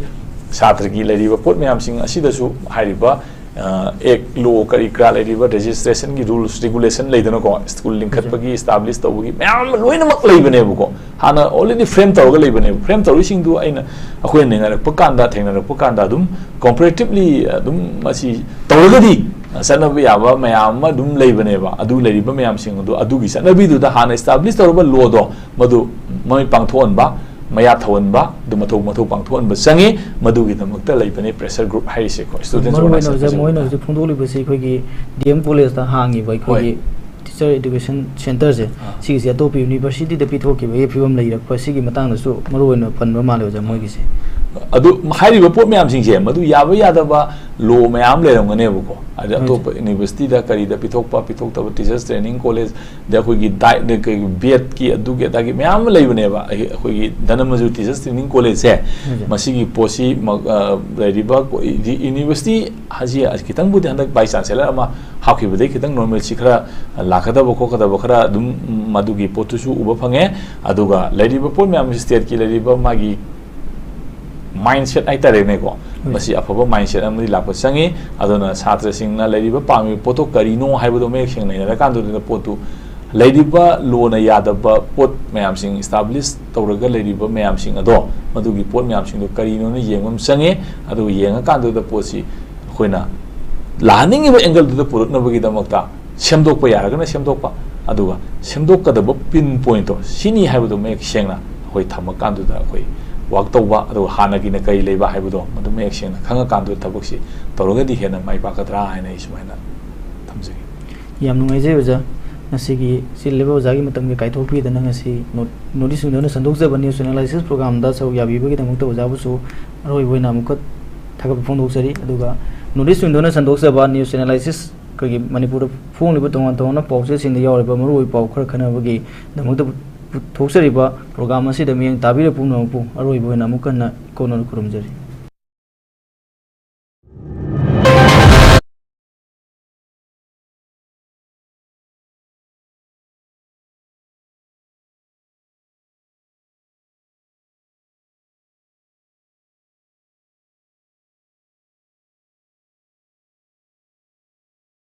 ꯁꯥꯇ꯭ꯔꯒꯤ ꯂꯩꯔꯤꯕ ꯄꯣꯠ ꯃꯌꯥꯝꯁꯤꯡ ꯑꯁꯤꯗꯁꯨ ꯍꯥꯏꯔꯤꯕ ꯑꯦꯛ, ꯂꯣ, ꯀꯔꯤ ꯀꯔꯥ ꯂꯩꯔꯤꯕ, ꯔꯦꯖꯤꯁꯇ꯭ꯔꯦꯁꯟꯒꯤ ꯔꯨꯜꯁ ꯔꯤꯒꯨꯂꯦꯁꯟ ꯂꯩꯗꯅꯀꯣ, ꯁ꯭ꯀꯨꯜ ꯂꯤꯡꯈꯠꯄꯒꯤ, ꯏꯁꯇꯥꯕ꯭ꯂꯤꯁ ꯇꯧꯕꯒꯤ ꯃꯌꯥꯝ ꯑꯃ ꯂꯣꯏꯅꯃꯛ ꯂꯩꯕꯅꯦꯕꯀꯣ꯫ ꯍꯥꯟꯅ ꯑꯣꯜꯔꯦꯗꯤ ꯐ꯭ꯔꯦꯝ ꯇꯧꯔꯒ ꯂꯩꯕꯅꯦꯕ꯫ ꯐ꯭ꯔꯦꯝ ꯇꯧꯔꯤꯁꯤꯡꯗꯨ ꯑꯩꯅ, ꯑꯩꯈꯣꯏꯅ ꯅꯩꯅꯔꯛꯄ ꯀꯥꯟꯗ, ꯊꯦꯡꯅꯔꯛꯄ ꯀꯥꯟꯗ ꯑꯗꯨꯝ ꯀꯣꯝꯄꯦꯔꯦꯇꯤꯞꯂꯤ ꯑꯗꯨꯝ ꯃꯁꯤ ꯇꯧꯔꯒꯗꯤ ꯆꯠꯅꯕ ꯌꯥꯕ ꯃꯌꯥꯝ ꯑꯃ ꯑꯗꯨꯝ ꯂꯩꯕꯅꯦꯕ꯫ ꯑꯗꯨ ꯂꯩꯔꯤꯕ ꯃꯌꯥꯝꯁꯤꯡ ꯑꯗꯨ, ꯑꯗꯨꯒꯤ ꯆꯠꯅꯕꯤꯗꯨꯗ ꯍꯥꯟꯅ ꯏꯁꯇꯥꯕ꯭ꯂꯤꯁ ꯇꯧꯔꯕ ꯂꯣꯗꯣ ꯃꯗꯨ ꯃꯃꯤꯠ ꯄꯥꯡꯊꯣꯛꯍꯟꯕ, ꯃꯌꯥ ꯊꯧꯍꯟꯕ, ꯑꯗꯨ ꯃꯊꯧ, ꯃꯊꯧ ꯄꯥꯡꯊꯣꯛꯍꯟꯕ ꯆꯪꯉꯤ꯫ ꯃꯗꯨꯒꯤꯗꯃꯛꯇ ꯂꯩꯕꯅꯤ ꯄ꯭ꯔꯦꯁꯔ ꯒ꯭ꯔꯨꯞ ꯍꯥꯏꯔꯤꯁꯦꯀꯣ, ꯁ꯭ꯇꯨꯗꯦꯟꯠꯁ ꯃꯔꯨ ꯑꯣꯏꯅ ꯑꯣꯔꯒꯅꯥꯏꯖꯦꯁꯟ ꯑꯣꯏꯖ-, ꯃꯣꯏꯅ ꯁꯦꯟꯇꯔꯁꯦ꯫ ꯍꯧꯖꯤꯛ ꯐꯣꯡꯗꯣꯛꯂꯤꯕꯁꯤ ꯑꯩꯈꯣꯏꯒꯤ ꯗꯤ ꯑꯦꯝ ꯀꯣꯂꯦꯖꯇ ꯍꯥꯡꯉꯤꯕ ꯑꯩꯈꯣꯏꯒꯤ ꯍꯣꯏ꯫ ꯇꯤꯆꯔ ꯑꯦꯗꯨꯀꯦꯁꯟ ꯁꯦꯟꯇꯔꯁꯦ, ꯑꯥ꯫ ꯁꯤꯒꯤꯁꯦ ꯑꯇꯣꯞꯄ ꯌꯨꯅꯤꯚꯔꯁꯤꯇꯤꯗ ꯄꯤꯊꯣꯛꯈꯤꯕꯒꯤ ꯐꯤꯕꯝ ꯂꯩꯔꯛꯄ, ꯁꯤꯒꯤ ꯃꯇꯥꯡꯗꯁꯨ ꯃꯔꯨ ꯑꯣꯏꯅ ꯄꯟꯕ ꯃꯥꯜꯂꯦ ꯑꯣꯖꯥ, ꯃꯣꯏꯒꯤꯁꯦ꯫ ꯑꯗꯨ ꯍꯥꯏꯔꯤꯕ ꯄꯣꯠ ꯃꯌꯥꯝꯁꯤꯡꯁꯦ, ꯃꯗꯨ ꯌꯥꯕ ꯌꯥꯗꯕ ꯂꯣ ꯃꯌꯥꯝ ꯂꯩꯔꯝꯒꯅꯦꯕꯀꯣ꯫ ꯑꯗ ꯍꯣꯏ, ꯑꯇꯣꯞꯄ ꯁꯥꯔ꯫ ꯌꯨꯅꯤꯚꯔꯁꯤꯇꯤꯗ ꯀꯔꯤꯗ ꯄꯤꯊꯣꯛꯄ, ꯄꯤꯊꯣꯛꯇꯕ, ꯇꯤꯆꯔꯁ ꯇ꯭ꯔꯦꯅꯤꯡ ꯀꯣꯂꯦꯖ, ꯑꯗꯩ ꯑꯩꯈꯣꯏꯒꯤ ꯗꯥꯏꯠ, ꯑꯗꯩ ꯀꯩ, ꯕꯦꯠꯀꯤ ꯑꯗꯨꯒꯤ ꯑꯗꯥꯒꯤ ꯃꯌꯥꯝ ꯑꯃ ꯂꯩꯕꯅꯦꯕ꯫ ꯑꯩ-, ꯑꯩꯈꯣꯏꯒꯤ ꯙꯅꯃꯟꯖꯨꯔ ꯇꯤꯆꯔꯁ ꯇ꯭ꯔꯦꯅꯤꯡ ꯀꯣꯂꯦꯖꯁꯦ, ꯍꯣꯏ, ꯁꯥꯔ꯫ ꯃꯁꯤꯒꯤ ꯄꯣꯠꯁꯤ ꯃ-, ꯑ, ꯂꯩꯔꯤꯕ ꯀꯣ-, ꯌꯨꯅꯤꯚꯔꯁꯤꯇꯤ ꯍꯥꯏꯁꯤ ꯈꯤꯇꯪꯕꯨꯗꯤ ꯍꯟꯗꯛ ꯚꯥꯏꯁ ꯆꯥꯟꯁꯦꯂꯔ ꯑꯃ ꯍꯥꯞꯈꯤꯕꯗꯒꯤ ꯈꯤꯇꯪ ꯅꯣꯔꯃꯦꯜꯁꯤ ꯈꯔ ꯂꯥꯛꯀꯗꯕ ꯈꯣꯠꯀꯗꯕ ꯈꯔ ꯑꯗꯨꯝ ꯃꯗꯨꯒꯤ ꯄꯣꯠꯇꯨꯁꯨ ꯎꯕ ꯐꯪꯉꯦ꯫ ꯑꯗꯨꯒ ꯂꯩꯔꯤꯕ ꯄꯣꯠ ꯃꯌꯥꯝꯁꯤ ꯁ꯭ꯇꯦꯠꯀꯤ ꯂꯩꯔꯤꯕ ꯃꯥꯒꯤ ꯃꯥꯏꯟꯁꯦꯠ ꯍꯥꯏꯇꯥꯔꯦꯅꯦꯀꯣ, ꯎꯝ꯫ ꯃꯁꯤ ꯑꯐꯕ ꯃꯥꯏꯟꯁꯦꯠ ꯑꯃꯗꯤ ꯂꯥꯛꯄ ꯆꯪꯉꯤ꯫ ꯑꯗꯨꯅ ꯁꯥꯇ꯭ꯔꯁꯤꯡꯅ ꯂꯩꯔꯤꯕ ꯄꯥꯝꯃꯤꯕ ꯄꯣꯠꯇꯣ ꯀꯔꯤꯅꯣ ꯍꯥꯏꯕꯗꯣ ꯃꯌꯦꯛ ꯁꯦꯡꯅ ꯅꯩꯅꯔꯀꯥꯟꯗꯨꯗ ꯄꯣꯠꯇꯨ ꯂꯩꯔꯤꯕ ꯂꯣꯅ ꯌꯥꯗꯕ ꯄꯣꯠ ꯃꯌꯥꯝꯁꯤꯡ, ꯏꯁꯇꯥꯕ꯭ꯂꯤꯁ ꯇꯧꯔꯒ ꯂꯩꯔꯤꯕ ꯃꯌꯥꯝꯁꯤꯡ ꯑꯗꯣ, ꯃꯗꯨꯒꯤ ꯄꯣꯠ ꯃꯌꯥꯝꯁꯤꯡꯗꯣ ꯀꯔꯤꯅꯣꯅ ꯌꯦꯡꯕ ꯑꯃ ꯆꯪꯉꯦ꯫ ꯑꯗꯨꯒ ꯌꯦꯡꯉꯀꯥꯟꯗꯨꯗ ꯄꯣꯠꯁꯤ ꯑꯩꯈꯣꯏꯅ ꯂꯥꯛꯍꯟꯅꯤꯡꯉꯤꯕ ꯑꯦꯡꯒꯜꯗꯨꯗ ꯄꯨꯔꯛꯅꯕꯒꯤꯗꯃꯛꯇ ꯁꯦꯝꯗꯣꯛꯄ ꯌꯥꯔꯒꯅ ꯁꯦꯝꯗꯣꯛꯄ, ꯑꯗꯨꯒ ꯁꯦꯝꯗꯣꯛꯀꯗꯕ ꯄꯤꯟ ꯄꯣꯏꯟꯠꯇꯣ ꯁꯤꯅꯤ ꯍꯥꯏꯕꯗꯣ ꯃꯌꯦꯛ ꯁꯦꯡꯅ ꯑꯩꯈꯣꯏ ꯊꯝꯃꯀꯥꯟꯗꯨꯗ ꯑꯩꯈꯣꯏ ꯋꯥꯛ ꯇꯧꯕ, ꯑꯗꯨꯒ ꯍꯥꯟꯅꯒꯤꯅ ꯀꯔꯤ ꯂꯩꯕ ꯍꯥꯏꯕꯗꯣ ꯃꯗꯨ ꯃꯌꯦꯛ ꯁꯦꯡꯅ ꯈꯪꯉꯀꯥꯟꯗꯨꯗ ꯊꯕꯛꯁꯤ ꯇꯧꯔꯒꯗꯤ ꯍꯦꯟꯅ ꯃꯥꯏ ꯄꯥꯛꯀꯗ꯭ꯔꯥ ꯍꯥꯏꯅ ꯑꯩ ꯁꯨꯃꯥꯏꯅ ꯊꯝꯖꯒꯦ꯫ ꯌꯥꯝ ꯅꯨꯡꯉꯥꯏꯖꯩ ꯑꯣꯖꯥ, ꯉꯁꯤꯒꯤ ꯆꯤꯜꯂꯤꯕ ꯑꯣꯖꯥꯒꯤ ꯃꯇꯝꯒꯤ ꯀꯥꯏꯊꯣꯛꯄꯤꯗꯅ ꯉꯁꯤ ꯅꯣꯔꯠ ꯏꯁ ꯋꯤꯟꯗꯣꯅ ꯁꯟꯗꯣꯛꯆꯕ ꯅ꯭ꯌꯨꯁ ꯑꯦꯅꯥꯂꯥꯏꯁꯤꯁ ꯄ꯭ꯔꯣꯒ꯭ꯔꯥꯝꯗ ꯁꯔꯨꯛ ꯌꯥꯕꯤꯕꯒꯤꯗꯃꯛꯇ ꯑꯣꯖꯥꯕꯨꯁꯨ ꯑꯔꯣꯏꯕ ꯑꯣꯏꯅ ꯑꯃꯨꯛꯀ ꯊꯥꯒꯠꯄ ꯐꯣꯡꯗꯣꯛꯆꯔꯤ꯫ ꯑꯗꯨꯒ ꯅꯣꯔꯠ ꯏꯁ ꯋꯤꯟꯗꯣꯅ ꯁꯟꯗꯣꯛꯆꯕ ꯅ꯭ꯌꯨꯁ ꯑꯦꯅꯥꯂꯥꯏꯁꯤꯁ, ꯑꯩꯈꯣꯏꯒꯤ ꯃꯅꯤꯄꯨꯔꯗ ꯐꯣꯡꯂꯤꯕ ꯇꯣꯉꯥꯟ ꯇꯣꯉꯥꯟꯕ ꯄꯥꯎꯆꯦꯁꯤꯡꯗ ꯌꯥꯎꯔꯤꯕ ꯃꯔꯨꯑꯣꯏꯕ ꯄꯥꯎ ꯈꯔ ꯈꯟꯅꯕꯒꯤꯗꯃꯛꯇ ꯄꯨꯊꯣꯛꯆꯔꯤꯕ ꯄ꯭ꯔꯣꯒ꯭ꯔꯥꯝ ꯑꯁꯤꯗ ꯃꯤꯠꯌꯦꯡ ꯇꯥꯕꯤꯔꯤꯕ ꯄꯨꯝꯅꯃꯛꯄꯨ ꯑꯔꯣꯏꯕ ꯑꯣꯏꯅ ꯑꯃꯨꯛ ꯍꯟꯅ ꯏꯀꯣꯟꯅꯅ ꯈꯨꯔꯨꯝꯖꯔꯤ꯫